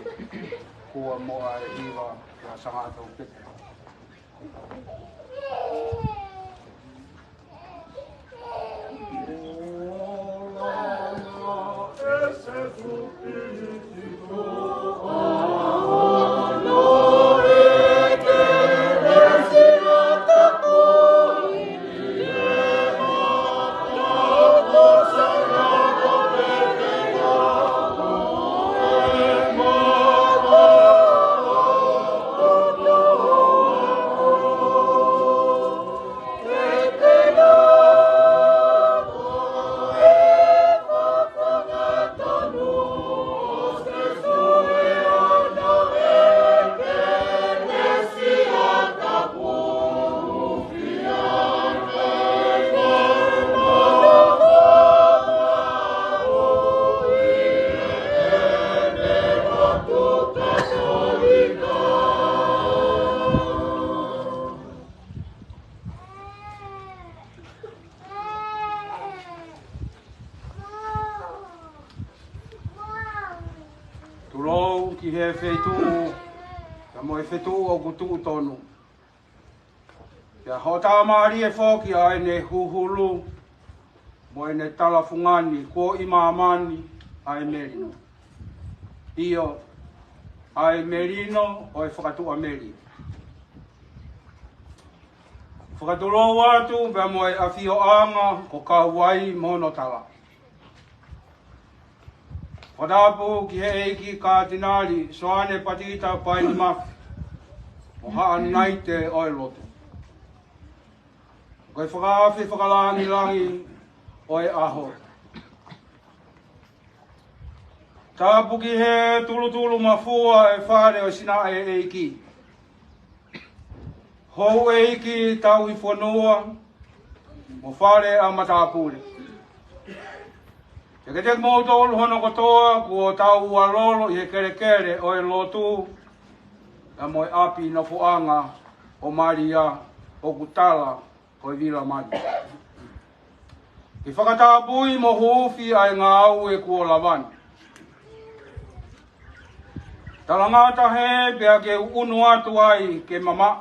kua mo ʻai hiva ke a sanga tau pete. Tulou ki he feituʻu, ka mo e feituʻu ʻoku tuʻu tonu. Pea hoʻo tāmālie foki ʻa ʻene huhulu, mo ʻene talafungani, kuo ʻi māmani ʻa e melino. ʻIo, ʻa e melino ʻo e fakatuʻamelie. Fakatulou atu pea mo e ʻafioʻanga ko Kauai mo hono tala. Fakatapu ki he ʻEiki Katinali Soane Patita Paini Mafi, mo Haʻa Naite ʻo e Lotu. Ko e fakaafe fakalāngilangi ʻo e ʻaho. Tapu ki he tulutulu mafua e fale ʻo sina ʻeiki. Houʻeiki Tauhi Fonua, mo Fale ʻa Matāpule. Kiate kimoutolu hono kotoa kuo tau ʻalolo ʻi he kelekele ʻo e lotu, pea mo e ʻapi nofoʻanga ʻo Malia ʻoku tala ko e Vila Mali. Ke fakatapui mo huufi ʻa e ngāue kuo lava ni. Talangata hē pea ke u ʻunu atu ai ke mamaʻo,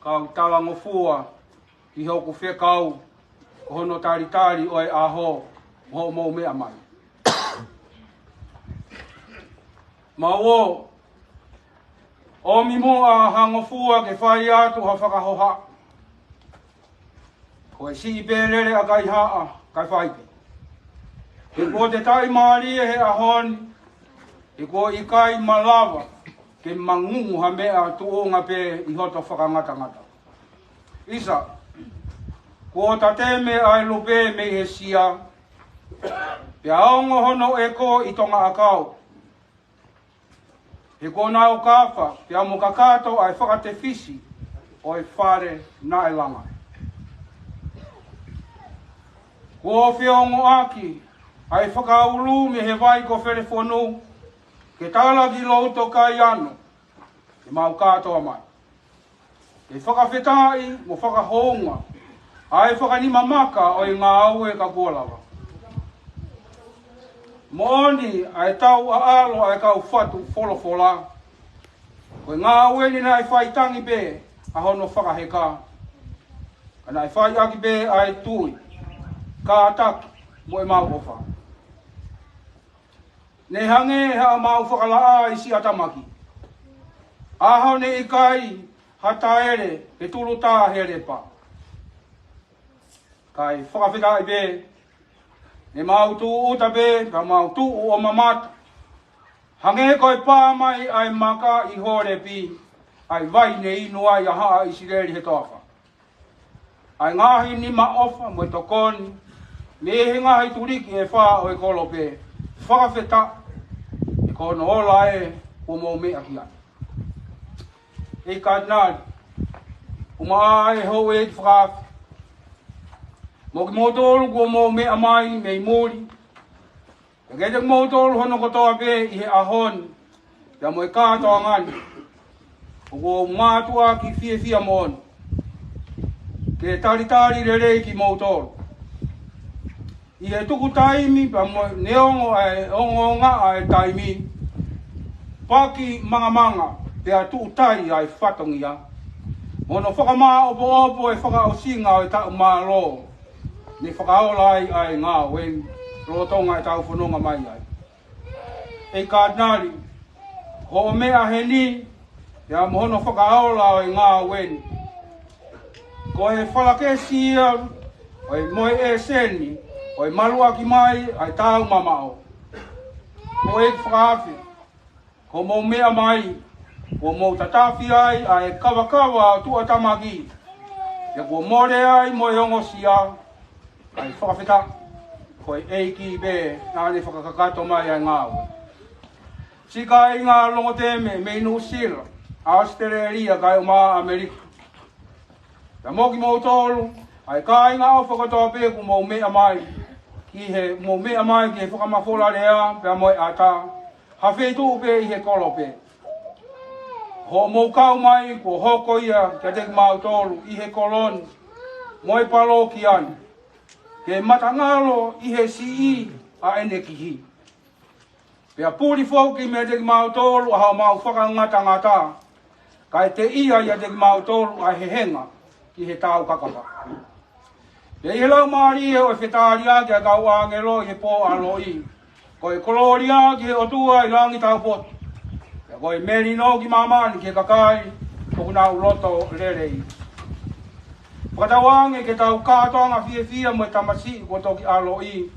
kau talangofua ki hoku fekau, ko hono talitali ʻo e ʻaho, mo hoʻomou meʻa mai. Mau ō, ʻomi muʻa ha ngofua ke fai atu ha fakahoha. Ko e siʻi pē lele ʻa Kaihaʻa, kae fai pē. He kuo te taʻimālie he ʻaho ni, he kuo ʻikai malava ke mangungu ha meʻa tuʻunga pē ʻi hoto fakangatangata. ʻIsa, kuo tateme ʻa e lupe mei he sia, pea ongo hono ʻeko ʻi Tonga ʻakau. He kuo nau kafa, pea mo kakato ʻa e fakatefisi ʻo e fale naʻe langa. Kuo feongoʻaki ʻa e fakaulu mei he vai ko Felefonu, ke tala ki Loutoka ʻi ano, ke mau kātoa mai. Ke fakafetaʻi mo fakahounga ʻa e fakanimamaka ʻo e ngāue ka kuo lava. Moʻoni ʻa e tau ʻaʻalo ʻa e kau fatu folofola. Ko e ngāue ni naʻe faitangi pē ʻa hono fakaheka. Ka naʻe faiʻaki pē ʻa e tui, kātaki mo e mau ʻofa. Ne hangē haʻamau fakalaʻā ʻi siʻa tamaki. ʻAho ne ʻikai ha taele he tulutā he lepa. Kae fakafetaʻi pē, ne mau tūʻuta pē, ka mau tuʻu ʻo mamata. Hangē ko e pā mai ʻa e maka ʻi Holepi, ʻa e vai ne inu ai ʻa haʻa ʻIsileli he toafa. ʻA e ngaahi nima ʻofa mo e tokoni, mei he ngaahi tuliki ʻe fā ʻo e kolope, fakafetaʻi, he ko hono ola ē kuo mou meʻa ki ai. ʻEiki Katinali, ʻumaʻā e houʻeiki fakaafe, mo kimoutolu kuo mou meʻa mai mei muli, pea kiate kimoutolu hono kotoa pē ʻi he ʻaho ni, pea mo e kātoanga ni. ʻOku ou mātuʻaki fiefia moʻoni ke talitali lelei kimoutolu. ʻI he tuku taimi pea mo e neongo ʻa e ongoongo ʻa e taimi, paki mangamanga pea tuʻu tai ʻa e fatongia. Mo hono fakamāʻopoʻopo e fakaʻosinga ʻo e taʻu mālō ne fakaola ai ʻa e ngāue lolotonga ʻetau fononga mai ai. ʻEiki Katinali, ko hoʻo meʻa heni, pea mo hono fakaola ʻo e ngāue ni, ko e falakesi ia ʻo e mo e ʻēseni ʻo e maluʻaki mai ʻa e taʻu mamaʻo. Ko e fakaafe, ko hoʻomou meʻa mai, kuo mou tatafi ai ʻa e kavakava ʻo tuʻatamaki, pea kuo mole ai mo e ongosia ʻa e fakafetaʻi, ko e ʻEiki pē naʻa ne fakakakato mai ʻa e ngāue. Siʻi kāinga longoteme mei Nuʻusila, ʻAositelēlia, kae ʻumaʻā ʻAmelika. Pea mo kimoutolu, ʻa e kāinga ʻofa kotoa pē kuo mou meʻa mai, ki he, mou meʻa mai ki he fakamafola lea, pea mo e ʻatā, ha feituʻu pē ʻi he kolo pē. Hoʻomou kau mai, kuo hoko ia kiate kimautolu ʻi he kolo ni, mo e palōkia ni, ke matangalo ʻi he siʻi ʻa ʻene kihi. Pea puli foki meiate kimautolu ʻa homau fakangatangata, kae teʻia ʻiate kimautolu ʻa e hehenga ki he taukakapa. Pea ʻi he laumālie ʻo e fetalia ki he kau ʻāngelo ʻi he pō ʻaloʻi, ko e kolōlia ki he ʻOtua ʻi langi taupotu, pea ko e melino ki māmani ki he kakai ʻoku nau loto lelei. Fakatauange ke tau kātoanga fiefia mo e tamasiʻi kuo toki ʻaloʻi,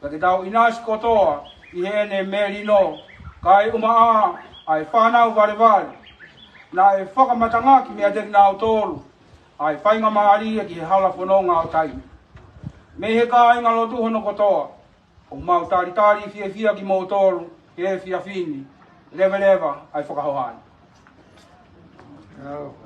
pea ke tau ʻinasi kotoa ʻi heʻene melino, kae ʻumaʻā ʻa e fānau valevale naʻe fakamatangaki meiate kinautolu ʻa e faingamālie ki he hala fononga ʻo taimi. Mei he kāinga lotu hono kotoa, ʻoku mau talitali fiefia kimoutolu he efiafi ni, leveleva ʻa e fakahoha ni. ʻOku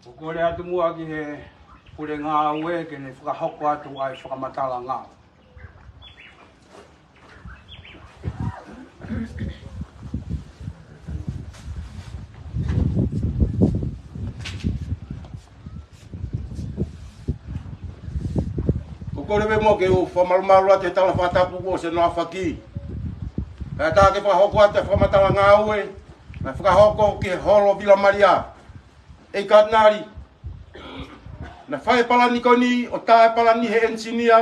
ou kole atu muʻa ki he pule ngāue ke ne fakahoko atu ʻa e fakamatala ngāue. ʻOku ou kole muʻa ke u fakamalumalu atu he tala fakatapu kuo ʻosi hono ʻafaki. Kae ʻatā ke fakahoko atu e fakamatala ngāue, naʻe fakahoko ki he holo Vila Malia. ʻEiki Katinali, naʻe fai e palani ko eni ʻo tā e palani he ʻenisinia,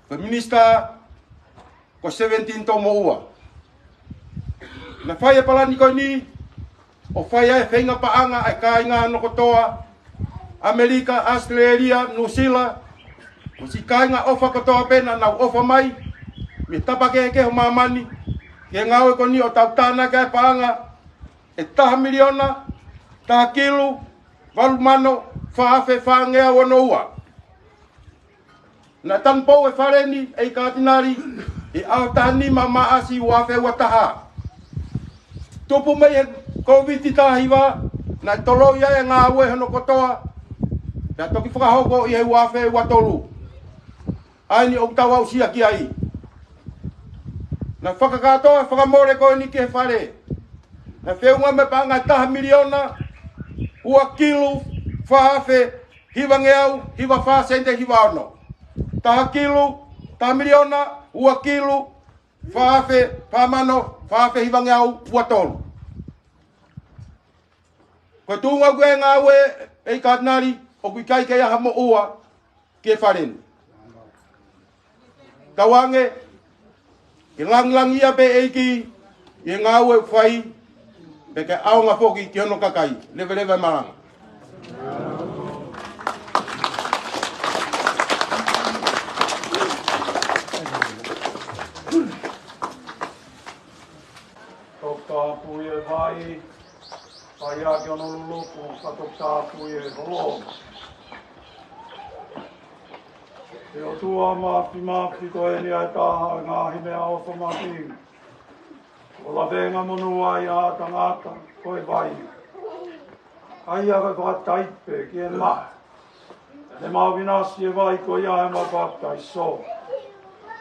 ko e minisitā ko Sevenitini Toumoʻua. Naʻe fai e palani ko eni ʻo fai ai e feinga paʻanga ʻa e kāinga hono kotoa, ʻAmelika, ʻAositelēlia, Nuʻusila, mo siʻi kāinga ʻofa kotoa pē naʻa nau ʻofa mai mei he tapa kehekehe ʻo māmani ki he ngāue ko eni ʻo tau tānaki ʻa e paʻanga ʻe taha miliona, taha kilu, valu mano, fā afe, fāngeau ono ua. Naʻe tanupou e fale ni, ʻEiki Katinali, ʻi he ʻaho taha nima Maʻasi ua afe ua taha. Tupu mei he Kōviti taha hiva, naʻe toloi ai e ngāue hono kotoa, pea toki fakahoko ʻi he ua afe ua tolu. ʻA eni ʻoku tau aʻusia ki ai. Naʻe fakakātoa e fakamole ko eni ki he fale. Naʻe feʻunga mo e paʻanga ʻe taha miliona, ua kilu, fā afe, hivangeau, hiva fā sente, hiva ono. Taha kilu, taha miliona, ua kilu, fā afe, fā mano, fā afe, hivangeau, ua tolu. Ko e tuʻunga ko ē ngāue, ʻEiki Katinali, ʻoku ʻikai ke ʻi ai ha moʻua ki he fale ni. Tauange ke langilangiʻia pē ʻEiki ʻi he ngāue ʻoku fai, pea ke ʻaonga foki ki hono kakai. Leveleva e malanga. Toki tāpui e vai, ʻai ake hono luluku, ka toki tāpui e holo. ʻE ʻOtua Māfimafi, ko eni ʻa e taha ʻo e ngaahi meʻaʻofa makehe, ʻoku lavengamonū ai ʻa e tangata, ko e vai. ʻA ia ko e fakataipe ki he mahe, ne mau ʻinasi e vai ko ia he mau papitaiso.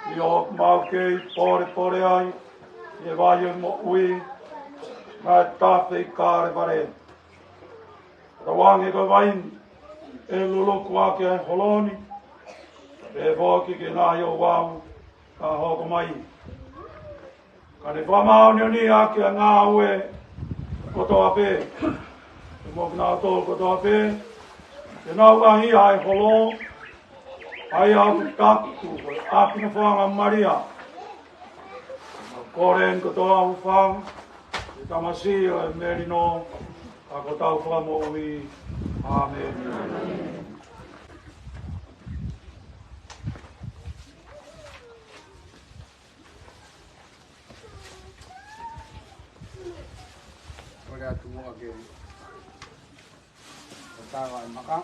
ʻi hoʻo mau kei pōlepole ai ʻi he vai ʻo e moʻui, naʻe tafe ʻi Kalevale. Tauange ko e vai ni ʻe luluku ʻaki ʻa e holo ni, pehē foki ki he ngaahi ouau ka hoko mai. Ka ne fakamāʻoniʻoniʻi ʻaki ʻa e ngāue kotoa pē, pea mo kinautolu kotoa pē te nau ʻaʻahi ʻa e holo, ʻa ia ʻoku taku ko e ʻApi nofoʻanga Malia. Kole eni kotoa ʻoku fai ʻi he tamasiʻi ʻo e melino, ka ko hotau Fakamoʻui. ʻĀmeni. Kole atu muʻa ke ʻo tau ai maka.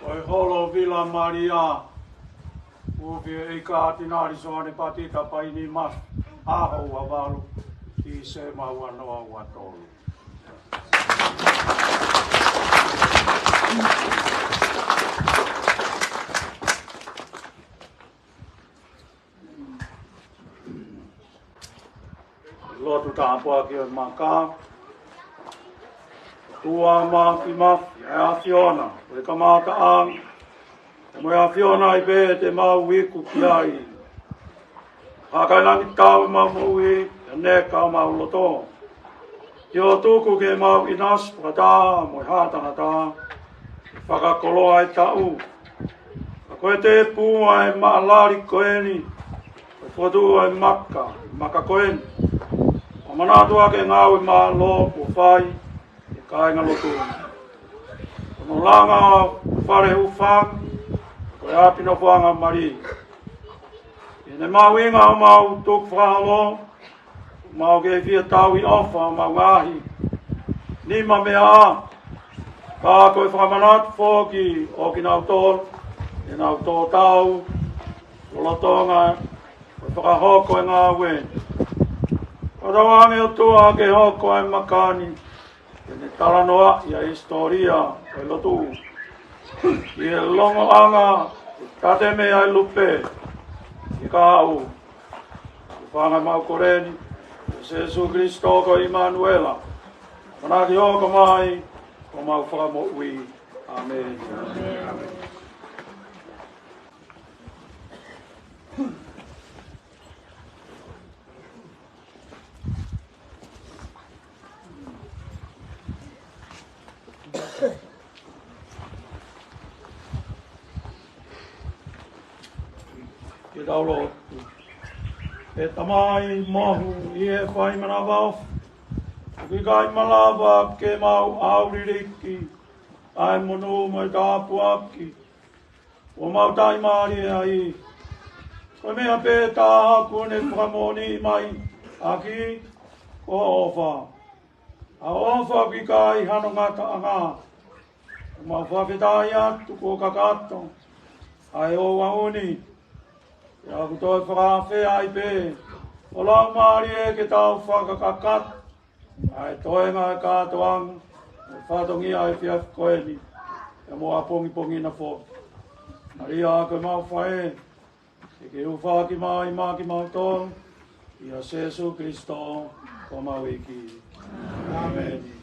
Ko e holo Vila Malia, ʻoku fai ʻe he Katinali Soane Patita Paini Mafi, ʻaho ua valu, Tīsema ua noa ua tolu. Lotu tāpuaki ʻo e maka. ʻOtua Māfimafi, ʻa e ʻAfiona ʻo e kamataʻanga, pea mo e ʻAfiona ai pē te mau iku ki ai. Hakailangitau ʻemau moʻui, pea neka homau loto, ke ʻo tuku ke mau ʻinasi fakataha mo e haʻa tangata, ke fakakoloa e taʻu. Ka ko e tēpū ʻa e maʻalali ko eni, ko e fotu ʻa e maka, maka ko eni, ʻo manatu ʻaki e ngāue mālō kuo fai ʻe he kāingalotu. Ko hono langa ʻo e fale hūfanga, ko e ʻapi nofoʻanga Malia. ʻI heʻene mahuʻinga homau tukufakaholo, mau kei fie tauhi ʻofa homau ngaahi nimameaʻa, ka ko e fakamanatu foki ʻo kinautolu ʻenau tō tau lolotonga ʻo e fakahoko e ngāue. Fakatauange ʻOtua ke hoko e maka ni ke ne talanoaʻi ʻa e hisitōlia ʻo e lotu, ʻi he longoaʻanga ʻe tatemea ai e lupe ki he kahaʻu. Ko e fanga mau kole ni ʻia Sēsū Kilisitō ko ʻImanuela, ʻamanaki hoko mai ko homau Fakamoʻui. ʻĀmeni. Ke tau lotu. ʻE Tamai mohu ʻi he fai manavaofi, ʻoku ʻikai malava ke mau ʻauliliki ʻa e monū mo e tāpuaki kuo mau taʻimālie ai. Ko e meʻa pē taha kuo ne fakamoʻoniʻi mai ʻaki, ko hoʻo ʻofa. ʻA hoʻo ʻofa ʻoku ʻikai hano ngataʻanga. ʻOku mau fakafetaʻi atu kuo kakato ʻa e ouau ni. Pea ʻoku toe fakaafeʻi ai pē ho Laumālie ke tau fakakakato ʻa e toenga ʻo e kātoanga ʻo e fatongia ʻo e efiafi ko eni, pea mo ʻapongipongi na foki. ʻA ia ko ʻemau faʻē, ke ke hūfaki mai maʻa kimautolu, ʻia Sēsū Kilisitō ko homau ʻEiki. ʻĀmeni.